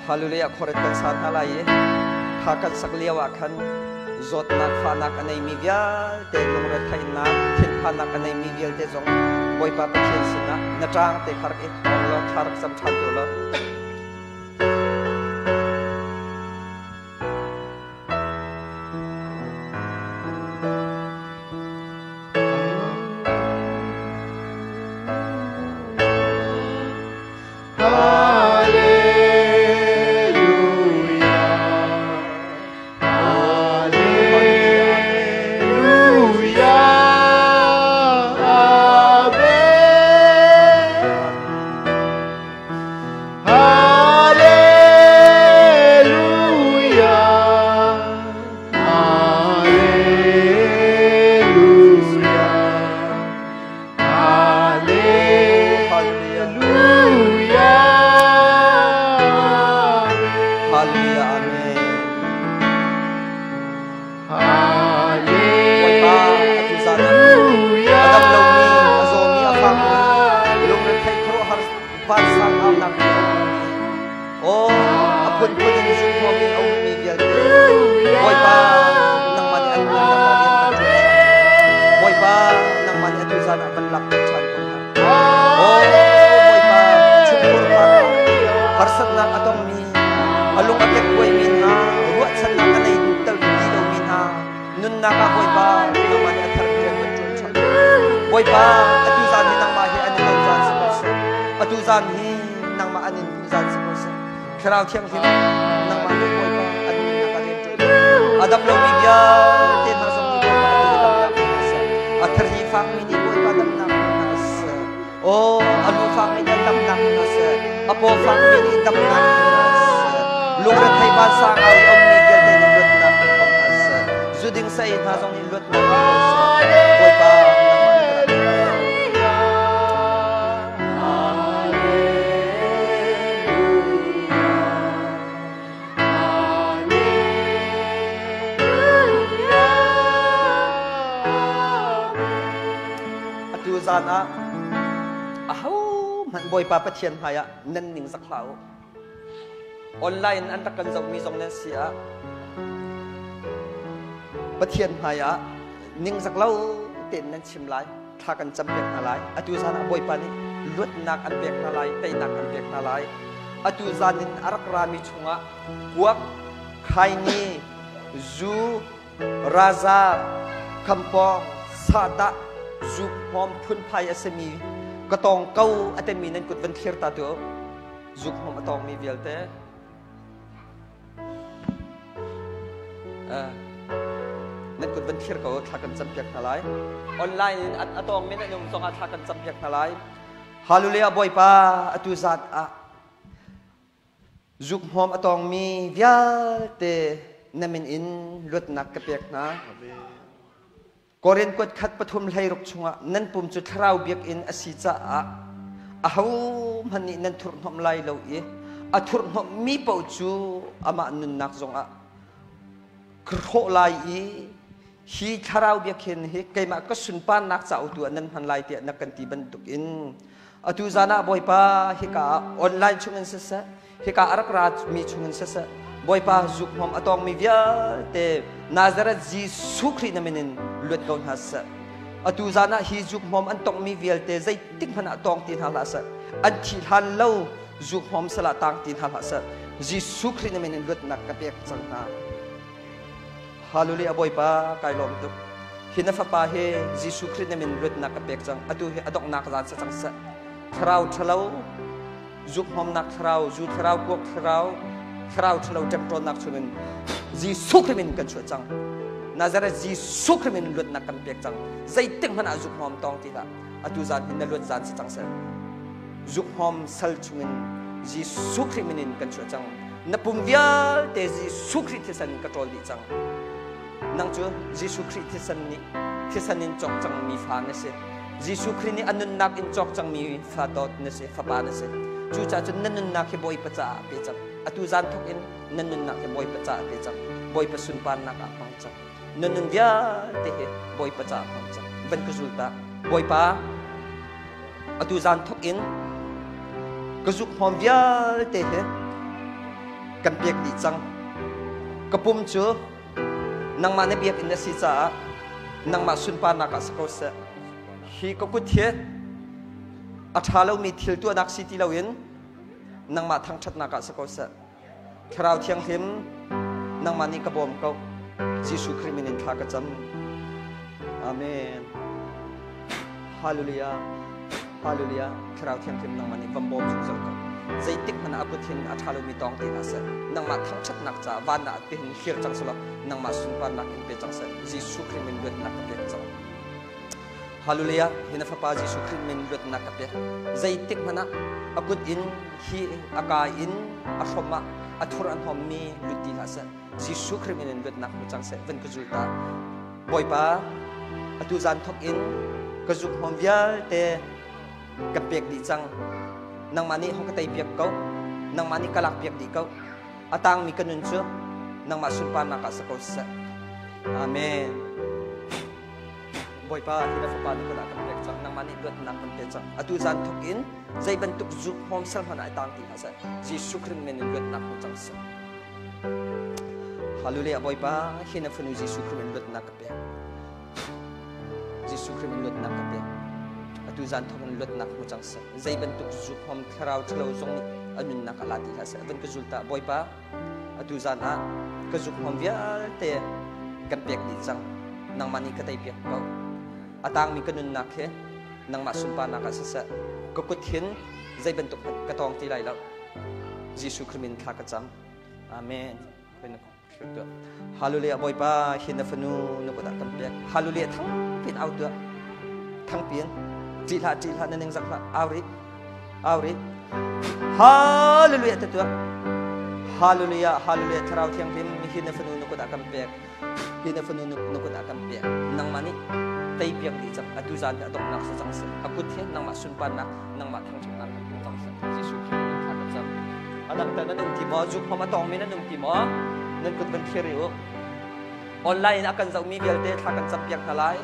Hallelujah khoret kan sa hna lai i kha kan sak lio ah khan zawtnak fahnak a neimi vialte lungretheihnak thinphannak a neimi vialte zong Bawipa Pathian sinah na ṭaang te kha rak i hawng law thla rak cam ṭhan tu law. Hallelujah. Amen. Bawipa atu zan ah a dam lomi, a zawmi, a fakmi, lungrethei khuaruahhar vansang aunak ni a ummi, aw a phunphun in zumhnuam in a ummi vialte, Bawipa nangmah nih an nunnak ah rian kan ṭuan ṭhan. Bawipa nangmah nih atu zan ah van lak ṭhan ko hna. Aw Bawipa chungkhur kha harsatnak a tongmi, a lung a kekkuaimi hna, ruahchannak a nei tel ti lomi hna, nunnak ah Bawipa nangmah nih a thar in rian kan ṭuan ṭhan. Bawipa atu zan hi nangmah hi an i ton zan si ko seh. Atu zan hi nangmah an in hmuh zan si ko seh. Thlarau Thianghlim nangmah nih Bawipa an nunnak ah rian ṭuan. A dam lomi vialte hna zong nih Bawipa atu hi damnak hna seh. A thari fakmi nih Bawipa damnak hna seh. Aw, a lu fakmi nih damnak hna seh. A paw fakmi nih damnak hna seh. Lungrethei vansang au i ummi vialte nih luatnak hmu ko hna seh. Zuding saei hna zong nih luatnak hmu ko seh. Bawipa nangmah nih ka rak Atu zan ah ahohmanh Bawipa Pathian hmaiah nan ning zak hlah u. Online an rak kan zohmi zong nan si ah Pathian hmaiah ningzak lo tein nan chim lai. Thla kan cam piak hna lai. Atu zan ah Bawipa nih luatnak an pek hna lai, teinak an pek hna lai. Atu zan in a rak rami chungah kuak, khaini, zu, raza, khampawng, sahdah, zuk hmawm phunphai a simi ka tawng ko a timi nan kut van thlir ta tu. Zuk hmawm a tawngmi vialte. Nan kut van thlir ko thla kan campiak hna lai. Online in a tawngmi nan um zongah thla kan campiak hna lai. Hallelujah Bawipa atu zat ah zuk hmawm a tawngmi vialte na min in luatnak ka pek hna. Korin kuat khat pathum hleiruk chungah nan pum cu thlarau biakinn a si caah ahohmanh nih nan thurhhnawmh lai lo i a thurhhnawmhmi paoh cu amah nunnak zongah ka hrawh lai i hi thlarau biakinn hi keimah ka sunparnak cauk tu ah nan hman lai tiah na kan ti bantukin atu zan ah Bawipa hika ah online chungin siseh hika a rak ra mi chungin siseh Bawipa zukhmawm a tawngmi vialte Nazareth Jesuh Khrih na min in luat ko hna seh. Atu zan ah hi zukhmawm an tongmi vialte zeitik hmanh ah tawng ti hna hlah seh. An thih hlan lo zukhmawm salah tang ti hna hlah seh. Jesuh Khrih na min in luatnak ka pek cang hna. Hallelujah Bawipa kai lawm tuk. Hi na fapa hi Jesuh Khrih na min luatnak ka pek cang. Atu hi a donghnak zan sa cang seh. Thlarau ṭhalo, zukhmawmnak thlarau, zu thlarau, kuak thlarau, thlarau ṭhalo ṭemṭawnnak chungin Jesuh Khrih min kan chuah cang. Nazareth Jesuh Khrih min luatnak kan pek cang. Zeitik hmanh ah zukhmawm tawng ti hlah. Atu zan hin na luat zan si cang seh. Zukhmawm sal chungin Jesuh Khrih min in kan chuah cang. Na pum vialte Jesuh Khrih thisen in ka ṭawl dih cang. Nang cu Jesuh Khrih thisen nih thisen in cawk cangmi fa na si. Jesuh Khrih nih a nunnak in cawk cangmi fa dawt na si, fapa na si. Cucaah cun na nunnak hi Bawipa caah pe cang. Atu zan thawk in na nunnak hi Bawipa caah pe cang. Bawipa sunparnak ah hmang cang. Na nun vialte hi Bawipa caah hmang cang. Van ka zul ta. Bawipa, atu zan thawk in ka zuk hmawm vialte hi kan pek dih cang. Ka pum cu nangmah na biakinn na si caah nangmah sunparnak ah si ko seh. Hi ka kut hi a ṭha lomi thil tuahnak si ti loin nangmah thangṭhatnak ah si ko seh. Thlarau Thianghlim, nangmah nih ka bawm ko. Jesuh Khrih min in thla ka cam. Amen. Hallelujah. Hallelujah. Thlarau Thianghlim nangmah nih van bawm zungzal ko. Zeitik hmanh ah a kut hin a ṭha lomi tawng ti hlah seh. Nangmah thangṭhatnak caah van ah tihin hlir cang selaw nangmah sunparnak in pe cang seh. Jesuh Khrih min luatnak ka pek cang. Hallelujah. Hi na fapa Jesuh Khrih min luatnak ka pek. Zeitik hmanh ah a kut in hi a ka in a hrom ah a thur a hnawmmi lut ti hlah seh. Jesuh Khrih min in luatnak hmu cang seh. Van ka zul ta. Bawipa, atu zan thawk in ka zuk hmawm vialte kan pek dih cang. Nangmah nih hong ka tei piak ko. Nangmah nih ka lak piak dih ko. A tangmi ka nun cu nangmah sunparnak ah sa ko seh. Amen. Bawipa, hi na fapa na kut ah kan pek cang. Nangmah nih luatnak kan pe cang. Atu zan thawk in zei bantuk zuk hmawm sal hmanh ah i tang ti hlah seh. Jesuh Khrih min in luatnak hmu cang seh. Hallelujah Bawipa, hi na fanu Jesuh Khrih min luatnak ka pek. Jesuh Khrih min luatnak ka pek. Atu zan thawk in luatnak hmu cang seh. Zei bantuk zuk hmawm thlarau ṭhalo zong nih a nunnak a la ti hlah seh. Van ka zul ta Bawipa, atu zan ah ka zuk hmawm vialte kan pek dih cang. Nangmah nih ka tei piak ko. A tangmi ka nunnak hi nangmah sunparnak ah siseh, ka kut hin zei bantuk hmanh ka tawng ti lai lo. Jesuh Khrih min thla ka cam. Amen. Hallelujah Bawipa hi na fanu na kut ah kan pek. Hallelujah thangpin au tuah. Thangpin. Ṭih hlah ṭih hlah na ning zak hlah. Au rih. Au rih. Hallelujah te tuah. Hallelujah Hallelujah Thlarau Thianghlim hi na fanu na kut ah kan pek. Hi na fanu na kut ah kan pek. Nangmah nih tei piak dih cang. Atu zan hi a donghnak si cang seh. A kut hi nangmah sunparnak nangmah thangṭhatnak kan tuah cang seh. Jesuh Khrih min thla kan cam. A dang ta nan um ti maw? Zuk hmam a tawngmi nan um ti maw? Nan kut van thlir u. Online in a kan zohmi vialte thla kan campiak hna lai.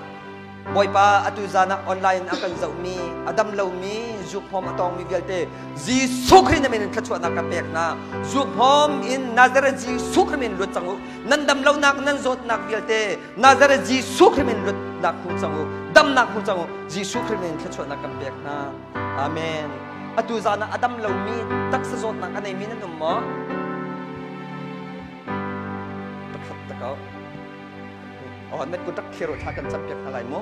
Bawipa atu zan ah online in a kan zohmi, a dam lomi, zuk hmawm a tawngmi vialte Jesuh Khrih na min in thluachuahnak ka pek hna. Zuk hmawm in Nazareth Jesuh Khrih min luat cang u. Nan dam lonak, nan zawtnak vialte Nazareth Jesuh Khrih min luatnak hmu cang u. Damnak hmu cang u. Jesuh Khrih min thluachuahnak kan pek hna. Amen. Atu zan ah a dam lomi taksa zawtnak a neimi nan um maw? Pakhat ta ko. Oh, nan kut rak thlir u thla kan cam piak hna lai mu.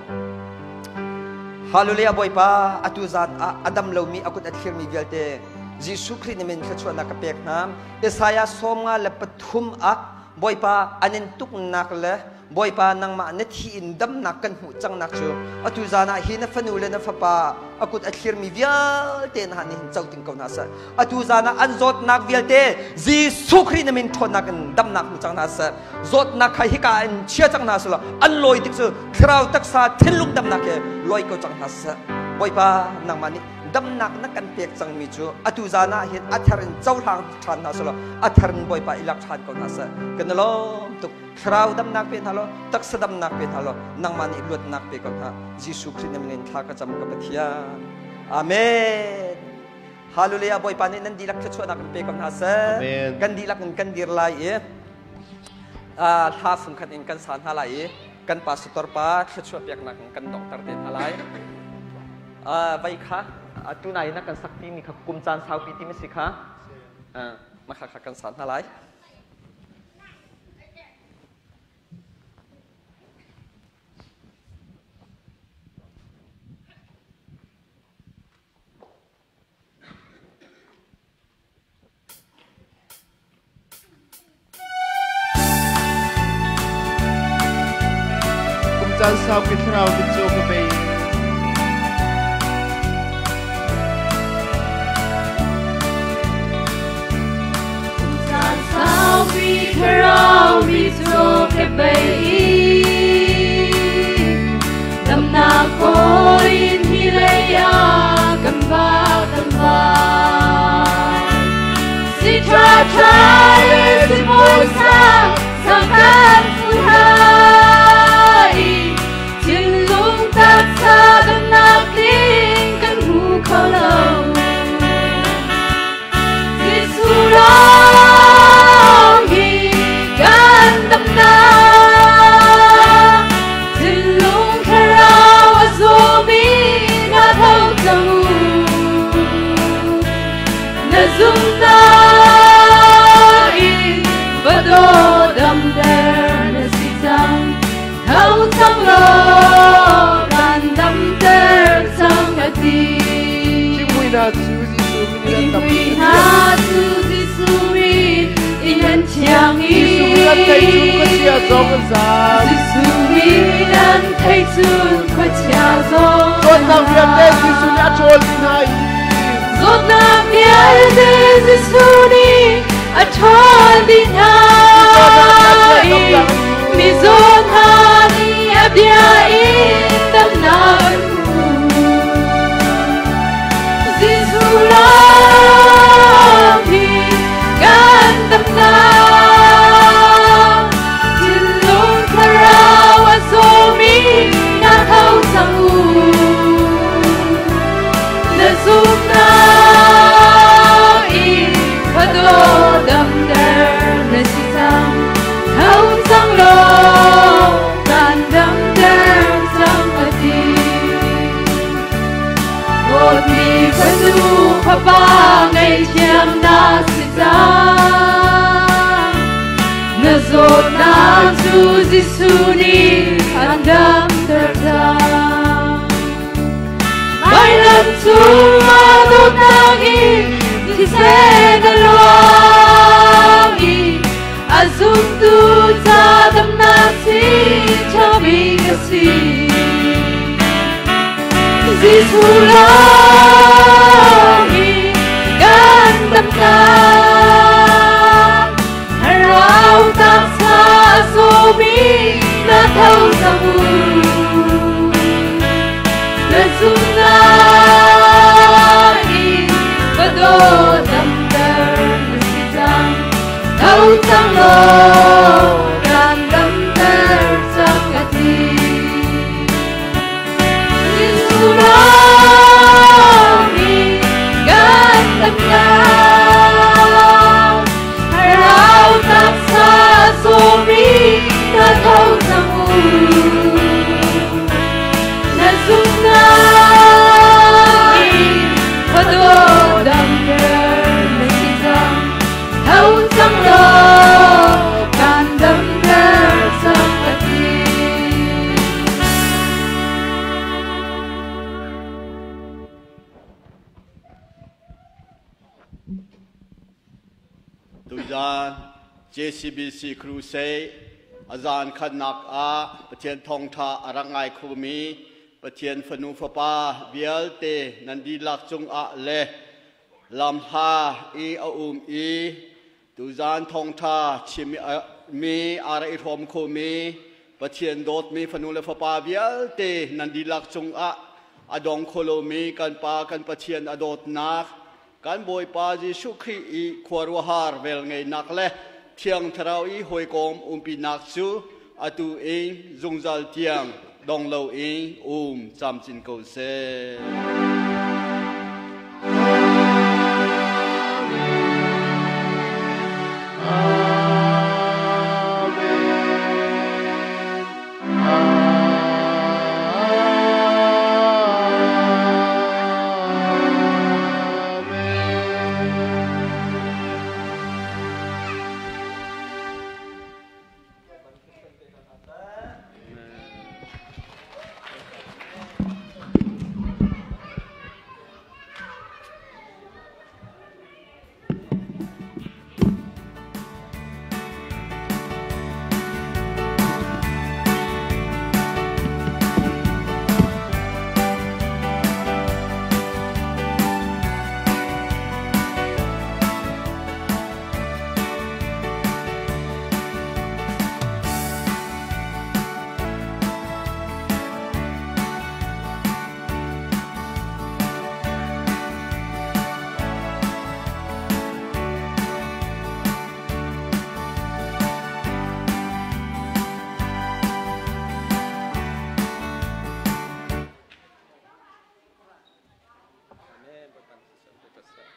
Hallelujah Bawipa, atu zan ah a dam lomi a kut a thlirmi vialte Jesuh Khrih na min thluachuahnak ka pek hna. Isaiah 53 ah Bawipa an in tuknak le Bawipa nangmah na thi in damnak kan hmuh cangnak cu atu zan ah hi na fanu le na fapa a kut a thlirmi vialte hna nih hin co ting ko hna seh. Atu zan ah an zawtnak vialte Jesuh Khrih na min ṭhawnnak in damnak hmu cang hna seh. Zawtnak kha hika in chia cang hna seh law an lawi tik cu thlarau taksa thinlung damnak he lawi ko cang hna seh. Bawipa nangmah nih damnak na kan pek cangmi cu atu zan ah hin a thar in cohlang ṭhan hna seh law a thar in Bawipa i lak ṭhan ko hna seh. Kan i lawm tuk. Thlarau damnak pe hna law taksa damnak pe hna law nangmah nih luatnak pe ko hna. Jesuh Khrih na min in thla ka cam ka Pathian. Amen. Hallelujah Bawipa nih nan dihlak thluachuahnak in pe ko hna seh. Amen. Kan dihlak in kan dir lai i hla fungkhat in kan sa hna lai i kan pastor pa thluachuah peknak in kan donghter te hna lai. Vai kha tunai na kan sak timi kha kum caan saupi timi si kha mah kha kha kan sa hna lai. Kum caan saupi thlarau mitcaw ka bei. Caan saupi thlarau mitcaw ka bei. Damnak kawl in hi lei ah kan va kan va. Si ṭha ṭha in si puaisa sang kan fu hai. Thinlung taksa damnak ding kan hmu kho lo. Jesuh Zumnak in fadaw damter na si cang. Tho cang law kan damter cang a ti. Thingmui hna cu Jesuh min in an dam Thingmui hna cu Jesuh min in an thiang i. Jesuh min an thei cu khuachia zong an zaam. Jesuh min an thei cu khuachia zong Zawtnak vialte Jesuh nih a ṭhawl dih hna i. Zawtnak vialte Jesuh nih a ṭhawl dih hna i. Mizaw hna nih a bia in damnak an hmu. Jesuh lawng hi kan damnak. Thinlung thlarau a zawmi na tho cang u. Na zumnak in fadaw damter na si cang. Tho cang law kan damter cang a ti. Dawtmi fanu fapa ngaihthiam na si cang. Na zawtnak cu Jesuh nih an damter cang. Vailam cungah dawtnak in thisen a luang i a zumtu ca damnak si ṭhabik a si. Jesuh lawng hi kan damnak. Thlarau taksa a zawmi na tho cang u. Na zumnak in fadaw damter na si cang. Tho cang law kan damter cang a ti. Jesuh lawng hi kan damnak. Thlarau taksa zawmi na tho cang u. Na zumnak in fadaw damter na si cang. Tho cang law kan damter cang a ti. Tuzan JCBC Crusade azan khatnak ah Pathian thawngtha a rak ngai khomi Pathian fanu fapa vialte nan dihlak cungah le lamhla i a um i tuzan thawngtha chim mi a ra i hrawm khomi Pathian dawtmi fanu le fapa vialte nan dihlak cungah a dong kho lomi kan Pa kan Pathian a dawtnak kan Bawipa Jesuh Khrih i khuaruahhar velngeihnak le Thiang Thlarau i hawikom umpinak cu atu in zungzal tiang dong loin um camcin ko seh.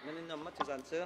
Nan in nom ma tuzan cu.